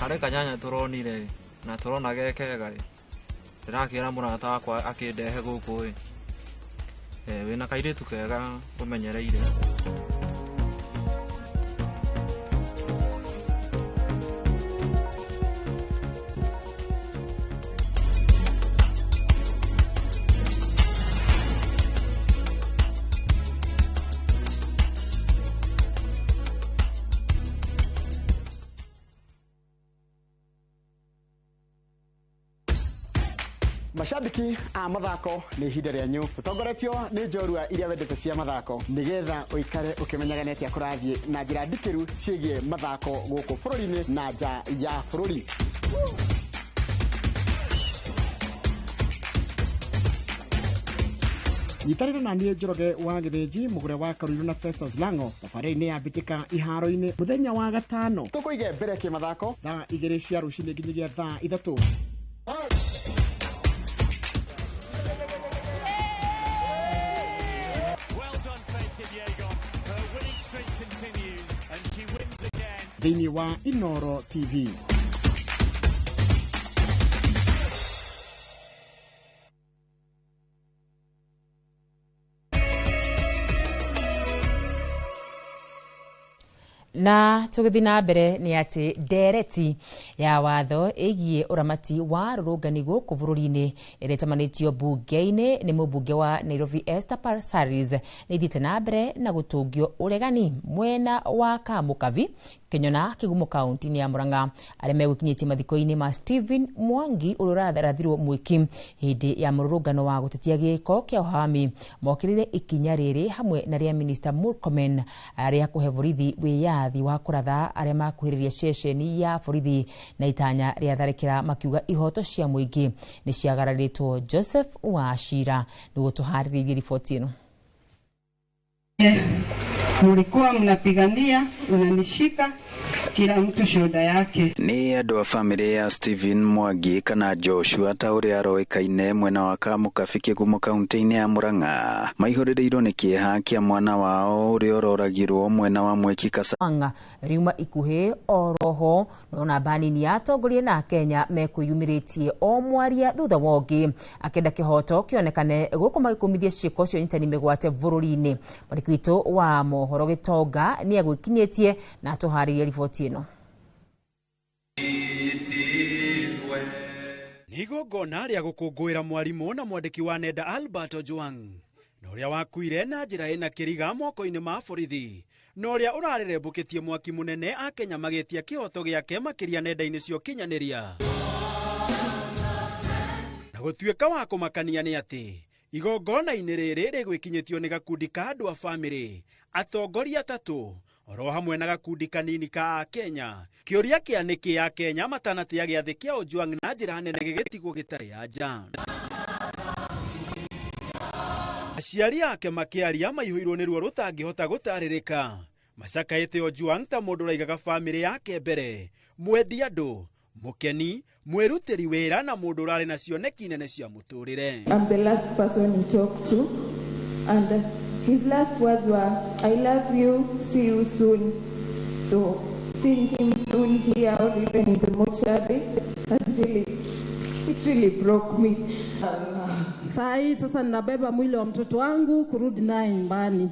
Harĩ kanyanya tũronire na tũrona ge kega ĩ, ndĩrakĩra mũrata wakwa akĩndehe gũkũ ĩ. Wĩna kairĩtu kega ũmenyereire. Mashabiki a mathako nĩ ihinda rĩanyu tũtongoretio nĩ njorua iria wendete cia mathako nĩgetha ũikare ũkĩmenyaga nĩ atĩa kũrathiĩ na njĩra ndikĩru ciĩgiĩ mathako gũkũ bũrũri-inĩ na nja ya bũrũri. Nyitanĩra na niĩ Njoroge wa Gĩthĩnji, mũgũre wa Karuiru na Festus Lango thabarĩ-inĩ ya mbĩtĩka iharo-inĩ mũthenya wa gatano. Tũkũige mbere kĩmathako thaa 2 cia rũcinĩ nginyagia thaa 3. Thĩinĩ wa Inoro TV. Na tũgĩthiĩ na mbere nĩ atĩ ndereti ya watho ĩgiĩ ũramati wa rũrũngani gũkũ bũrũri-inĩ ĩrĩa ĩtamanĩtio mbunge-inĩ nĩ mũmbunge wa Nairobi Esther Passaris nĩ ithiĩte na mbere na gũtũngio ũregani mwena wa Kamũkabi Kĩnyona Kĩgumo kaunti-inĩ ya Murang'a arĩa megũkinyĩtie mathiko-inĩ ma Stephen Mwangi ũrĩa ũratharathirwo mwĩki hĩndĩ ya mũrũrũngano wa gũtetia gĩko kĩa ũhami. Mokĩrĩire ikinya rĩrĩ hamwe na rĩa Minister Murkomen rĩa kũhe borithi wĩyathi wa kũratha arĩa makuhĩrĩria ceceni ya borithi na itanya rĩa tharĩkĩra, makiuga ihoto cia mũingĩ nĩ ciagararĩtwo. Joseph Wachira nĩguo tũharĩrĩirie riboti ĩno. Mlikuwa mnapigania, unanishika kila mtu shoda yake. Nĩ andũ a bamĩrĩ ya Stephen Mwangi kana Joshua ta ũrĩa aroĩkaine mwena wa Kamũkabi Kĩgumo kaunti-inĩ ya Murang'a maihũrĩrĩirwo nĩ kĩeha kĩa mwana wao ũrĩa ũroragirwo mwena wa Mweki Anga riuma ikuhĩ oroho no namba nini ya atongoria na Kenya mekwĩyumĩrĩtie o mwaria thutha wa ũngĩ akĩenda kĩhoto kĩonekane gũkũ magĩkũmithia ciĩko cia ũnyitani mĩgwate bũrũri-inĩ. Mwandĩki witũ wa mohoro Gĩtonga nĩ agwĩkinyĩtie na atũharĩrie riboti ĩno. Nĩ igongona rĩa gũkũngũĩra mwarimũ na mwandĩki wa nenda Albert Ojwang na ũrĩa wakuire na njĩra ĩna kĩriga moko-inĩ ma borithi na ũrĩa ũrarerembũkĩtie mwaki mũnene Akenya magĩtia kĩhoto gĩake makĩria nenda-inĩ cia ũkinyanĩria. Na gũtuĩka wa kũmakania nĩ atĩ igongona-inĩ rĩrĩ rĩgwĩkinyĩtio nĩ gakundi ka andũ a bamĩrĩ atongoria atatũ oro hamwe na gakundi kanini ka Akenya. Kĩũria kĩa nĩkĩ Akenya matanatĩa gĩathĩ kĩa Ojwang na njĩra nene gĩgĩtigwo gĩtarĩ anja. Aciari ake makĩaria maihũirwo nĩ ruo rũtangĩhota gũtarĩrĩka. Macakaĩte Ojwang ta mũndũ ũraigaga bamĩrĩ yake mbere, mwendi andũ, mũkeni, mwĩrutĩri wĩra na mũndũ ũrarĩ na cioneki nene cia mũtũrĩre. I'm the last person he talked to, and his last words were, I love you, see you soon. So seeing him soon here or even in the mortuary has really, it really broke me. Saa hii sasa ninabeba mwili wa mtoto wangu kurudi naye nyumbani.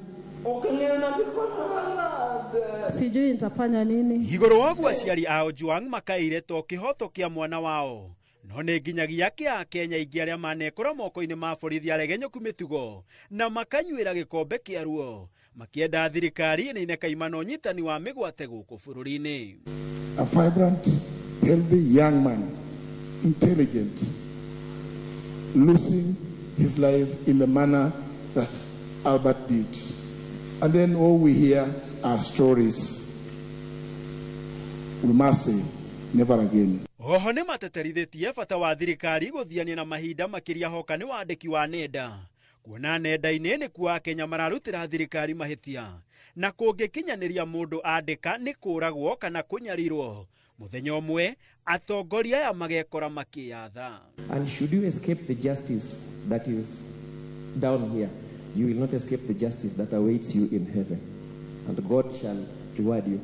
Sijui nitafanya nini. Igũrũ wa ũguo aciari a Ojwang makaire to kĩhoto kĩa mwana wao no nĩ nginyagia kĩa Akenya aingĩ arĩa manekora moko-inĩ ma borithi aregenyũku mĩtugo na makanyuĩra gĩkombe kĩa ruo makĩenda thirikari ĩnine kaimana ũnyitani wa mĩgwate gũkũ bũrũri-inĩ. A vibrant, healthy young man, intelligent, losing his life in the manner that Albert did. And then all we hear are stories. We must say, never again. Oho nĩ mateterithĩtie bata wa thirikari gũthiania na mahinda makĩria hoka nĩ wandĩki wa nenda kuona nenda-inĩ nĩkuo Akenya mararutĩra thirikari mahĩtia na kũngĩkinyanĩria mũndũ andĩka nĩ kũragwo kana kũnyarirwo. Mũthenya ũmwe atongoria aya magekora makĩyatha. And should you escape the justice that is down here, you will not escape the justice that awaits you in heaven, and God shall reward you.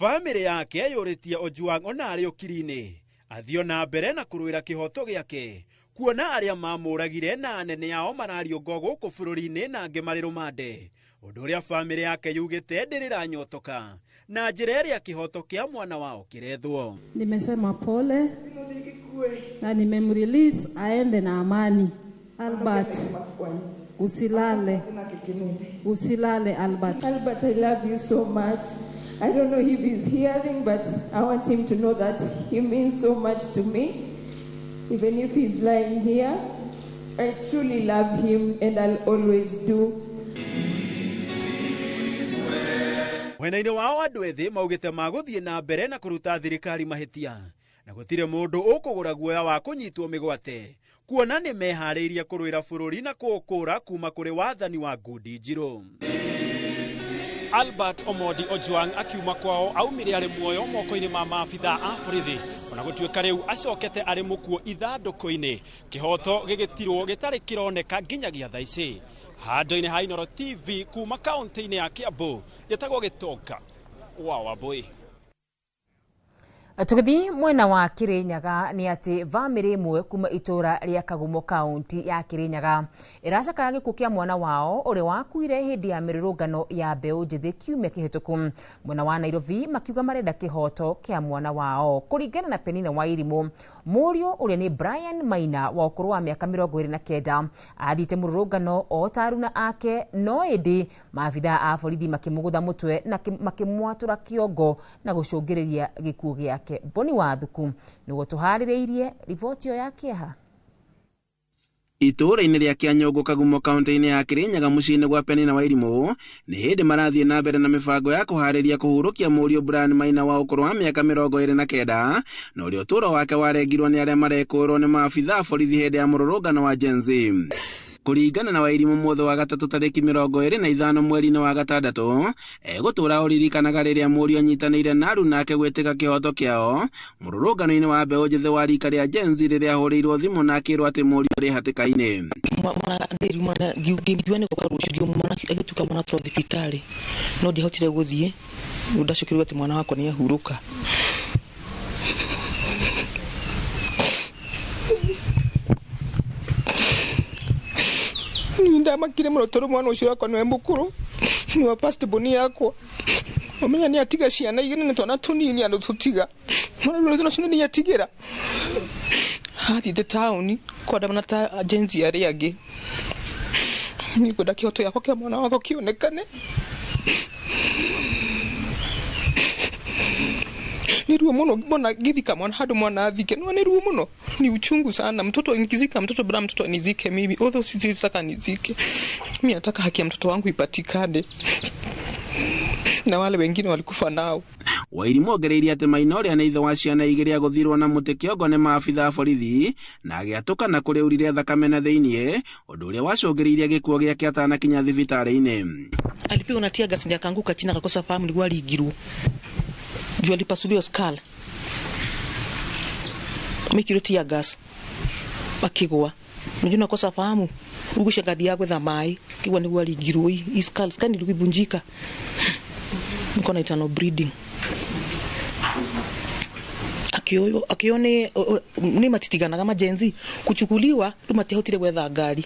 Bamĩrĩ yake yũrĩtie Ojwang ona arĩ ũkiri-inĩ athiĩ na mbere na kũrũĩra kĩhoto gĩake kuona arĩa mamũragire na anene ao marariũngwo gũkũ bũrũri-inĩ na angĩ marĩ rũmande ũndũ ũrĩa bamĩrĩ yake yugĩte ndĩrĩranyotoka na njĩra ĩrĩa kĩhoto kĩa mwana wao kĩrethwo. Nimesema pole na nimemrelease aende na amani. Albert, usilale. Usilale, Albert. Albert, I love you so much. I don't know if he's hearing, but I want him to know that he means so much to me. Even if he's lying here, I truly love him and I'll always do. Mwena-inĩ wao andũ ethĩ maugĩte magũthiĩ na mbere na kũruta thirikari mahĩtia na gũtirĩ mũndũ ũkũgũra guoya wa kũnyitwo mĩgwate kuona nĩ meharĩirie kũrũĩra bũrũri na kũũkũra kuma kũrĩ wathani wa ngundi njirũ. Albert Omondi Ojwang akiuma kwao aumire arĩ muoyo moko-inĩ ma maabitha a borithi ona gũtuĩka rĩu acokete arĩ mũkuo ithandũkũ-inĩ kĩhoto gĩgĩtirwo gĩtarĩ kĩroneka nginyagia thaa ici. Handũ-inĩ ha Inooro TV kuma kaunti-inĩ ya Kiambu gĩtagwo Gĩtonga wa Wambui. Tũgĩthiĩ mwena wa Kirinyaga nĩ atĩ bamĩrĩ ĩmwe kuma itũra rĩa Kagumo kaunti ya Kirinyaga ĩracakaya gĩkuũ kĩa mwana wao ũrĩa wakuire hĩndĩ ya mĩrũrũngano ya mbeũ njĩthĩ kiumia kĩhĩtũku. Mwena wa Nairobi makiuga marenda kĩhoto kĩa mwana wao. Kũringana na Penina Wairimũ, mũriũ ũrĩa nĩ Brian Maina wa ũkũrũ wa mĩaka 29 athiĩte mũrũrũngano o ta aruna ake, no ĩndĩ maabithaa a borithi makĩmũgũtha mũtwe na makĩmwatũra kĩongo na gũcũngĩrĩria gĩkuũ gĩake. Boni Wathuku nĩguo tũharĩrĩirie riboti ĩyo ya kĩeha. Itũũra-inĩ rĩa Kĩanyũngũ Kagumo kaunti-inĩ ya Kirinyaga mũciĩ-inĩ gwa Penina Wairimũ nĩ hĩndĩ marathiĩ na mbere na mĩbango ya kũharĩria kũhurũkia mũriũ Brian Maina wa ũkũrũ wa mĩaka 29 na ũrĩa ũtũũro wake warengirwo nĩ arĩa marekũĩrwo nĩ maabithaa a borithi hĩndĩ ya mũrũrũngano wa Gen Z. Kũringana na Wairimu, mũthĩ wa gatatũ tarĩki 25 mweri-inĩ wa gatandatũ, egũtũra ũririkanaga rĩrĩa mũriũ anyitanĩire na aruna ake gwĩtĩka kĩhoto kĩao mũrũrũngano-inĩ wa mbeũ njĩthĩ wa rika rĩa Gen Z rĩrĩa ahũrĩirwo thimũ na akĩrwo atĩ mũriũ arĩ hatĩka-inĩ. Ngĩigua nĩ gũka rũciũ mwana agĩtuĩka mwana atwarwo thibitarĩ, no ndiahotire gũthiĩ rĩu ndacokerirwo atĩ mwana wakwa nĩ ahurũka. Niĩ ndamakire mũno tondũ mwana ũcio wakwa nĩwe mũkũrũ, nĩwe first born yakwa. Ũmenya nĩ atiga ciana igĩrĩ nĩ twana tũnini andũ tũtiga. Mwana ũcio nĩ atigĩra. Athiĩte taũni kwandamana ta Gen Z arĩa angĩ. Niĩ ngwenda kĩhoto gĩakwa kĩa mwana wakwa kĩonekane. Ni ruo muno mbona ngithika mwana handu mwana athike no ni ruo muno, ni uchungu sana. Mtoto nikizika mtoto bora mtoto anizike mimi, although sitaka nizike mimi, nataka haki ya mtoto wangu ipatikane na wale wengine walikufa nao. Wairimu ongereirie atĩ Maina ũrĩa nĩ ithe wa ciana igĩrĩ agũthirwo na mũtĩ kĩongo nĩ maabitha a borithi na agĩatũka na kũrĩurire thakame na thĩiniĩ, ũndũ ũrĩa wacũngĩrĩirie gĩkuũ gĩake atanakinya thibitarĩ-inĩ. Alipigwa na tear gas ndio akaanguka chini akakosa fahamu, nilikuwa aligirwo juu alipasuliwa skull, mekirwo tear gas akigwa, unajua nakosa fahamu ugusha ngathi ya gwetha mai kigwa niguo aligirwo hii skull scan ilivunjika, niko na internal bleeding. Akioyo ni matitiganaga majenzi kuchukuliwa riu matiahotire gwetha ngari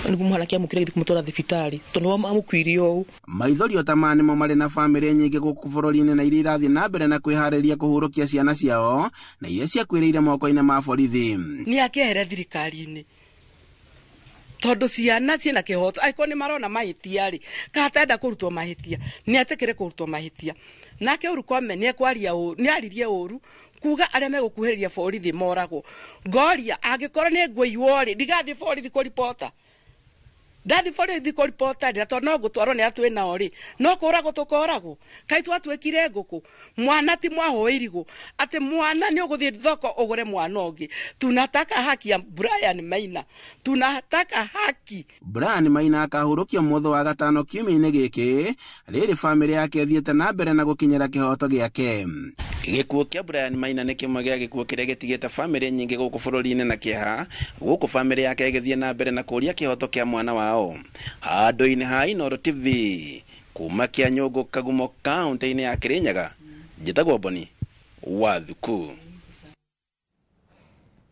niguo mwanake amukire githi kumutwara thibitari tondu amukuirie ũũ. Maithori o ta maya nĩmo marĩ na bamĩrĩ nyingĩ gũkũ bũrũri-inĩ na iria irathiĩ na mbere na kwĩharĩria kũhurũkia ciana ciao na iria ciakuĩrĩire moko-inĩ ma borithi. Nĩ akĩehere thirikari-inĩ tondu ciana ciĩna kĩhoto, angĩkorwo nĩ marona mahĩtia rĩ, kana atenda kũrutwo mahĩtia nĩ etĩkĩre kũrutwo mahĩtia. Nake Murkomen nĩ ekwaria ũru, nĩ aririe ũru kuga arĩa megũkuhĩrĩria borithi moragwo. Ngoria angĩkorwo nĩ ngũiywo rĩ, ndigathiĩ borithi kũribota, ndathi borithi kũribota rĩ, tondũ no ngũtwarwo nĩ atwĩ nao rĩ, no kũragwo tũkoragwo. Kaĩ twatuĩkire ngũkũ? Mwana ti mwahũ irigũ atĩ mwana nĩ ũgũthiĩ thoko ũgũre mwana ũngĩ. Tunataka haki ya Brian Maina, tunataka haki. Brian Maina akahurũkio mũthĩ wa gatano kiumia-inĩ gĩkĩ rĩrĩ bamĩrĩ yake ĩthiĩte na mbere na gũkinyĩra kĩhoto gĩake. Gĩkuũ kĩa Brian Maina nĩ kĩmwe gĩa gĩkuũ kĩrĩa gĩtigĩte bamĩrĩ nyingĩ gũkũ bũrũri-inĩ na kĩeha, gũkũ bamĩrĩ yake ĩgĩthiĩ na mbere na kũũria kĩhoto kĩa mwana wao. Handũ-inĩ ha Inooro TV kuma Kĩanyũngũ, Kagumo, kaũntĩ-inĩ ya Kĩrĩnyaga, njĩtagwo Boni wa Thuku.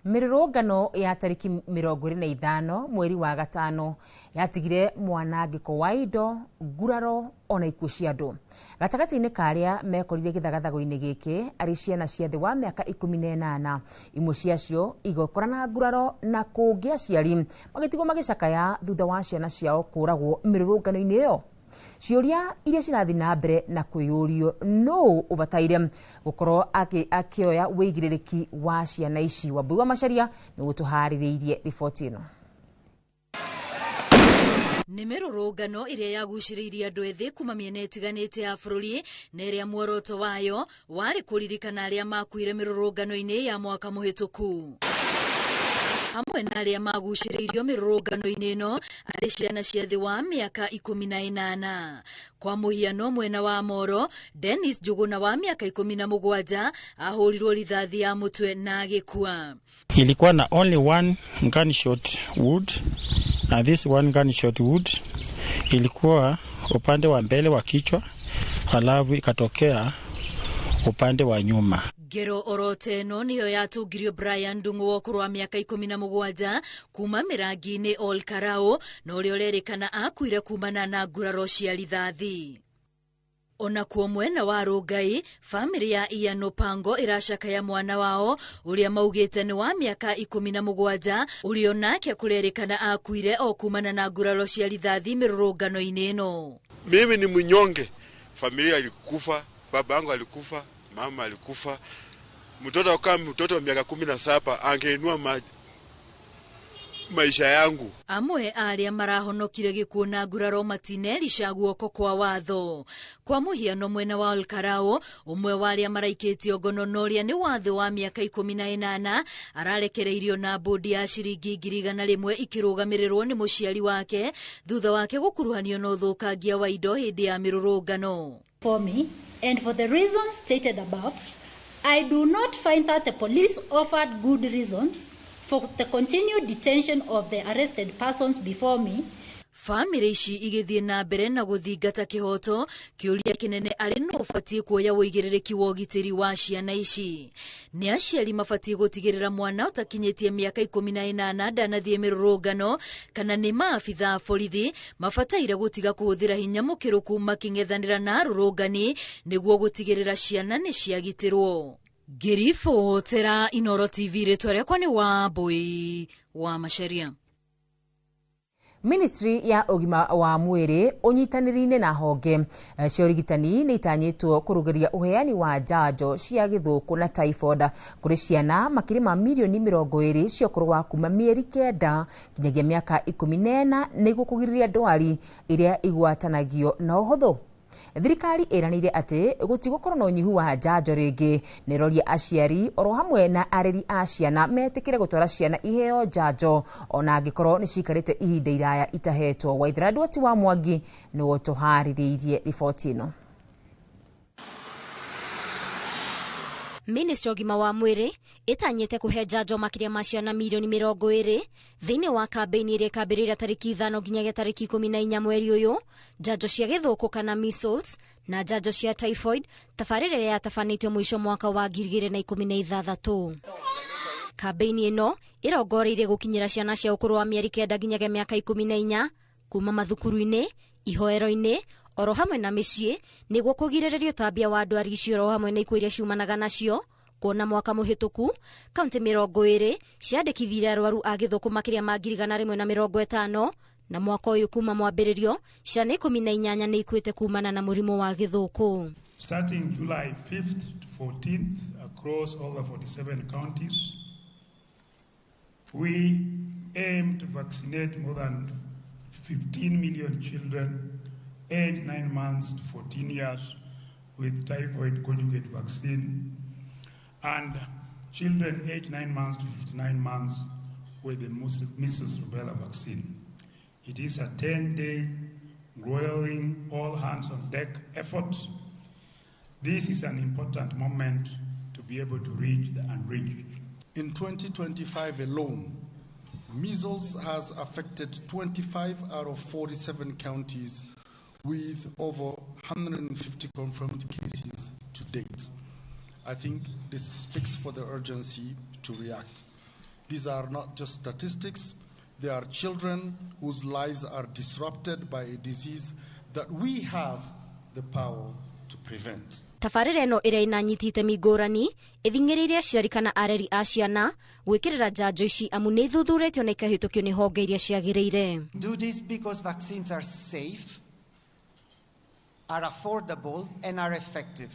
Mĩrũrũngano ya tarĩki 25 mweri wa gatano yatigire mwanangĩko wa indo, nguraro ona ikuũ cia andũ. Gatagatĩ-inĩ ka arĩa mekorire gĩthagathago-inĩ gĩkĩ arĩ ciana cia thĩ wa mĩaka 18, imwe ciacio igokora na nguraro na kũngĩ aciari magĩtigwo magĩcakaya thutha wa ciana ciao kũragwo mĩrũrũngano-inĩ ĩyo. Ciũria iria cirathiĩ na mbere na kwĩyũrio nũũ ũbataire gũkorwo akĩoya wĩigĩrĩrĩki wa ciana ici. Wambui wa Macharia nĩ gũtũharĩrĩirie riboti ĩno. Nĩ mĩrũrũngano ĩrĩa yagucĩrĩirie andũ ethĩ kuma mĩena ĩtiganĩte ya bũrũri na ĩrĩa muoroto wayo warĩ kũririkana arĩa makuire mĩrũrũngano-inĩ ya mwaka mũhĩtũku. Hamwe na arĩa magucĩrĩirio mĩrũrũngano-inĩ ĩno arĩ ciana cia thĩ wa mĩaka 18. Kwa mũhiano mwena wa Moro, Dennis Njuguna wa mĩaka 17 ahũrirwo rithathi ya mũtwe na agĩkua. Ilikuwa na only one gunshot wound, na this one gunshot wound ilikuwa upande wa mbele wa kichwa, halafu ikatokea upande wa nyuma. Ngero orote ĩno nĩyo yatũngirio Brian Ndung'u wa ũkũrũ wa mĩaka 17 kuma mĩrangi-inĩ Ol Karau, na ũrĩa ũrerĩkana akuire kumana na nguraro cia rithathi. Ona kuo mwena wa Rongai, bamĩrĩ ya Ian Opango ĩracakaya mwana wao ũrĩa maugĩte nĩ wa mĩaka 17 ũrĩa onake kũrerĩkana akuire o kumana na nguraro cia rithathi mĩrũrũngano-inĩ ĩno. Mimi ni mnyonge, familia ilikufa, baba yangu alikufa, mama alikufa. Mtoto kama mtoto wa miaka 17 angeinua maisha yangu. Amwe arĩa marahonokire gĩkuũ na nguraro matinerica guoko kwa watho. Kwa mũhiano mwena wa Olkarao, ũmwe wa arĩa maraikĩtio ngono na ũrĩa nĩ watho wa mĩaka 18 ararekereirio na bodi ya ciringi 100,000 ikĩrũgamĩrĩrwo nĩ mũciari wake thutha wake gũkuruhanio na ũthũkangia wa indo hĩndĩ ya mĩrũrũngano. For me, and for the reasons stated above, I do not find that the police offered good reasons for the continued detention of the arrested persons before me. Famĩlĩ ici igĩthiĩ na mbere na gũthingata kĩhoto, kĩũria kĩnene arĩ no ũbatiĩ kuoya ũigĩrĩrĩki wa ũgitĩri wa ciana ici. Nĩ aciari mabatiĩ gũtigĩrĩra mwana ũtakinyĩtie mĩaka 18 ndanathiĩ mĩrũrũngano, kana nĩ maabitha a borithi mabataire gũtiga kũhũthĩra hinya mũkĩrũku makĩng'ethanĩra na arũrũngani nĩguo gũtigĩrĩra ciana nĩ ciagitĩrwo. Ngĩribotera Inooro TV, rĩtwa rĩakwa nĩ Wambui wa Macharia. Ministry ya ũgima wa mwĩrĩ ũnyitanĩri-inĩ na honge cia ũrigitani nĩ itanyĩtwo kũrũgĩria ũheani wa njanjo cia gĩthũkũ na typhoid kũrĩ ciana makĩria ma mirioni 20 cia ũkũrũ wa kuma mĩeri 9 nginyagia mĩaka 14 nĩguo kũgirĩrĩria ndwari iria igwatanagio na ũhũthũ. Thirikari ĩranĩire atĩ gũtigũkorwo na ũnyihu wa njanjo rĩngĩ. Nĩroria aciari oro hamwe na areri a ciana metĩkĩre gũtwara ciana iheo njanjo ona angĩkorwo nĩ ciikarĩte ihinda iraya itahetwo. Waithera Ndwati wa Mwangi nĩwe ũtũharĩrĩirie riboti ĩno. Ministry ũgima wa mwĩrĩ ĩtanyĩte kũhe njanjo makĩria ma ciana mirioni 20 thĩinĩ wa kambĩini ĩrĩa ĩkambĩrĩria tarĩki 5 nginyagia tarĩki 14 mweri ũyũ, njanjo cia gĩthũkũ kana measles na njanjo cia typhoid, tabarĩra ĩrĩa yatabanĩtio mũico mwaka wa 2016. Kambĩini ĩno ĩrongoreirie gũkinyĩra ciana cia ũkũrũ wa mĩeri 9 nginyagia mĩaka 14 kuma mathukuru-inĩ, ihoero-inĩ oro hamwe na mĩciĩ nĩguo kũgirĩrĩria ũtambia wa ndwari icio oro hamwe na ikuũ iria ciumanaga nacio. Kuona mwaka mũhĩtũku kaunti 20 ciandĩkithirie arwaru a gĩthũkũ makĩria ma 150 na mwaka ũyũ kuma mwambĩrĩrio ciana 18 nĩ ikuĩte kumana na mũrimũ wa gĩthũkũ. Starting July 5th to 14th across all the 47 counties, we aim to vaccinate more than 15 million children aged 9 months to 14 years with typhoid conjugate vaccine, and children aged 9 months to 59 months with the measles rubella vaccine. It is a 10-day grueling all hands on deck effort. This is an important moment to be able to reach the unreached. In 2025 alone, measles has affected 25 out of 47 counties with over 150 confirmed cases to date. I think this speaks for the urgency to react. These are not just statistics. They are children whose lives are disrupted by a disease that we have the power to prevent. Tabarĩra ĩno ĩrĩa ĩnanyita itemi ngũrani ĩthing'ĩrĩirie aciari kana areri a ciana gwĩkĩrĩra njanjo ici amu nĩ ithuthuretio na ikahĩtũkio nĩ honge iria ciagĩrĩire. Do this because vaccines are safe, are affordable and are effective.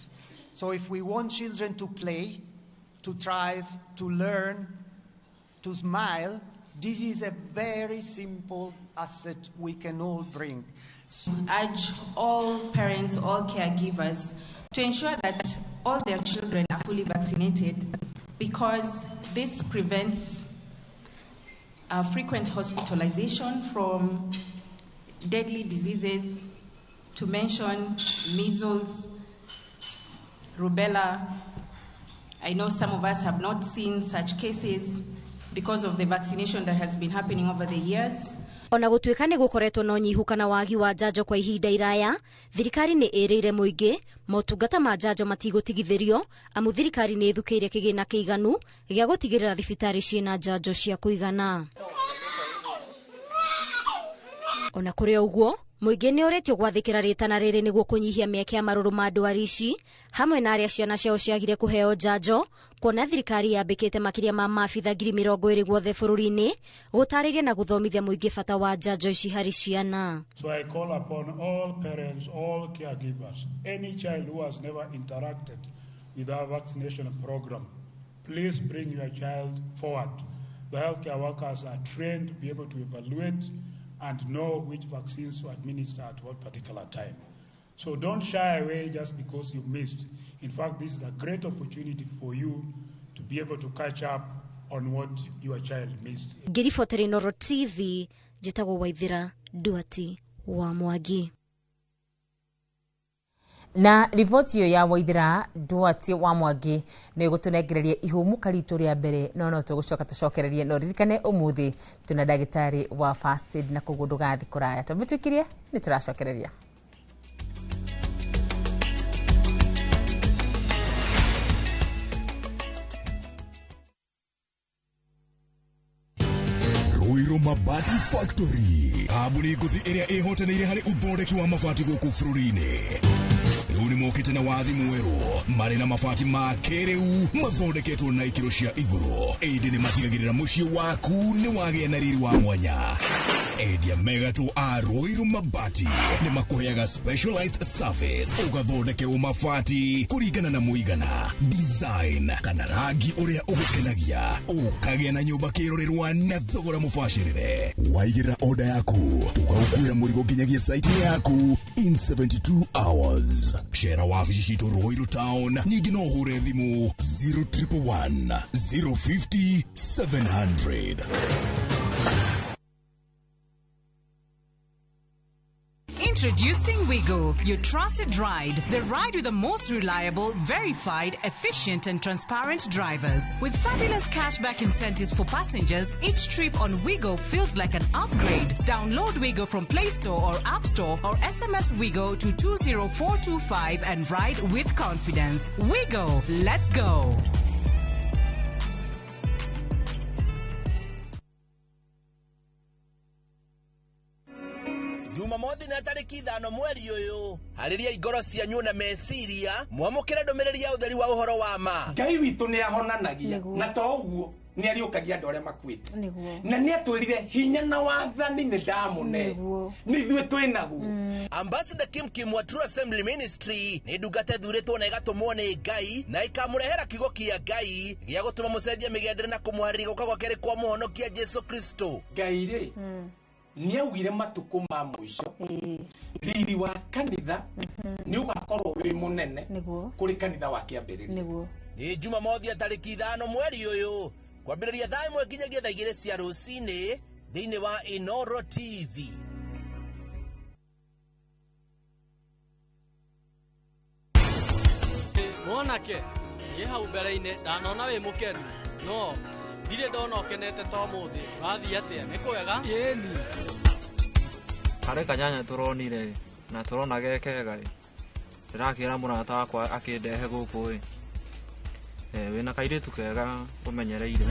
So if we want children to play, to thrive, to learn, to smile, this is a very simple asset we can all bring. So urge all parents, all caregivers to ensure that all their children are fully vaccinated, because this prevents frequent hospitalization from deadly diseases, to mention measles, rubella. I know some of us have not seen such cases because of the vaccination that has been happening over the years. Ona gũtuĩka nĩ gũkoretwo na ũnyihu kana wagi wa njanjo kwa ihinda iraya, thirikari nĩ ĩrĩire mũingĩ motungata ma njanjo matigũtigithĩrio amu thirikari nĩ ĩthukĩire kĩgĩna kĩiganu gĩa gũtigĩrĩra thibitarĩ ciĩna njanjo cia kũigana. Ona kũrĩ ũguo, mũingĩ nĩ ũrĩtio gwathĩkĩra rĩtana rĩrĩ nĩguo kũnyihia mĩeke ya marũrũ ma ndwari ici hamwe na arĩa ciana ciao ciagire kũheo njanjo, kuona thirikari yambĩkĩte makĩria ma maabitha 20,000 guothe bũrũri-inĩ gũtarĩria na gũthomithia mũingĩ bata wa njanjo ici harĩ ciana. So I call upon all parents, all caregivers, any child who has never interacted with our vaccination program, please bring your child forward. The healthcare workers are trained to be able to evaluate and know which vaccines to administer at what particular time. So don't shy away just because you missed. In fact, this is a great opportunity for you to be able to catch up on what your child missed. Ngĩribotera Inooro TV, njĩtagwo Waithĩra Duati wa Mwangi. Na riboti iyo ya Waithĩra Duati wa Mwangi nĩ ĩgũtũnengereria ihũmũka ritũ rĩa mbere, no no tũgũcoka tũcokererie, no ririkane ũmũthĩ twĩna ndagĩtarĩ wa first aid na koguo ndũgathiĩ kũraya, twambe twĩkirie nĩ tũracokereria. Ruiru Mabati Factory, kambuni ngũthi ĩrĩa ĩhotanĩire harĩ ũthondeki wa mabati gũkũ bũrũri-inĩ. Rĩu nĩ mokĩte na wathi mwerũ, marĩ na mabati ma kĩrĩu mathondeketwo na ikĩro cia igũrũ, ĩndĩ nĩ matigagĩrĩra mũciĩ waku nĩ wagĩa na riri wa mwanya. Endia megatũ a Ruiru Mabati nĩ makũheaga specialized service, ũgathondekerwo mabati kũringana na mũigana, design kana rangi ũrĩa ũgũkenagia, ũkagĩa na nyũmba kĩrorerwa na thogora mũbacĩrĩre. Waigĩrĩra order yaku, tũgaũkuĩra mũrigo nginyagia site yaku in 72 hours. Cera wabici citũ Ruiru Town, ningĩ no ũhũre thimũ 0111 050 700. Introducing Wigo, your trusted ride. The ride with the most reliable, verified, efficient and transparent drivers. With fabulous cashback incentives for passengers, each trip on Wigo feels like an upgrade. Download Wigo from Play Store or App Store or SMS Wigo to 20425 and ride with confidence. Wigo, let's go. Jumamothi na tariki 5 mweri uyu, hariria ingoro cianyu na meciria mwamukire ndumiriri ya utheri wa uhoro wa ma. Ngai witu ni ahonanagia na to uguo ni ariukagia andu aria makuite, na ni atwirire hinya na wathani ni ndamune ni ithuĩ twĩnaguo. Ambassador Kim Kim wa True Assembly Ministry ni ndungata ĩthurĩtwo na ĩgatũmwo nĩ Ngai na ĩkamũrehera kiugo kĩa Ngai gĩa gũtũma mũcenjie mĩgendere na kũmũharĩria gũka gwa kerĩ kwa mũhonokia Jesu Kristo. Ngai rĩ nĩ augire matukũ ma mũico riri wa kanitha nĩ ũgakorwo wĩ mũnene kũrĩ kanitha wa kĩambĩrĩria. Nĩ Jumamothi ya tarĩki 5 mweri ũyũ kwambĩrĩria thaa 1 nginyagia thaa 2 cia rũcinĩ thĩinĩ wa Inooro TV. Mwanake ĩ hau mbere-inĩ ndanona wĩ mũkenu, no ndirĩ ndona ũkenete ta ũmũthĩ. Wathiĩ atĩa? Nĩ kwega? Ĩni harĩ kanyanya tũronire na tũrona ge kega ĩ, ndĩrakĩra mũrata wakwa akĩndehe gũkũ ĩ, wĩna kairĩtu kega ũmenyereire.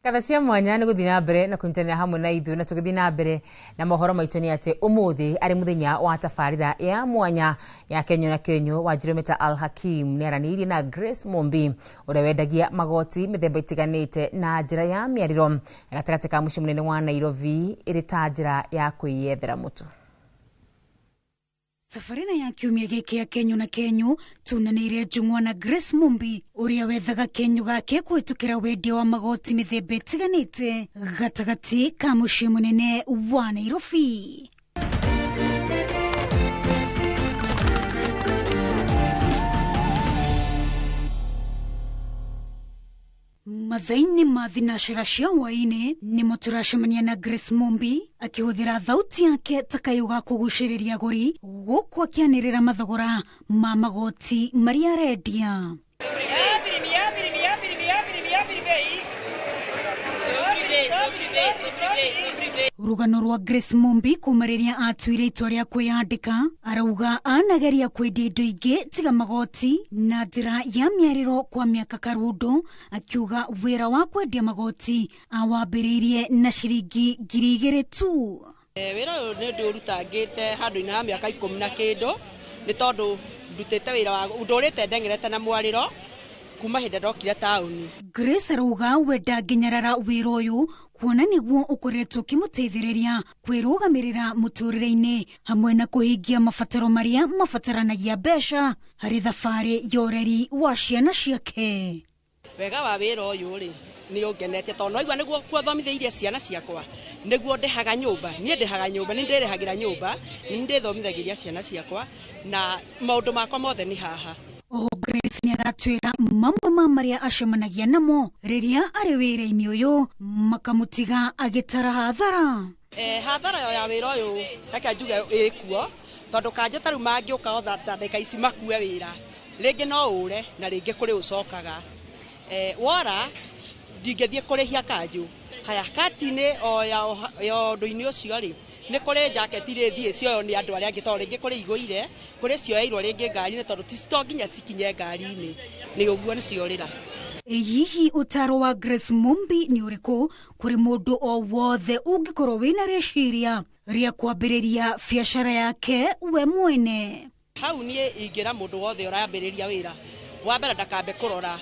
Ngatho cia mwanya nĩ gũthiĩ na mbere na kũnyitanĩra hamwe na ithuĩ, na tũgĩthiĩ na mbere na mohoro maitũ nĩ atĩ ũmũthĩ arĩ mũthenya wa tabarĩra ya mwanya ya Kenyũ na Kenyũ, Wanjirũ Al Hakim nĩ aranĩirie na Grace Mumbi ũrĩa wendagia magoti mĩthemba ĩtiganĩte na njĩra ya mĩarĩro gatagatĩ ka mũciĩ mũnene wa Nairobi ĩrĩ ta njĩra ya kwĩyethera mũtu. Tabarĩra ya kiumia gĩkĩ ya Kenyũ na Kenyũ tunanĩire njũng'wa na Grace Mumbi ũrĩa wethaga kenyũ gake kũhĩtũkĩra wendia wa magoti mĩthemba ĩtiganĩte gatagatĩ ka mũciĩ mũnene wa Nairobi. Mathaini ma thinacera cia hwaĩ-inĩ nĩmo tũracemania na Grace Mumbi akĩhũthĩra thauti yake ta kayũ ga kũgucĩrĩria agũri gũkũ akĩanĩrĩra mathogora ma magoti marĩa arendia. Rũgano rwa Grace Mumbi kuma rĩrĩa atuire itua rĩa kwĩyandĩka arauga anageria kwendia indo ingĩ tiga magoti na njĩra ya mĩarĩro kwa mĩaka karũndũ, akiuga wĩra wa kwendia magoti awambĩrĩirie na ciringi 2,000 tu. Wĩra ũyũ nĩ ndĩũrutangĩte handũ-inĩ ha mĩaka 10 na kĩndũ, nĩ tondũ ndutĩte wĩra wa ndũrĩte ndeng'erete na mwarĩro kuma hĩndĩ ndokire taũni. Grace arauga we ndangĩnyarara wĩra ũyũ kuona nĩguo ũkoretwo ũkĩmũteithĩrĩria kwĩrũgamĩrĩra mũtũrĩre-inĩ hamwe na kũhingia mabataro marĩa mabataranagia mbeca harĩ thabarĩ ya ũreri wa ciana ciake. Wega wa wĩra ũyũ rĩ nĩ ũngenetie tondũ naigua nĩguo kuothomithĩirie ciana ciakwa, nĩguo ndĩhaga nyũmba, niĩ ndĩhaga nyũmba, nĩ ndĩrĩhagĩra nyũmba, nĩ ndĩthomithagĩria ciana ciakwa na maũndũ makwa mothe nĩ haha. Oho Grace nĩ aratwĩra mamwe ma marĩa acemanagia namo rĩrĩa arĩ wĩra-inĩ ũyũ makamũtiga agĩtara hathara. Hathara ya wĩra ũyũ reke njuge ĩkuo tondũ kanja ta rĩu mangĩũka o ta ndagĩka ici makue wĩra, rĩngĩ no ũre na rĩngĩ kũrĩ ũcokaga. Wora ndingĩthiĩ kũrĩhia kanjũ haya kati-inĩ o ya ũndũ-inĩ ũcio rĩ nĩ kũrĩ jaketi rĩthiĩ cioywo nĩ andũ arĩa angĩ tondũ rĩngĩ kũrĩ igũire, kũrĩ cioeirwo rĩngĩ ngari-inĩ tondũ to nginya cikinye ngari-inĩ, nĩ ũguo nĩ ciorĩra. Hihi ũtaaro wa Grace Mumbi nĩ ũrĩkũ kũrĩ mũndũ o wothe ũngĩkorwo wĩna rĩciria rĩa kwambĩrĩria biacara yake we mwene? Hau niĩ ingĩra mũndũ wothe ũrambĩrĩria wĩra wa mbere ndakambe kũrora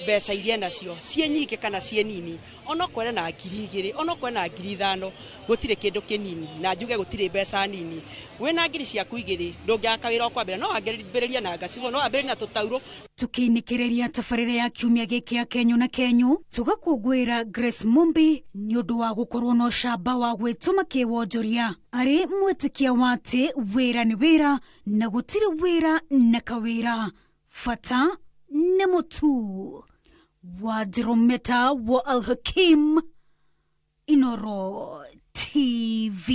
mbeca iria nacio ciĩ nyingĩ kana ciĩ nini, onokorwo na 2,000 onokorwo na 5,000 gũtirĩ kĩndũ kĩnini na njuge gũtirĩ mbeca nini. Wĩna ngiri ciaku 2 ndũngĩaka wĩra ũkwambĩrĩria, no wambĩrĩrie na ngacigo, no wambĩrĩrie na tũtaurũ. Tukiinĩkĩrĩria tabarĩra ya kiumia gĩkĩ ya Kenyũ na Kenyũ tũgakũngũĩra Grace Mumbi nĩ ũndũ wa gũkorwo na ũcamba wa gwĩtũma kĩwonjoria arĩ mwĩtĩkia wa atĩ wĩra nĩ wĩra na gũtirĩ wĩra na kawĩra, bata nĩ mũtu. Wadirometa wa Al-Hakim, Inoro TV.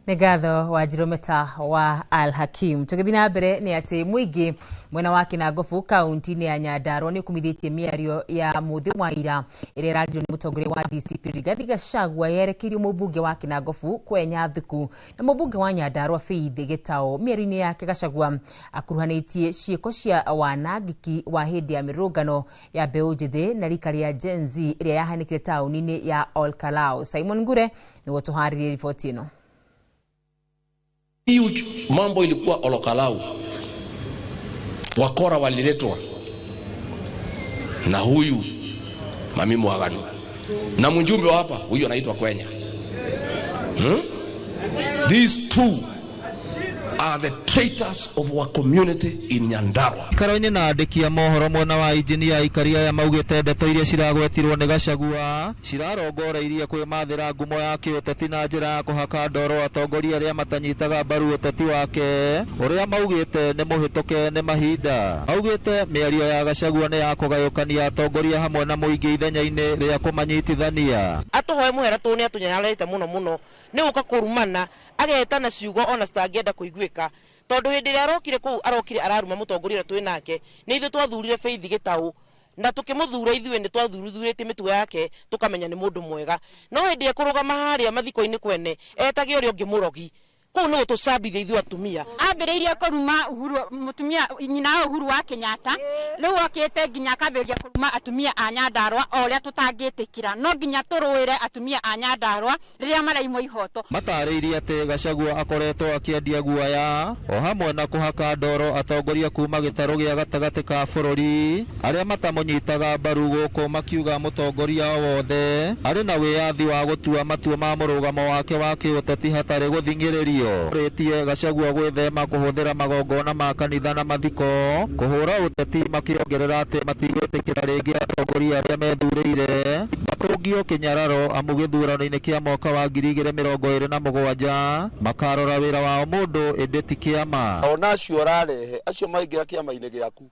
Nĩ ngatho wa Njirometa wa Al-Hakim. Tũgĩthiĩ na mbere nĩ atĩ mũingĩ mwena wa Kinangofu kaunti-inĩ ya Nyandarua nĩ ũkumithĩtie mĩario ya mũthĩ wa ira ĩrĩa ĩraririo nĩ mũtongoria wa DCP Rigathi Gachagua yerekeirio mũmbunge wa Kinangofu Kwenya Thuku na mũmbunge wa Nyandarua Faith Gĩtaũ. Mĩario-inĩ yake Gachagua akuruhanĩtie ciĩko cia wanangĩki wa hĩndĩ ya mĩrũrũngano ya mbeũ njĩthĩ na rika rĩa Gen Z ĩrĩa yahanĩkire taũni-inĩ ya Olkalau. Simon Ngure nĩwe ũtũharĩrie riboti ĩno. Huge mambo ilikuwa Olokalau, wakora waliletwa na huyu Mami Mwaganu na mjumbe wa hapa huyu anaitwa Kwenya. These two are the traitors of our community in Nyandarua. Ikaro-inĩ na andĩki a mohoro mwena wa injinia aikaria aya maugĩte ndeto iria ciragwetirwo nĩ Gachagua cirarongoreirie kwĩmathĩra ngumo ya kĩũteti na njĩra ya kũhaka ndoro atongoria arĩa matanyitaga mbaru ũteti wake ũrĩa maugĩte nĩ mũhĩtũke nĩ mahinda. Maugĩte mĩario ya Gachagua nĩ ya kũgayũkania atongoria hamwe na mũingĩ ithenya-inĩ rĩa kũmanyitithania. Atũhoe mũhera tondũ nĩ atũnyararĩte mũno mũno nĩ gũka kũrumana agetana ciugo ona citangĩenda kũiguĩka tondũ hĩndĩ ĩrĩa arokire kũu arokire araruma mũtongoria ũrĩa twĩ nake nĩ ithuĩ twathurire Faith Gĩtaũ na tũkĩmũthura ithuĩ nĩ twathuruthurĩtie mĩtugo yake tũkamenya nĩ mũndũ mwega, no hĩndĩ ĩrĩa kũrũgama harĩa mathiko-inĩ kwene etage ũrĩa ũngĩ mũrogi kũu nĩ gũtũcambithia ithuĩ atumia. Ambĩrĩirie kũruma Uhuru mũtumia nyina wa Uhuru wa Kenyatta, rĩu okĩte nginya akambĩrĩria kũruma atumia a Nyandarua o ũrĩa tũtangĩtĩkĩra, no nginya tũrũĩre atumia a Nyandarua rĩrĩa maraimwo ihoto. Matarĩirie atĩ Gachagua akoretwo akĩendia guoya o hamwe na kũhaka ndoro atongoria kuma gĩtarũ gĩa gatagatĩ ka bũrũri arĩa matamũnyitaga mbaru gũkũ makiuga mũtongoria o wothe arĩ na wĩyathi wa gũtua matua ma mũrũgamo wake wa kĩũteti hatarĩ gũthing'ĩrĩrio. Rĩtie Gachagua gwĩthema kũhũthĩra magongona ma kanitha na mathiko kũhũra ũteti makĩongerera atĩ matigwĩtĩkĩra rĩngĩ atongoria arĩa methurĩire matũngio kĩnyararo amu gĩthurano-inĩ kĩa mwaka wa 2027 makarora wĩra wao mũndũ ĩndĩ ti kĩama. Ona acio ũrarehe acio maingĩra kĩama-inĩ gĩaku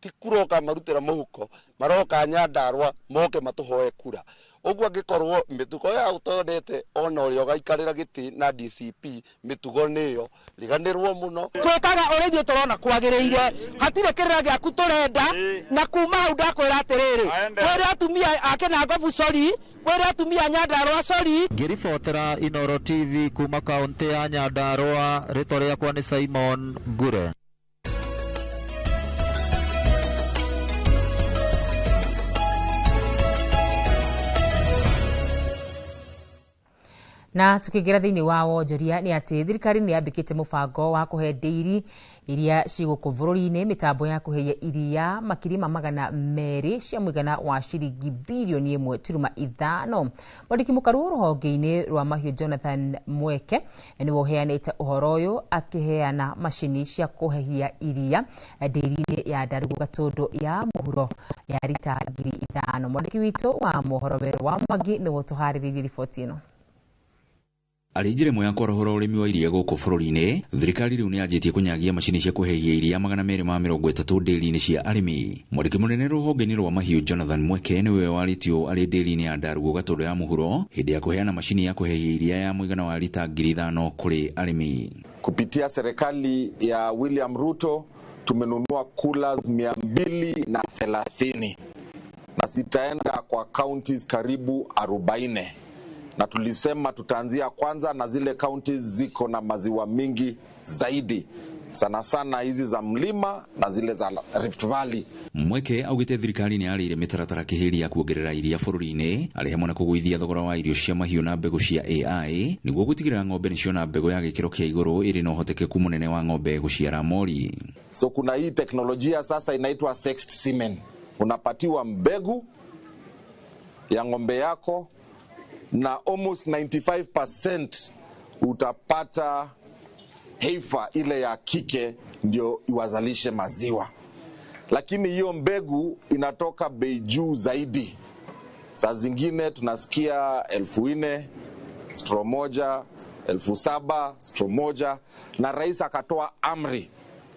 ti kura ũkamarutĩra mũhuko, maroka Nyandarua moke matũhoe kura. Ũguo angĩkorwo mĩtugo ya ũtonete ona ũrĩa ũgaikarĩra gĩtĩ na DCP mĩtugo nĩyo riganĩrwo mũno. Twĩkaga ũrĩa ithuĩ tũrona kwagĩrĩire, hatirĩ kĩrĩra gĩaku tũrenda, na kuma hau ndakwĩra atĩrĩrĩ, kwĩra atumia a Kĩnangobu sorry, kwĩra atumia a Nyandarũa sorry. Ngĩribotera Inooro TV kuma kaũntĩ ya Nyandarũa, rĩtwa rĩakwa nĩ Simon Ngure. Na tukiingira thiini wa wonjoria ni ati thirikari ni yambikite mubango wa kuhe ndĩiri iria cigũkũ bũrũri-inĩ mĩtambo ya kũheia iria makiri ma 200 cia mũigana wa ciringi bilioni 1.5. Mwandĩki mũkaru rũhonge-inĩ rwa mahiũ Jonathan Mweke nĩwe ũheanĩte ũhoro ũyũ akĩheana macini cia kũhehia iria ndĩri-inĩ ya Ndarugu Gatũndũ ya mũhuro ya rita 5,000. Mwandĩki witũ wa mohoro Werũ wa Mwangi nĩwe ũtũharĩrĩirie riboti ĩno. Arĩ njĩra ĩmwe ya kwarahũra ũrĩmi wa iria gũkũ bũrũri-inĩ, thirikari rĩu nĩyanjĩtie kũnyagia macini cia kũhehia iria 230 ndĩri-inĩ cia arĩmi. Mwandĩki mũnene rũhonge-inĩ rwa mahiũ Jonathan Mweke nĩwe warĩtio arĩ ndĩri-inĩ ya Ndarugu Gatũndũ ya mũhuro hĩndĩ ya kũheana macini ya kũhehia iria ya mũigana wa rita 5,000 kũrĩ arĩmi. Kupitia serikali ya William Ruto tumenunua coolers 230 na zitaenda kwa counties karibu 40. Na tulisema tutaanzia kwanza na zile counties ziko na maziwa mingi zaidi, sana sana hizi za mlima na zile za Rift Valley. Mweke augite thirikari ni yarĩire mĩtaratara kĩhĩri ya kuongerera iria bũrũri-inĩ arĩ hamwe na kũgũithia thogora wa irio cia mahiũ na mbegũ cia AI nĩguo gũtigĩrĩra ng'ombe nĩciona mbegũ ya gĩkĩro kĩa igũrũ ĩrĩ na ũhotekeku mũnene wa ng'ombe gũciara mori. So kuna hii teknolojia sasa inaitwa sexed semen. Unapatiwa mbegu ya ng'ombe yako na almost 95% utapata heifa ile ya kike ndio iwazalishe maziwa. Lakini hiyo mbegu inatoka bei juu zaidi. Saa zingine tunasikia 4,000 straw moja, 7,000 straw moja, na rais akatoa amri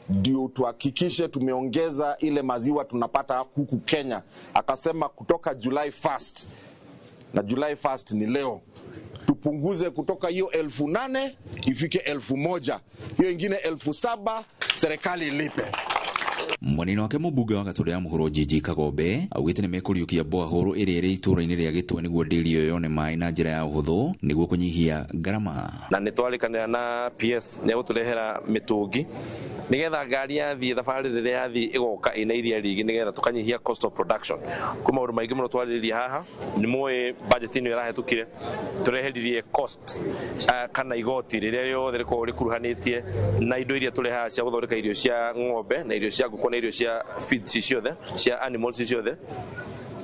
ndio tuhakikishe tumeongeza ile maziwa tunapata huku Kenya. Akasema kutoka July 1st, na July 1st ni leo, tupunguze kutoka hiyo 8,000 ifike 1,000, hiyo ingine 7,000 serikali ilipe. Mwanini wake mũmbunge wa Gatũndũ ya mũhuro Jiji Kagombe augĩte nĩ mekũriũkia boahoro ĩrĩa ĩrĩ itũũra-inĩ rĩa Gĩtwe nĩguo ndĩri ĩyo yone maĩ na njĩra ya ũhũthũ nĩguo kũnyihia ngarama. Na nĩ twarĩkanĩra na PS nĩ egũtũrehera mĩtũngi nĩgetha ngari yathiĩ thabarĩ rĩrĩa yathiĩ ĩgoka ĩna iria rĩingĩ nĩgetha tũkanyihia cost of production. Kwĩ maũndũ maingĩ mũno twarĩrĩria haha, nĩ mũĩ budget ĩno ĩrahĩtũkire tũreheririe cost kana igoti rĩrĩa rĩothe rĩkoragwo rĩkuruhanĩtie na indo iria tũrehaga cia gũthondeka irio cia ng'ombe na irio cia ngũkũ na irio cia feed ciothe cia animals ciothe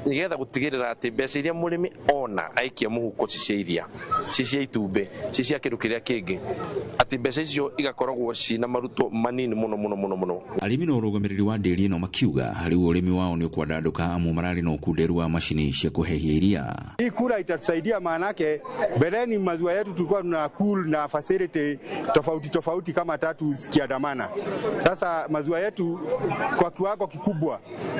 nigetha gutigirira ati mbeca iria murimi ona aikia muhuko ci cia iria, ci cia itumbĩ, ci cia kindu kiria kingi, ati mbeca icio igakoragwo cina maruto manini muno muno muno muno. Arĩmi na ũrũgamĩrĩri wa ndĩri ĩno makiuga rĩu ũrĩmi wao nĩ ũkwandandũka amu mararĩ na ũkunderu wa macini cia kũhehia iria. Hii kura itatusaidia, maanake mbeleni maziwa yetu tulikuwa tuna cool na facility tofauti tofauti kama tatu zikiandamana. Sasa maziwa yetu kwa kiwango kikubwa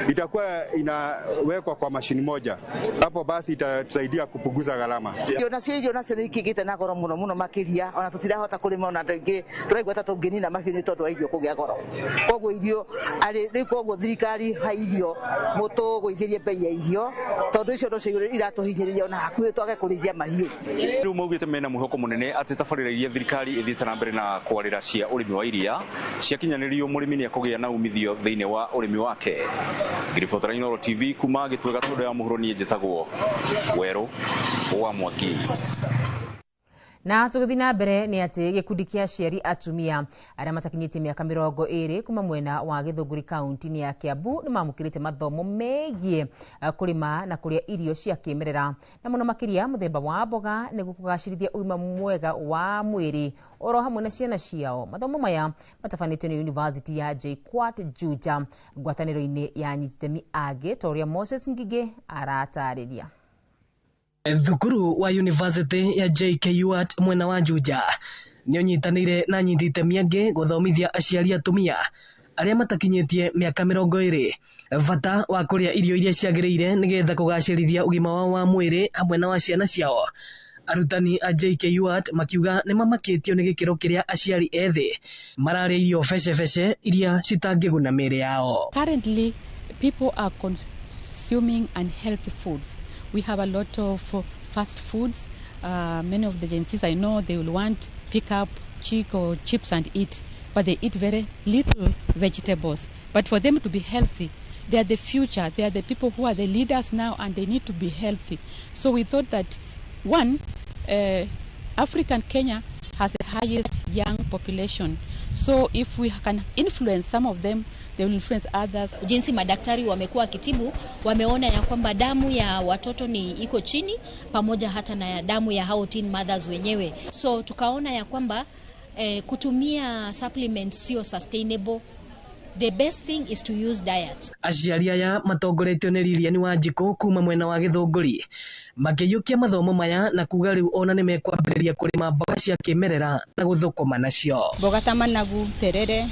itakuwa inawekwa kwa mashini moja. Hapo basi itatusaidia kupunguza gharama. Irio nacio irio nacio nĩ ikĩgĩte na goro mũno mũno makĩria, ona tũtirahota kũrĩma ona andũ aingĩ tũraigua ta tũngĩnina mahiũ nĩ tondũ wa irio kũgĩa goro. Koguo irio arĩ rĩu, koguo thirikari ha irio mũtũgũithĩrie bei ya irio tondũ icio nocio iratũhinyĩrĩria ona hakuhĩ twage kũrĩithia mahiũ. Rĩu maugĩte mena mwĩhoko mũnene atĩ tabarĩra iria thirikari ĩthiĩte na mbere na kwarĩra cia ũrĩmi wa iria ciakinyanĩrio mũrĩmi nĩ ekũgĩa na umithio thĩinĩ wa ũrĩmi wake. Ngĩribotera Inooro TV kuma Gĩtwe Gatũndũ ya mũhuro, niĩ njĩtagwo Werũ wa Mwangi. Na tũgĩthiĩ na mbere nĩ atĩ gĩkundi kĩa aciari atumia arĩa matakinyĩtie mĩaka 20 kuma mwena wa Gĩthũngũri kaunti-inĩ ya Kiambu nĩ mamũkĩrĩte mathomo megiĩ kũrĩma na kũrĩa irio cia kĩmerera na mũno makĩria mũthemba wa mboga nĩguo kũgacĩrithia ũgima mwega wa mwĩrĩ oro hamwe na ciana ciao. Mathomo maya matabanĩtio nĩ University ya JKUAT Juja ngwatanĩro-inĩ ya anyititemi angĩ ta ũrĩa Moses Ngigĩ aratarĩria. Thukuru wa University ya JKUAT mwena wa Juja nĩ ũnyitanĩire na anyiti itemi angĩ gũthomithia aciari atumia arĩa matakinyĩtie mĩaka 20 bata wa kũrĩa irio iria ciagĩrĩire nĩgetha kũgacĩrithia ũgima wao wa mwĩrĩ hamwe na wa ciana ciao. Arutani a JKUAT makiuga nĩ mamakĩtio nĩ gĩkĩro kĩrĩa aciari ethĩ mararĩa irio becebece iria citangĩguna mĩĩrĩ yao. Currently, people are consuming unhealthy foods. We have a lot of fast foods. Many of the Gen Zs I know, they will want pick up chick or chips and eat, but they eat very little vegetables. But for them to be healthy, they are the future. They are the people who are the leaders now, and they need to be healthy. So we thought that, one, African Kenya has the highest young population. So if we can influence some of them, they will influence others. Jinsi madaktari wamekuwa kitibu, wameona ya kwamba damu ya watoto ni iko chini, pamoja hata na damu ya hao teen mothers wenyewe. So tukaona ya kwamba kutumia supplements sio sustainable. The best thing is to use diet. Aciari aya matongoretio nĩ Lilian Wanjikũ kuma mwena wa Gĩthũngũri makĩiyũkia mathomo maya na kuga rĩu ona nĩ mekwambĩrĩria kũrĩma mboga cia kĩmerera na gũthũkũma nacio. Mboga ta managu, terere,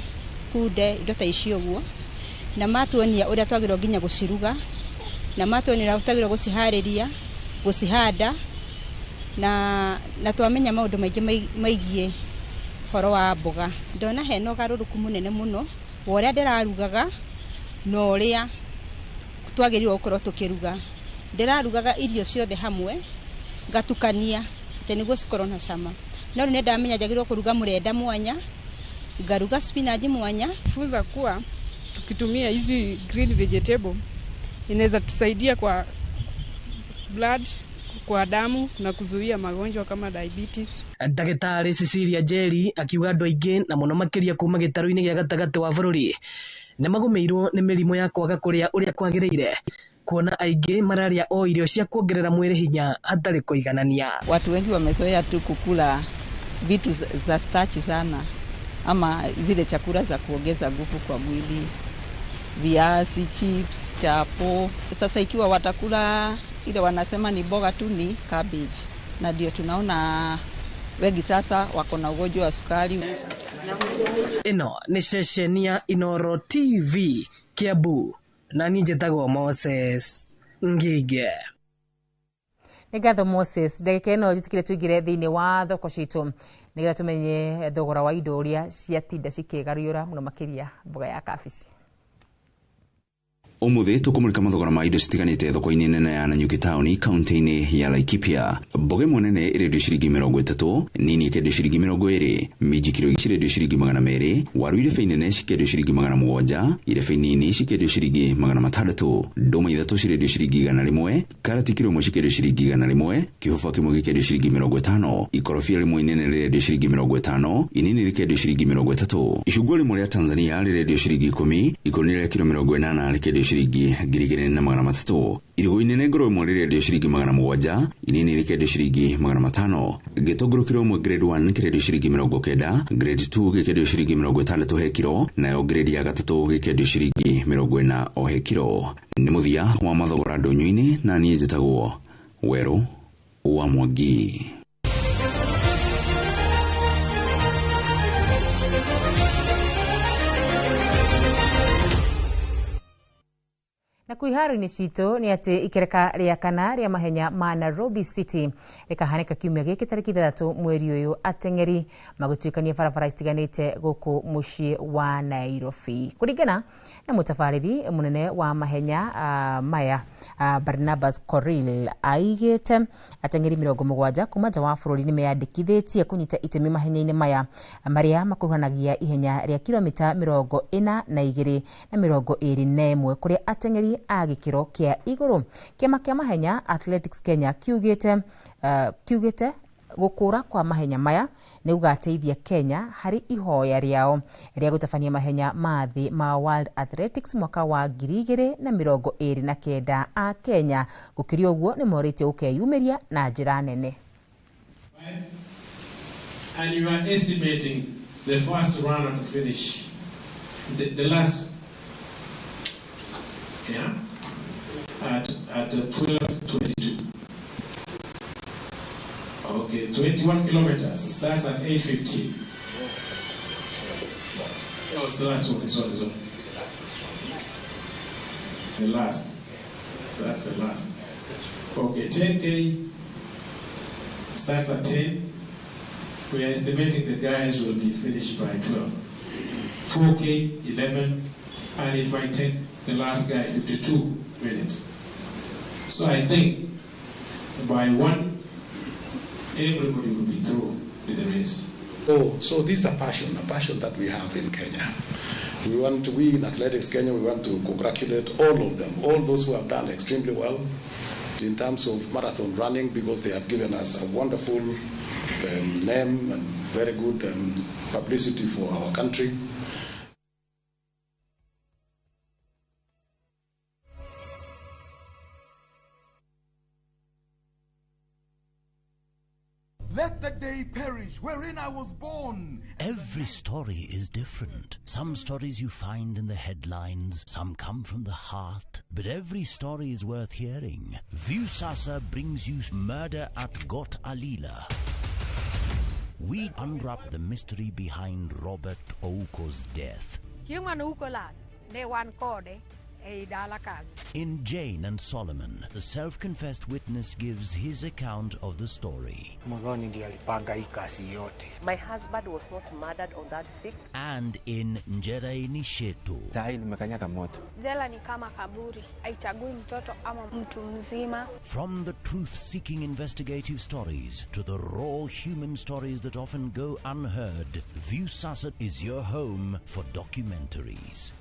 kunde, indo ta icio ũguo, na matuonia ũrĩa twagĩrĩirwo nginya gũciruga, na matuonia ũrĩa twagĩrĩirwo gũciharĩria, gũcihanda, na twamenya maũndũ maingĩ maigie ũhoro wa mboga. Ndona hena ũgarũrũku mũnene mũno wa ũrĩa ndĩrarugaga na ũrĩa twagĩrĩirwo gũkorwo tũkĩruga. Ndĩrarugaga irio ciothe hamwe ngatukania atĩ nĩguo cikorwo na cama, no rĩu nĩndamenya njagĩrĩirwo kũruga mũrenda mwanya, ngaruga spinach mwanya. Funza kuwa tukitumia hizi green vegetable inaweza tusaidia kwa blood, kwa damu na kuzuia magonjwa kama diabetes. Ndagĩtarĩ Cecilia Njeri akiuga andũ aingĩ na mũno makĩria kuma gĩtarũ-inĩ gĩa gatagatĩ wa bũrũri nĩ magũmĩirwo nĩ mĩrimũ ya kwaga kũrĩa ũrĩa kwagĩrĩire, kuona aingĩ mararĩa o irio cia kuongerera mwĩrĩ hinya hatarĩ kũiganania. Watu wengi wamezoea tu kukula vitu za starch sana ama zile chakula za kuongeza nguvu kwa mwili, viazi, chips, chapo. Sasa ikiwa watakula ile wanasema ni mboga tu ni cabbage, na ndio tunaona wengi sasa wako na ugonjwa wa sukari. Ĩno nĩ ceceni ya Inooro TV Kiambu, na niĩ njĩtagwo Moses Ngige. Nĩ ngatho Moses. Ndagĩka ĩno njĩtĩkĩre tũingĩre thĩinĩ wa thoko citũ nĩgetha tũmenye thogora wa indo ũrĩa ciatinda cikĩgarũra mũno makĩria mboga ya kabici. Umuthi tukumulika mathogora ma indo citiganite thoko-inĩ nene ya Nanyuki taũni kaunti-inĩ ya Laikipia. Mboga ĩmwe nene ĩrendio ciringi 30, nini ĩkendio ciringi 20, minji kiro cirendio ciringi 200, waru irebe nene cikendio ciringi 700, irebe nini cikendio ciringi 600, ndũma 3 cirendio ciringi 100, karati kiro 1 cikendio ciringi 100, kĩhũba kĩmwe gĩkendio ciringi 50, ikorobia rĩmwe inene rĩrendio ciringi 50, inini rĩkendio ciringi 30, icungwa rĩmwe rĩa Tanzania rĩrendio ciringi 10, ikũnia rĩa kiro 80 rĩkendio ciringi 2300, irigũ inene ngoro ĩmwe rĩrendio ciringi 700, inini rĩkendio ciringi 500, gĩtũngũrũ kiro ĩmwe grade 1 kĩrendio ciringi 90, grade 2 gĩkendio ciringi 60 he kiro, nayo grade ya gatatũ gĩkendio ciringi 40 o he kiro. Nĩ mũthia wa mathogora ndũnyũ-inĩ, na niĩ njĩtagwo Werũ wa Mwangi. Na kwiharo-inĩ citũ nĩ atĩ ikereka rĩa kana rĩa mahenya ma Nairobi City rĩkahanĩka kiumia gĩkĩ tarĩki 6 mweri ũyũ, ateng'eri magũtuĩkania barabara citiganĩte gũkũ mũciĩ wa Nairobi. Kũringana na mũtabarĩri mũnene wa mahenya maya Barnabas Koril, aigĩte ateng'eri 70 kuma nja wa bũrũri nĩ meyandĩkithĩtie kũnyita itemi mahenya-inĩ maya marĩa makuruhanagia ihenya rĩa kilomita 42 na 21 kũrĩa ateng'eri a gĩkĩro kĩa igũrũ. Kĩama kĩa mahenya Athletics Kenya kiugĩte gũkũra kwa mahenya maya nĩ gũgateithia Kenya harĩ ihoya rĩao rĩa gũtabania mahenya ma thĩ ma World Athletics mwaka wa 2029 a Kenya. Gũkĩrĩ ũguo nĩ morĩtie gũkeyumĩria na njĩra nene. And you are estimating the first runner to finish the last, yeah, at 12:22. Okay, 21 kilometers. It starts at 8:15. Oh, it's the last one. Sorry, sorry. The last. So that's the last. Okay, 10K starts at 10. We are estimating the guys will be finished by 12. 4K, 11, and it might take the last guy 52 minutes. So I think by 1, everybody will be through with the race. Oh, so this is a passion that we have in Kenya. We in Athletics Kenya, we want to congratulate all of them, all those who have done extremely well in terms of marathon running, because they have given us a wonderful name and very good publicity for our country. Let the day perish wherein I was born. Every story is different. Some stories you find in the headlines, some come from the heart. But every story is worth hearing. Viusasa brings you Murder at Got Alila. We unwrap the mystery behind Robert Ouko's death. In Jane and Solomon, the self-confessed witness gives his account of the story. My husband was not murdered on that sick. And in Njera Nishetu. Jela ni kama kaburi, haichagui mtoto ama mtu mzima. From the truth-seeking investigative stories to the raw human stories that often go unheard, Viusasa is your home for documentaries.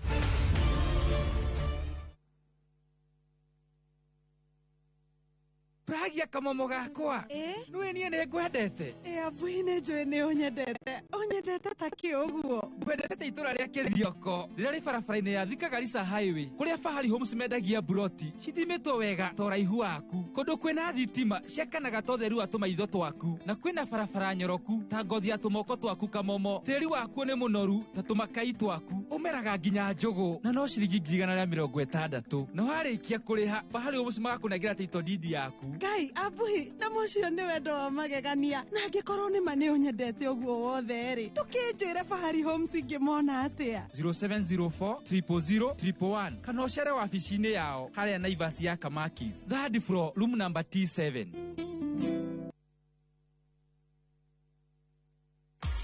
Pragia kamomo gakwa. Nĩũĩ niĩ nĩ ngwendete. Abuhi nĩ njũĩ nĩ ũnyendete. Ũnyendete ta kĩ ũguo? Ngwendete ta itũra rĩa Kĩthioko rĩrĩa rĩ barabara-inĩ ya Thika Garissa Highway kũrĩa Fahari Homes mendagia buroti cithimĩtwo wega ta ũraihu waku, kũndũ kwĩna thitima ciakanaga ta ũtheru wa tũmaitho twaku, na kwĩna barabara nyoroku ta ngothi ya tũmoko twaku kamomo. Tĩri wakuo nĩ mũnoru ta tũmakai twaku, ũmeraga nginya njũgũ na no ciringi 160,000. Na warĩkia kũrĩha Fahari Homes magakũnengera title deed yaku. Ngai abuhi na mũcio nĩ wendo wa magegania, na angĩkorwo nĩ ma nĩ ũnyendete ũguo wothe rĩ, ndũkĩnjĩre Fahari Homes ingĩmona atĩa? 0704 000 111 kana ũcere wabici-inĩ yao harĩa Naivas ya Kamakis, third floor, room number T7.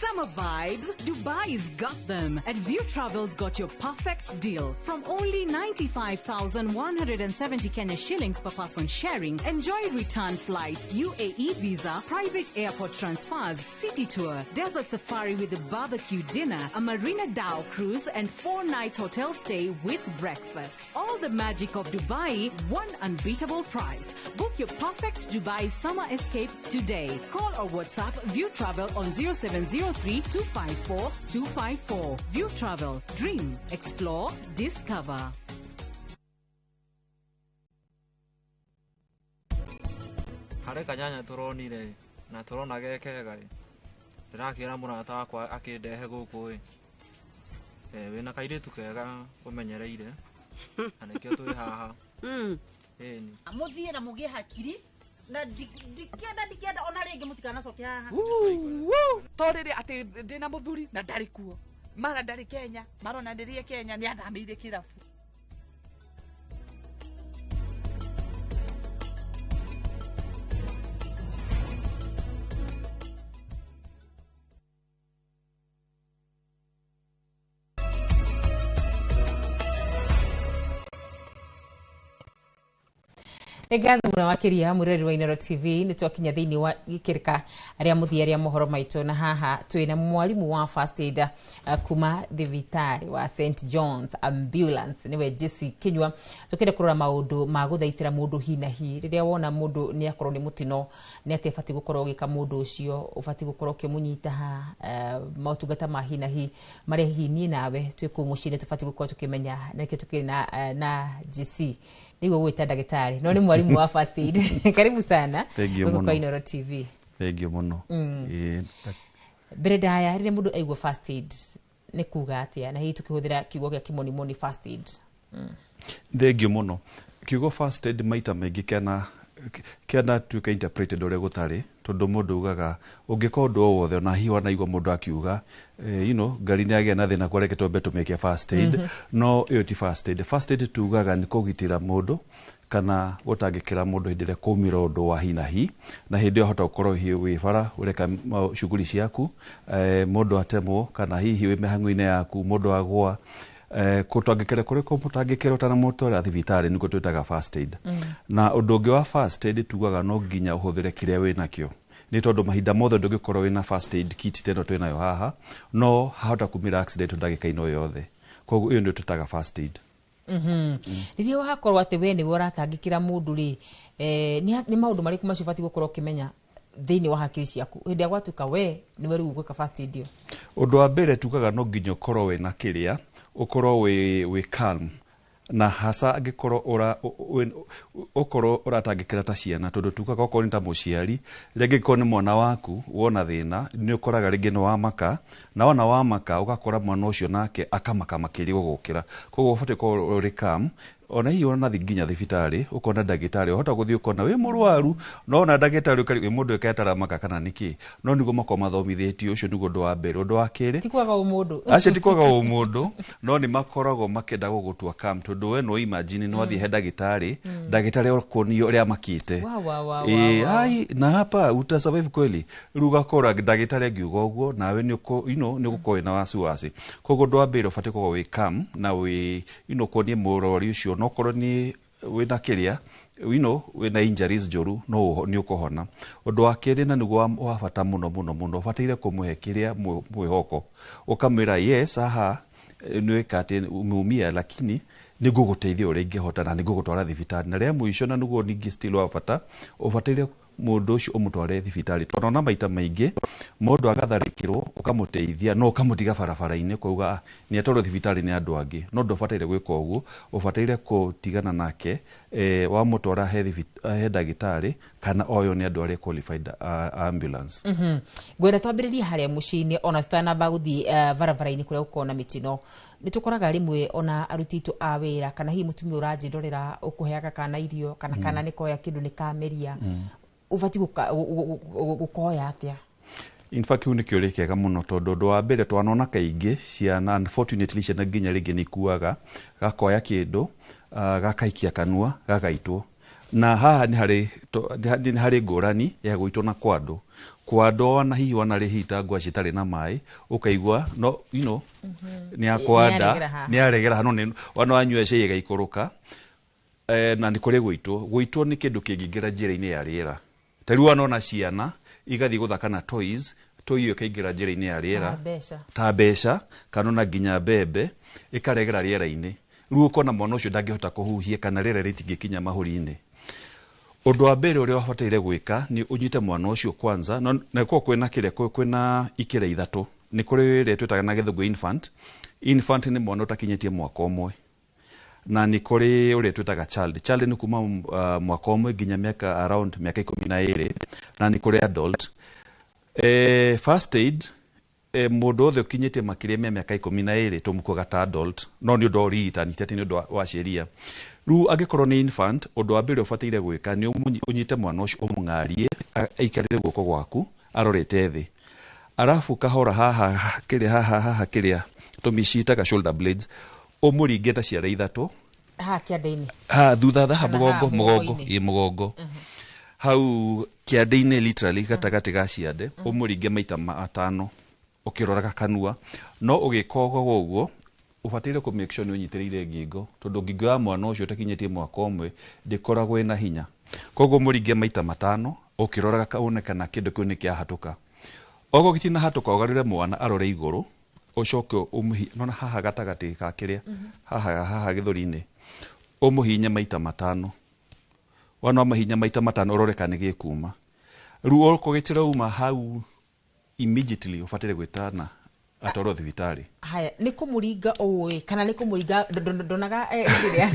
Summer vibes, Dubai's got them. At View Travel's got your perfect deal. From only 95,170 Kenya shillings per person sharing, enjoy return flights, UAE visa, private airport transfers, city tour, desert safari with a barbecue dinner, a Marina Dhow cruise, and 4-night hotel stay with breakfast. All the magic of Dubai, one unbeatable price. Book your perfect Dubai summer escape today. Call or WhatsApp View Travel on 0703 254 254. View Travel. Dream, explore, discover. Harĩ kanyanya tũronire na tũrona ge kega ĩ, ndĩrakĩra mũrata wakwa akĩndehe gũkũ ĩ. Wĩna kairĩtu kega ũmenyereire na nĩkĩo twĩ haha. Ĩni. Mũthiĩ na mũgĩe hakiri na ndikenda ona rĩngĩ mũtikanacoke haha. To rĩrĩ atĩ ndĩna mũthuri na ndarĩ kuo, mara ndarĩ Kenya, mara ona ndĩrĩe Kenya, nĩ athamĩire kĩrabu. Nĩ ngatho mũno makĩria mũreri wa Inooro TV nĩ twakinya thĩinĩ wa gĩkĩrĩka arĩa mũthia rĩa mohoro maitũ, na haha twĩna mwarimũ wa first aid kuma thibitarĩ wa St John's Ambulance nĩwe Jesse Kinyua. Tũkĩenda kũrora maũndũ ma gũthaitĩra mũndũ hi na hi rĩrĩa wona mũndũ nĩ akorwo nĩ mũtino, nĩ atĩa ũbatiĩ gũkorwo ũgĩka mũndũ ũcio, ũbatiĩ gũkorwo ũkĩmũnyita ha, motungata ma hi na hi marĩa hihi niĩ nawe twĩ kũu mũciĩ-inĩ tũbatiĩ gũkorwo tũkĩmenya, na nĩkĩo tũkĩrĩ na JC nĩguo gwĩta ndagĩtarĩ no nĩ mwalimu wa first aid. Karibu sana kwa Inooro TV. Thank you muno. Mbere ndaya rĩrĩa mũndũ aigua first aid nĩ kuga atĩa, na hihi tũkĩhũthĩra kiugo gĩa kĩmonimoni first aid? Thank you muno. Kiugo first aid maita maingĩ kena Kĩanatuĩka interpreted ũrĩa gũtarĩ, tondũ mũndũ ugaga ũngĩka ũndũ o wothe, ona hihi wanaigua mũndũ akiuga ngari nĩ agĩa na thĩna, kwareke twambe tũmĩke first aid. No ĩyo ti first aid. First aid tugaga nĩ kũgitĩra mũndũ kana gũtangĩkĩra mũndũ hĩndĩ ĩrĩa kũmĩra ũndũ wa hi na hi, na hĩndĩ ĩyo hota gũkorwo hihi wĩ bara ũreka shughuli ciaku, mũndũ atemwo, kana hihi wĩ mĩhang'o-inĩ yaku mũndũ agũa, gũtangĩkĩra kũrĩa kũmũtangĩkĩra ũtanamũtwara thibitarĩ nĩkuo twĩtaga first aid. Na ũndũ ũngĩ wa first aid, tugaga no nginya ũhũthĩre kĩrĩa wĩ nakĩo, nĩ tondũ mahinda mothe ndũngĩkorwo wĩna first aid kit ta ĩno twĩnayo haha, no hahota kumĩra accident ndagĩka-inĩ o yothe. Koguo ĩyo nĩyo twĩtaga first aid. Rĩrĩa wakorwo atĩ we nĩwe ũratangĩkĩra mũndũ rĩ, nĩ maũndũ marĩkũ macio ũbatiĩ gũkorwo ũkĩmenya thĩinĩ wa hakiri ciaku hĩndĩ ĩrĩa gwatuĩka we nĩwe rĩu ũgwĩka first aid ĩyo? Ũndũ wa mbere tugaga no nginya ũkorwo wĩna kĩrĩa, ũkorwo wĩ calm, na hasa angĩkorwo ũkorwo ũratangĩkĩra ta ciana, tondũ tugaga okorwo nĩ ta mũciari, rĩngĩ angĩkorwo nĩ mwana waku wona thĩna, nĩ ũkoraga rĩngĩ nĩ wamaka, na wona wamaka ũgakora mwana ũcio nake akamaka makĩria gũgũkĩra. Koguo ũbatiĩ gũkorwo ũrĩ calm. Ona hihi wanathiĩ nginya thibitarĩ ũkona ndagĩtarĩ, ũhota gũthiĩ ũkona wĩ mũrwaru, no ona ndagĩtarĩ ũkari wĩ mũndũ ĩketaramaka kana nĩkĩ, no nĩguo makorwo mathomithĩtio. Ũcio nĩguo ũndũ wa mbere. Ũndũ wa kerĩ, ti kwaga ũmũndũ. Acio ti kwaga ũmũndũ, no nĩ makoragwo makĩenda gũgũtua calm, tondũ we no imagine nĩ wathiĩ he ndagĩtarĩ, ndagĩtarĩ akuonia ũrĩa amakĩte. Wa, wa, wa, wa, wa. Ai, na hapa utasurvive kweli? Rĩu ũgakora ndagĩtarĩ angiuga ũguo, nawe nĩ ũkũ- you know, nĩ ũgũkorwo wĩna wasiwasi. Koguo ũndũ wa mbere ũbatiĩ gũkorwo wĩ calm na wĩ kuonie mũrwaru ũcio no korwo nĩ wĩna kĩrĩa, wĩna injuries njũru, no nĩ ũkũhona. Ũndũ wa kerĩ, na nĩguo wa bata mũno mũno mũno, ũbataire kũmũhe kĩrĩa mwĩhoko, ũkamwĩra yes, haha nĩwĩka atĩ umeumia, lakini nĩngũgũteithia ũrĩa ingĩhota na nĩngũgũtwara thibitarĩ. Na rĩa mũico, na nĩguo ningĩ still wa bata, ũbataire mũndũ ũcio ũmũtware thibitarĩ, tondũ ona maita maingĩ mũndũ agatharĩkĩrwo ũkamũteithia no ũkamũtiga barabara-inĩ, ũkauga, "Ah, nĩ atwarwo thibitarĩ nĩ andũ angĩ." No ndũbataire gwĩka ũguo, ũbataire kũtigana nake, wamũtwara he ndagĩtarĩ kana oyo nĩ andũ arĩa qualified a ambulance. Ngwenda twambĩrĩrie harĩa mũciĩ-inĩ, ona tũtanamba gũthiĩ barabara-inĩ kũrĩa gũkoragwo na mĩtino. Nĩ tũkoraga rĩmwe ona aruti aitũ a wĩra, kana hihi mũtumia ũranjĩrorera ũkũheaga kana irio, kana kana nĩ koya kĩndũ nĩ kameria, ũbatiĩ gũkoya atĩa? In fact, kĩu nĩ kĩũria kĩega mũno, tondũ ũndũ wa mbere twanona kaingĩ ciana, unfortunately, ciana nginya rĩngĩ nĩ ikuaga, gakoya kĩndũ, gakaikia kanua, gagaitwo. Na haha nĩ harĩ nĩ harĩ ngũrani ya gũitwo na kwandũ. Kwandũ wana hihi wanarĩ hihi ta ngwaci itarĩ na maĩ, ũkaigua no nĩ akwanda. Nĩ aregera haha. Nĩ aregera haha, no nĩ wana wanyua cai ĩgaikũrũka. Na nĩ kũrĩ gũitwo. Gũitwo nĩ kĩndũ kĩngĩingĩra njĩra-inĩ ya rĩera. Ta rĩu wanona ciana igathiĩ gũthaka na toys, toy ĩyo ĩkaingĩra njĩra-inĩ ya rĩera. Ta mbeca. Ta mbeca kana ona nginya mbembe ĩkaregera rĩera-inĩ. Rĩu ũkona mwana ũcio ndangĩhota kũhuhia kana rĩera rĩtingĩkinya mahũri-inĩ. Ũndũ wa mbere ũrĩa ũbataire gwĩka nĩ ũnyite mwana ũcio kwanza, no na korwo kwĩna kĩrĩa, kwĩna ikĩra ithatũ. Nĩ kũrĩ ĩrĩa twĩtaga na gĩthũngũ infant. Infant nĩ mwana ũtakinyĩtie mwaka ũmwe. Na nĩ kũrĩ ũrĩa twĩtaga child. Child nĩ kuma mwaka ũmwe nginya mĩaka around mĩaka 12, na nĩ kũrĩ adult. First aid, mũndũ wothe ũkinyĩtie makĩria ma mĩaka 12 tũmũkuaga ta adult, no nĩ ũndũ wa ũrigitani, ti atĩ nĩ ũndũ wa sheria. Rĩu angĩkorwo nĩ infant, ũndũ wa mbere ũbataire gwĩka nĩ ũnyite mwana ũcio ũmũng'arie, aikarĩre guoko gwaku arorete thĩ. Arabu kahora haha kĩrĩa, haha haha kĩrĩa tũmĩcitaga shoulder blades, ũmũringe ta ciara ithatũ. Haha kĩande-inĩ. Ha thutha haha. Kana mũgongo. Haha mũgongo. Mũgongo-inĩ. Ĩ mũgongo hau kĩande-inĩ, literally gatagatĩ ga ciande, ũmũringe maita matano ũkĩroraga kanua. No ũgĩka ũguo ũguo ũbataire kũ make sure nĩ ũnyitĩrĩire ngingo, tondũ ngingo ya mwana ũcio ũtakinyĩtie mwaka ũmwe ndĩkoragwo ĩna hinya. Koguo mũringe maita matano ũkĩroraga wone kana kĩndũ kĩu nĩ kĩahatũka. Okorwo gĩtinahatũka, ũgarũre mwana arore igũrũ, ũcoke ũmũhi nona haha gatagatĩ ga kĩrĩa, haha haha gĩthũri-inĩ, ũmũhinye maita matano. Wona wamahinya maita matano, ũrore kana nĩ gĩkuma. Rĩu okorwo gĩtirauma hau immediately, ũbataire gwĩtana atwarwo thibitarĩ. Haya, nĩ kũmũringa ũũ kana nĩ kũmũringa ndonaga kĩrĩa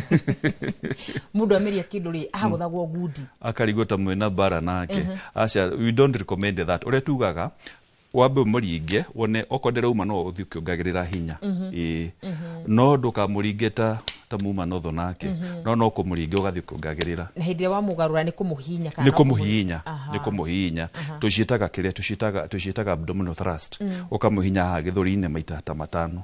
mũndũ ameria kĩndũ rĩ, ahagũthagwo ngundi. Akarigwo ta mwĩna mbara nake. Aca, we don't recommend that. Ũrĩa tugaga wambe ũmũringe wone okorwo ndĩrauma, no ũthiĩ ũkĩongagĩrĩra hinya. Ĩĩ. No ndũkamũringe ta ta muma notho nake. No no kũmũringa ũgathiĩ ũkĩongagĩrĩra. Na hĩndĩ ĩrĩa wamũgarũra nĩ kũmũhihinya kana nĩ kũmũhihinya. Aha. Nĩ kũmũhihinya. Tũciĩtaga kĩrĩa tũciĩtaga abdominal thrust. Ũkamũhihinya haha gĩthũri-inĩ maita ta 5.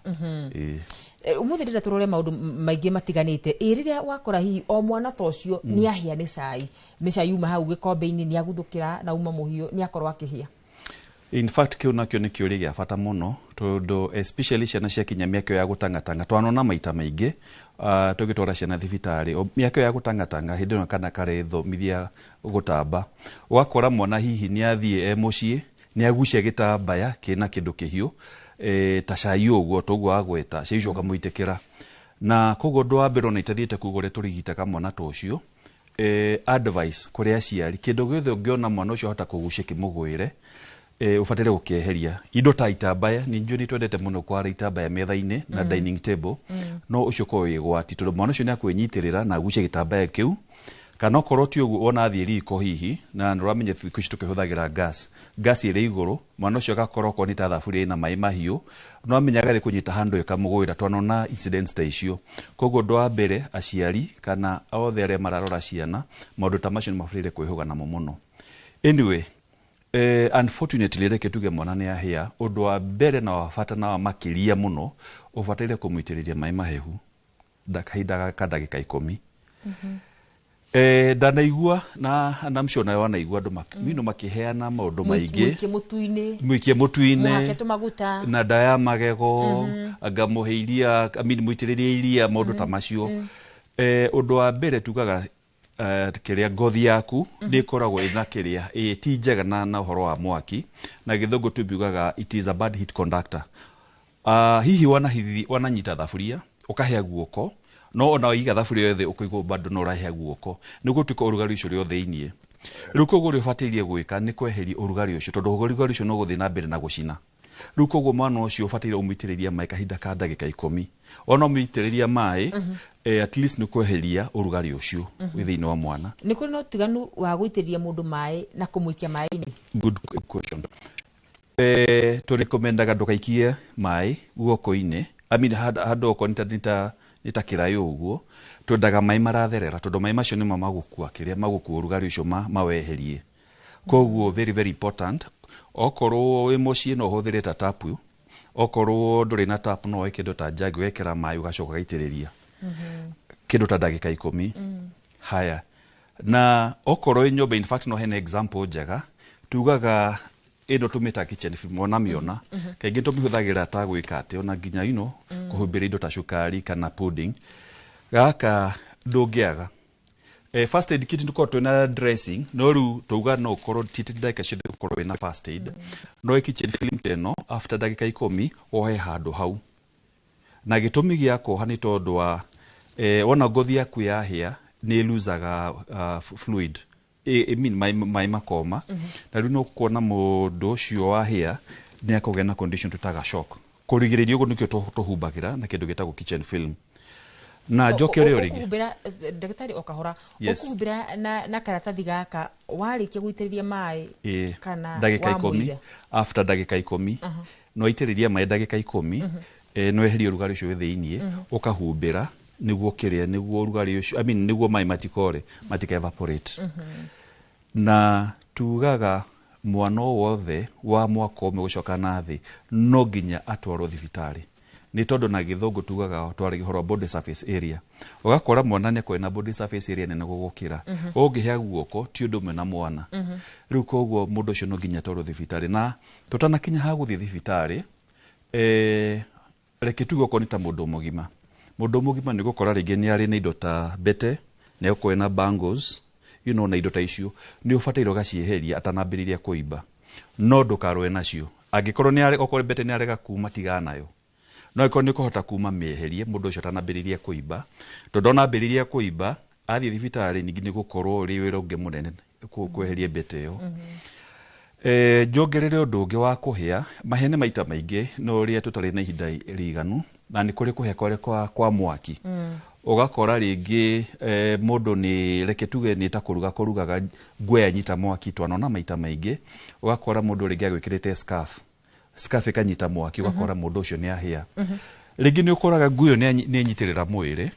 Ĩĩ. Ũmũthĩ ndĩrenda tũrore maũndũ maingĩ matiganĩte. Ĩ rĩrĩa wakora hihi o mwana ta ũcio nĩ ahĩa nĩ cai, nĩ cai uma hau gĩkombe-inĩ, nĩ aguthũkĩra na uma mũhiũ, nĩ akorwo akĩhĩa? In fact, kĩu nakĩo nĩ kĩũria gĩa bata mũno, tondũ especially ciana ciakinya mĩaka ĩyo ya gũtangatanga, twanona maita maingĩ tũgĩtwara ciana thibitarĩ, mĩaka ĩyo ya gũtangatanga, hĩndĩ ĩno kana karethomithia gũtamba, ũgakora mwana hihi nĩ athiĩ e mũciĩ, nĩ agucia gĩtambaya kĩna kĩndũ kĩhiũ, ta cai ũguo toguo agweta, cai ũcio ũkamũitĩkĩra. Na koguo ũndũ wa mbere ona itathiĩte kuga ũrĩa tũrigitaga mwana ta ũcio, advice kũrĩ aciari, kĩndũ gĩothe ũngĩona mwana ũcio ahota kũgucia kĩmũgwĩre, ũbataire gũkĩeheria. Indo ta itambaya, nĩ njũĩ nĩ twendete mũno kwara itambaya metha-inĩ na dining table, no ũcio ũkorwo wĩ ũgwati, tondũ mwana ũcio nĩ akwĩnyitĩrĩra na agucie gĩtambaya kĩu. Kana okorwo ti ũguo, wona athiĩ riko hihi, na nĩ ũramenya thikũ ici tũkĩhũthagĩra gas, gas ĩrĩ igũrũ, mwana ũcio agakorwo okorwo nĩ ta thaburia ĩna maĩ mahiũ, no amenya agathiĩ kũnyita handũ ĩkamũgwĩra. Twanona incidents ta icio. Koguo ũndũ wa mbere, aciari kana othe arĩa mararora ciana, maũndũ ta macio nĩ mabataire kwĩhũga namo mũno. Anyway, unfortunately, reke tuge mwana nĩ ahĩa, ũndũ wa mbere na wa bata na wa makĩria mũno, ũbataire kũmũitĩrĩria maĩ mahehu kahinda ka ndagĩka 10. Ndanaigua na mcio nayo wanaigua andũ mino makĩheana maũndũ maingĩ. Mũikie mũtu-inĩ. Mũikie mũtu-inĩ. Mũhake tũmaguta. Na ndawa ya magego, ngamũhe iria, I mean, mũitĩrĩrie iria, maũndũ ta macio. Ũndũ wa mbere tugaga, kĩrĩa ngothi yaku nĩ ĩkoragwo ĩna kĩrĩa, ti njega na ũhoro wa mwaki, na gĩthũngũ tubiugaga it is a bad heat conductor. Hihi wananyita thaburia ũkahĩa guoko, no ona waiga thaburia yothe ũkaigua bado no ũrahĩa guoko, nĩ gũtuĩka ũrugarĩ ũcio ũrĩ o thĩiniĩ. Rĩu koguo ũrĩa ũbataire gwĩka nĩ kweheria ũrugarĩ ũcio, tondũ ũrugarĩ ũcio no gũthiĩ na mbere na gũcina. Rĩu koguo mwana ũcio ũbataire ũmũitĩrĩrie maĩ kahinda ka ndagĩka 10. Ona ũmũitĩrĩria maĩ, at least nĩ kweheria ũrugarĩ ũcio wĩ thĩinĩ wa mwana. Nĩ kũrĩ na ũtiganu wa gũitĩrĩria mũndũ maĩ na kũmũikia maĩ-inĩ? Good question. Tũrekomendaga ndũgaikie maĩ guoko-inĩ. I mean, handũ okorwo nĩ ta kĩraĩ ũguo, twendaga maĩ maratherera, tondũ maĩ macio nĩmo magũkua kĩrĩa, magũkua ũrugarĩ ũcio maweherie. Koguo very, very important. Okorwo wĩ mũciĩ no ũhũthĩre ta tap, okorwo ndũrĩ na tap no woe kĩndũ ta jug wekĩra maĩ ũgacoka ũgaitĩrĩria kĩndũ ta ndagĩka 10. Haya, na okorwo wĩ nyũmba, in fact no hena example njega, tugaga ĩno tũmĩtaga kitchen film, wona mĩona. Kaingĩ tũmĩhũthagĩra ta gwĩka atĩ ona nginya kũhumbĩra indo ta cukari kana pudding. Gaka ndũngĩaga. First aid kit nĩtũkoragwo twĩna dressing, no rĩu tauga no ũkorwo ti ndagĩka ciothe ũkorwo wĩna first aid. No kitchen film ta ĩno, after ndagĩka 10 wohe handũ hau. Na gĩtũmi gĩa kuoha nĩ tondũ wa, wona ngothi yaku yahĩa nĩ ĩluzaga fluid. I mean, maĩ makoma. Na rĩu no kuona mũndũ ũcio wahĩa nĩ akũgĩa na condition tũtaga shock. Kũrigĩrĩria ũguo nĩkĩo tũhumbagĩra na kĩndũ gĩtagwo kitchen film. Na njoke rĩo rĩngĩ. Ũkũhumbĩra, ndagĩtarĩ o kahora, Yes. ũkũhumbĩra na karatathi gaka warĩkia gũitĩrĩria maĩ kana ndagĩka 10, wamũira? After ndagĩka 10, no itĩrĩria maĩ ndagĩka 10, no eherie ũrugarĩ ũcio wĩ thĩiniĩ, ũkahumbĩra nĩguo kĩrĩa, nĩguo ũrugarĩ ũcio, I mean, nĩguo maĩ matikore, matika evaporate. Na tugaga mwana o wothe wa mwaka ũmwe gũcoka na thĩ no nginya atwarwo thibitarĩ, nĩ tondũ na gĩthũngũ tugaga twaragia ũhoro wa body surface area, ũgakora mwana nĩ akorwo na body surface area nene gũgũkĩra. Ũngĩhĩa guoko ti ũndũ ũmwe na mwana. Rĩu koguo mũndũ ũcio no nginya atwarwo thibitarĩ. Na tũtanakinya ha gũthiĩ thibitarĩ, reke tuge okorwo nĩ ta mũndũ mũgima, mũndũ mũgima nĩ gũkora rĩngĩ nĩ arĩ na indo ta mbete, nĩ egũkorwo na bangles, na indo ta icio, nĩ ũbataire ũgacieheria atanambĩrĩria kũimba, no ndũkarũe nacio. Angĩkorwo nĩ arĩ, okorwo mbete nĩ arega kuma, tigana nayo. No angĩkorwo nĩ ũkũhota kuma, mĩeherie mũndũ ũcio atanambĩrĩria kũimba, tondũ onambĩrĩria kũimba athiĩ thibitarĩ ningĩ nĩ gũkorwo ũrĩ wĩra ũngĩ mũnene kweheria mbete ĩyo. Njongerere ũndũ ũngĩ wa kũhĩa mahĩa nĩ maita maingĩ no ũrĩa tũtarĩ na ihinda rĩiganu, na nĩ kũrĩ kũhĩa kwarĩ kwa mwaki. Ũgakora rĩngĩ, mũndũ nĩ, reke tuge nĩ ta kũruga kũrugaga nguo yanyita mwaki, twanona maita maingĩ, ũgakora mũndũ rĩngĩ agwĩkĩrĩte scarf, scarf ĩkanyita mwaki, ũgakora mũndũ ũcio nĩ ahĩa. Rĩngĩ nĩ ũkoraga nguo ĩyo nĩ ĩnyitĩrĩra mwĩrĩ.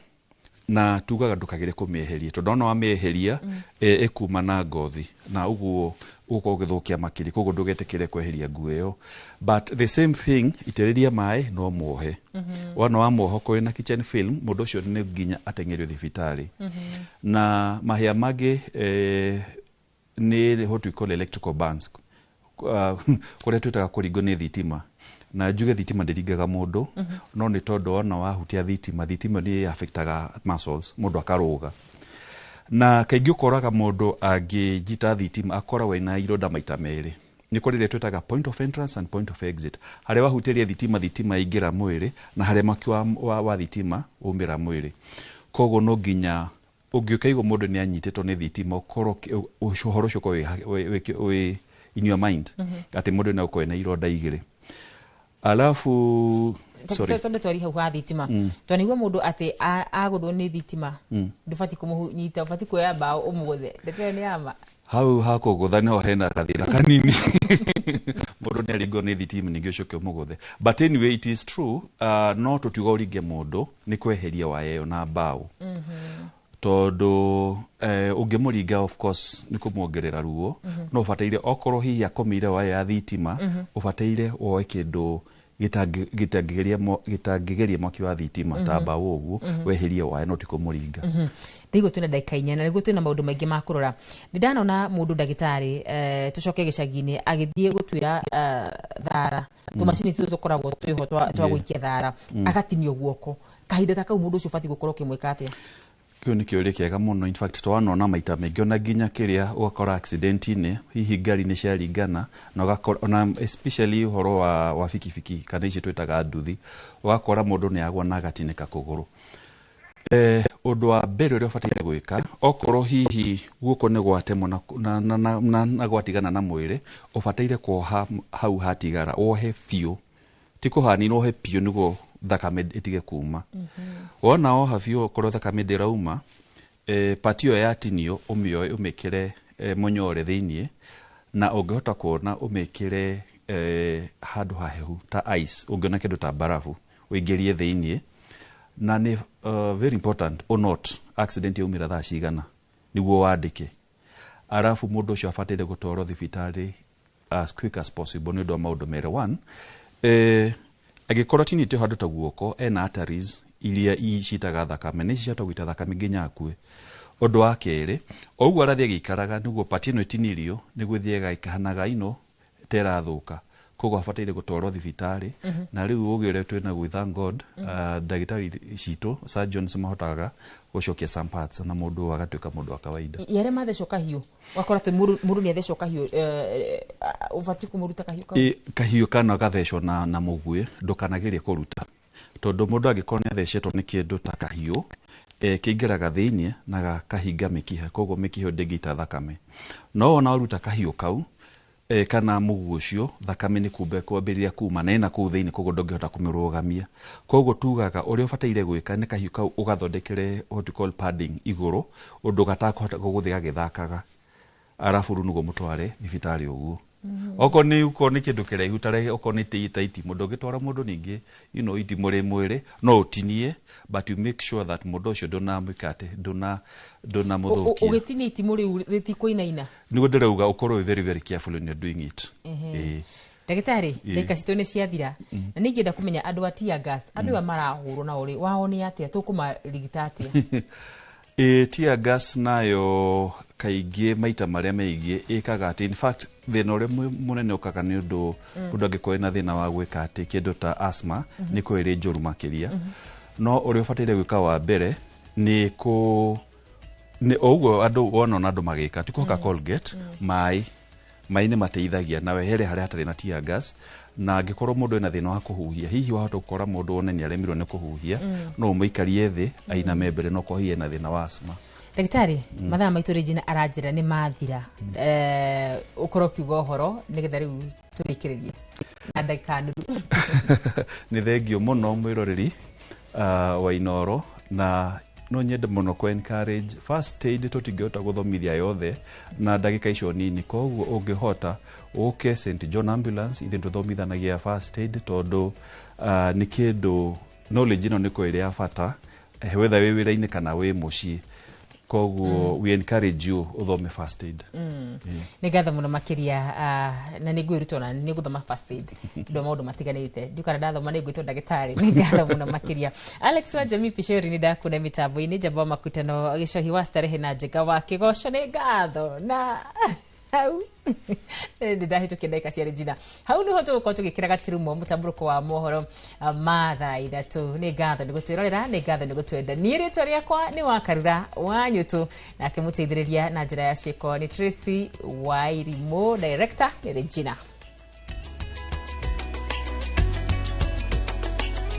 Na tugaga ndũkagĩre kũmĩeheria, tondũ ona wamĩeheria ĩkuma na ngothi na ũguo ũgũkorwo ũgĩthũkia makĩria. Koguo ndũgetĩkĩre kweheria nguo ĩyo, but the same thing, itĩrĩria maĩ no muohe. Wona wamuoha, okorwo na kitchen film, mũndũ ũcio nĩ nginya ateng'erio thibitarĩ. Na mahĩa mangĩ nĩ what we call electrical burns, kũrĩa twĩtaga kũringwo nĩ thitima. Na njuge thitima ndĩringaga mũndũ, no nĩ tondũ wona wahutia thitima, thitima nĩ affectaga muscles, mũndũ akarũga. Na kaingĩ ũkoraga mũndũ angĩnyita thitima akoragwo ena ironda maita merĩ. Nĩ kũrĩ ĩrĩa twĩtaga point of entrance and point of exit, harĩa wahutĩria thitima, thitima yaingĩra mwĩrĩ, na harĩa mwaki wa thitima waumĩra mwĩrĩ. Koguo no nginya ũngĩũkaigua mũndũ nĩ anyitĩtwo nĩ thitima, ũkorwo ũhoro ũcio ũkorwo wĩ in your mind atĩ mũndũ no akorwo ena ironda igĩrĩ. Alafu, sorry. Tondũ twari hau ha thitima, twanigua mũndũ atĩ agũthwo nĩ thitima, ndũbatiĩ kũmũnyita, ũbatiĩ kuoya mbaũ ũmũgũthe. Ndeto ĩyo nĩ ya ma? Hau hakũgũtha nĩho hena gathĩna kanini. Mũndũ nĩ aringwo nĩ thitima ningĩ ũcoke ũmũgũthe? But anyway, it is true, no tũtiuga ũringe mũndũ, nĩ kweheria waya ĩyo na mbaũ, tondũ ũngĩmũringa, of course nĩ kũmuongerera ruo. No ũbataire, okorwo hihi akomeire waya ya thitima, ũbataire woe kĩndũ gĩtangĩgeria mwaki wa thitima ta mbaũ ũguo, weherie waya, no ti kũmũringa. Ndaigua twĩna ndagĩka 4 na nĩguo twĩna maũndũ maingĩ ma kũrora. Nĩ ndanona mũndũ, ndagĩtarĩ, tũcoke gĩcagi-inĩ, agĩthiĩ gũtuĩra thara, tũmacini tũtũ tũkoragwo twĩho twa gũikia thara, agatinio guoko. Kahinda ta kau mũndũ ũcio ũbatiĩ gũkorwo ũkĩmwĩka atĩa? Kĩu nĩ kĩũria kĩega mũno. In fact, twanona maita maingĩ, ona nginya kĩrĩa ũgakora accident-inĩ, hihi ngari nĩ ciaringana na ũgakora ona especially ũhoro wa bikibiki kana ici twĩtaga nduthi, ũgakora mũndũ nĩ agwa na agatinĩka kũgũrũ. Ũndũ wa mbere ũrĩa ũbataire gwĩka, okorwo hihi guoko nĩ gwatemwo na gwatigana na mwĩrĩ, ũbataire kuoha hau hatigara, wohe biũ, ti kũhanina, wohe biũ nĩguo thakame ĩtige kuma. Wona woha biũ, okorwo thakame ndĩrauma, part ĩyo yatinio ũmĩoe, ũmĩkĩre mũnyore thĩiniĩ, na ũngĩhota kuona ũmĩkĩre handũ hahehu ta ice, ũngĩona kĩndũ ta barafu ũingĩrie thĩiniĩ. Na nĩ very important ũnote accident yaumĩra thaa cigana nĩguo wandĩke. Arabu mũndũ ũcio abataire gũtwarwo thibitarĩ as quick as possible nĩ ũndũ wa maũndũ merĩ. One, angĩkorwo atinĩtio handũ ta guoko, ena arteries iria citaga thakame, nĩ ciahota gũita thakame nginya akue. Ũndũ wa kerĩ, o ũguo arathiĩ agĩikaraga, nĩguo part ĩno ĩtinirio nĩguo ĩthiaga ĩkahanaga ino ta ĩrathũka. Koguo abataire gũtwarwo thibitarĩ. Na rĩu ũgĩ ũrĩa twĩnaguo, thank God, ndagĩtarĩ citũ, surgeons, mahotaga gũcokia some parts na mũndũ agatuĩka mũndũ wa kawaida. Yarĩa mathecwo kahiũ, wakora atĩ mũndũ nĩ athecwo kahiũ, ũbatiĩ kũmũruta kahiũ kau? Kahiũ kana gathecwo na mũguĩ, ndũkanagerie kũruta, tondũ mũndũ angĩkorwo nĩ athecetwo nĩ kĩndũ ta kahiũ, kĩingĩraga thĩiniĩ na gakahinga mĩkiha, koguo mĩkiha ĩyo ndĩngĩita thakame. No wona waruta kahiũ kau kana mũguĩ ũcio, thakame nĩ kumbe kwambĩrĩria kuma na ĩna kũu thĩiniĩ, koguo ndũngĩhota kũmĩrũgamia. Koguo tugaga ũrĩa ũbataire gwĩka nĩ kahiũ kau ũgathondekere what we call padding igũrũ, ũndũ gatakũhota gũgũthiĩ gagĩthakaga, arabu rĩu nĩguo mũtware thibitarĩ ũguo. Okorwo nĩ kĩndũ kĩraihu ta okorwo nĩ ta itimũ, ndũngĩtwara mũndũ ningĩ itimũ rĩ mwĩrĩ, no ũtinie, but you make sure that mũndũ ũcio ndũnamwĩka atĩ ndũnamũthũkia. Ũgĩtinia itimũ rĩu rĩtikũinaina? Nĩguo ndĩrauga ũkorwo wĩ very very careful when you're doing it. Ĩĩ. Ndagĩtarĩ, ndagĩka citũ nĩ ciathira, na nĩ ingĩenda kũmenya andũ a tear gas, andũ aya marahũrwo nao rĩ, wao nĩ atĩa, tũkũmarigita atĩa? Ĩ, tear gas nayo kaingĩ maita marĩa maingĩ ĩkaga atĩ, in fact, thĩna ũrĩa mũnene ũkaga nĩ ũndũ mũndũ angĩkorwo ena thĩna wa gwĩka atĩ kĩndũ ta asthma, nĩ korwo ĩrĩ njũru makĩria. No ũrĩa ũbataire gwĩka wa mbere nĩ kũ nĩ o ũguo andũ wona ona andũ magĩka ti kũhaka Colgate, maĩ nĩ mateithagia na wehere harĩa hatarĩ na tear gas. Na angĩkorwo mũndũ ena thĩna wa kũhuhia, hihi wahota gũkora mũndũ wone nĩ aremirwo nĩ kũhuhia, no ũmũikarie thĩ ainame mbere, no korwo hihi ena thĩna wa asthma. Ndagĩtarĩ, mathaa maitũ Regina aranjĩra nĩ mathira. Ũkorwo ũkiuga ũhoro nĩgetha rĩu tũrĩkĩrĩrie na ndagĩka nuthu. Nĩ thengio mũno mwĩroreri wa Inoro, na no nyende mũno kũ encourage first aid. Tũtingĩhota gũthomithia yothe na ndagĩka icio nini, koguo ũngĩhota ũke St John Ambulance, ithuĩ tũthomithanagia first aid, tondũ nĩ kĩndũ knowledge ĩno nĩ ĩrĩ ya bata. Whether wĩ wĩra-inĩ kana wĩ mũciĩ. Koguo we encourage you ũthome first aid. Nĩ ngatho mũno makĩria, na nĩ ngwĩruta ona nĩ ngũthoma first aid tondũ maũndũ matiganĩte ndiũkana ndathoma nĩ ngwĩtwo ndagĩtarĩ. Nĩ ngatho mũno makĩria, Alex wa Jamii Pishori. Nĩ ndakuna mĩtambo-inĩ njamba wa makutano gĩcohi wa starehe na njega wa kĩgoco. Nĩ ngatho na hau nĩ ndahĩtũkia ndagĩka cia Regina. Hau nĩho tũgũkorwo tũgĩkĩra gaturumo mũtambũrũko wa mohoro ma thaa 3. Nĩ ngatho nĩ gũtwĩrorera, nĩ ngatho nĩ gũtwenda. Niĩ rĩtwa rĩakwa nĩ Wakarura wa Nyũtũ, nake mũteithĩrĩria na njĩra ya ciĩko nĩ Tracy Wairimũ, director nĩ Regina.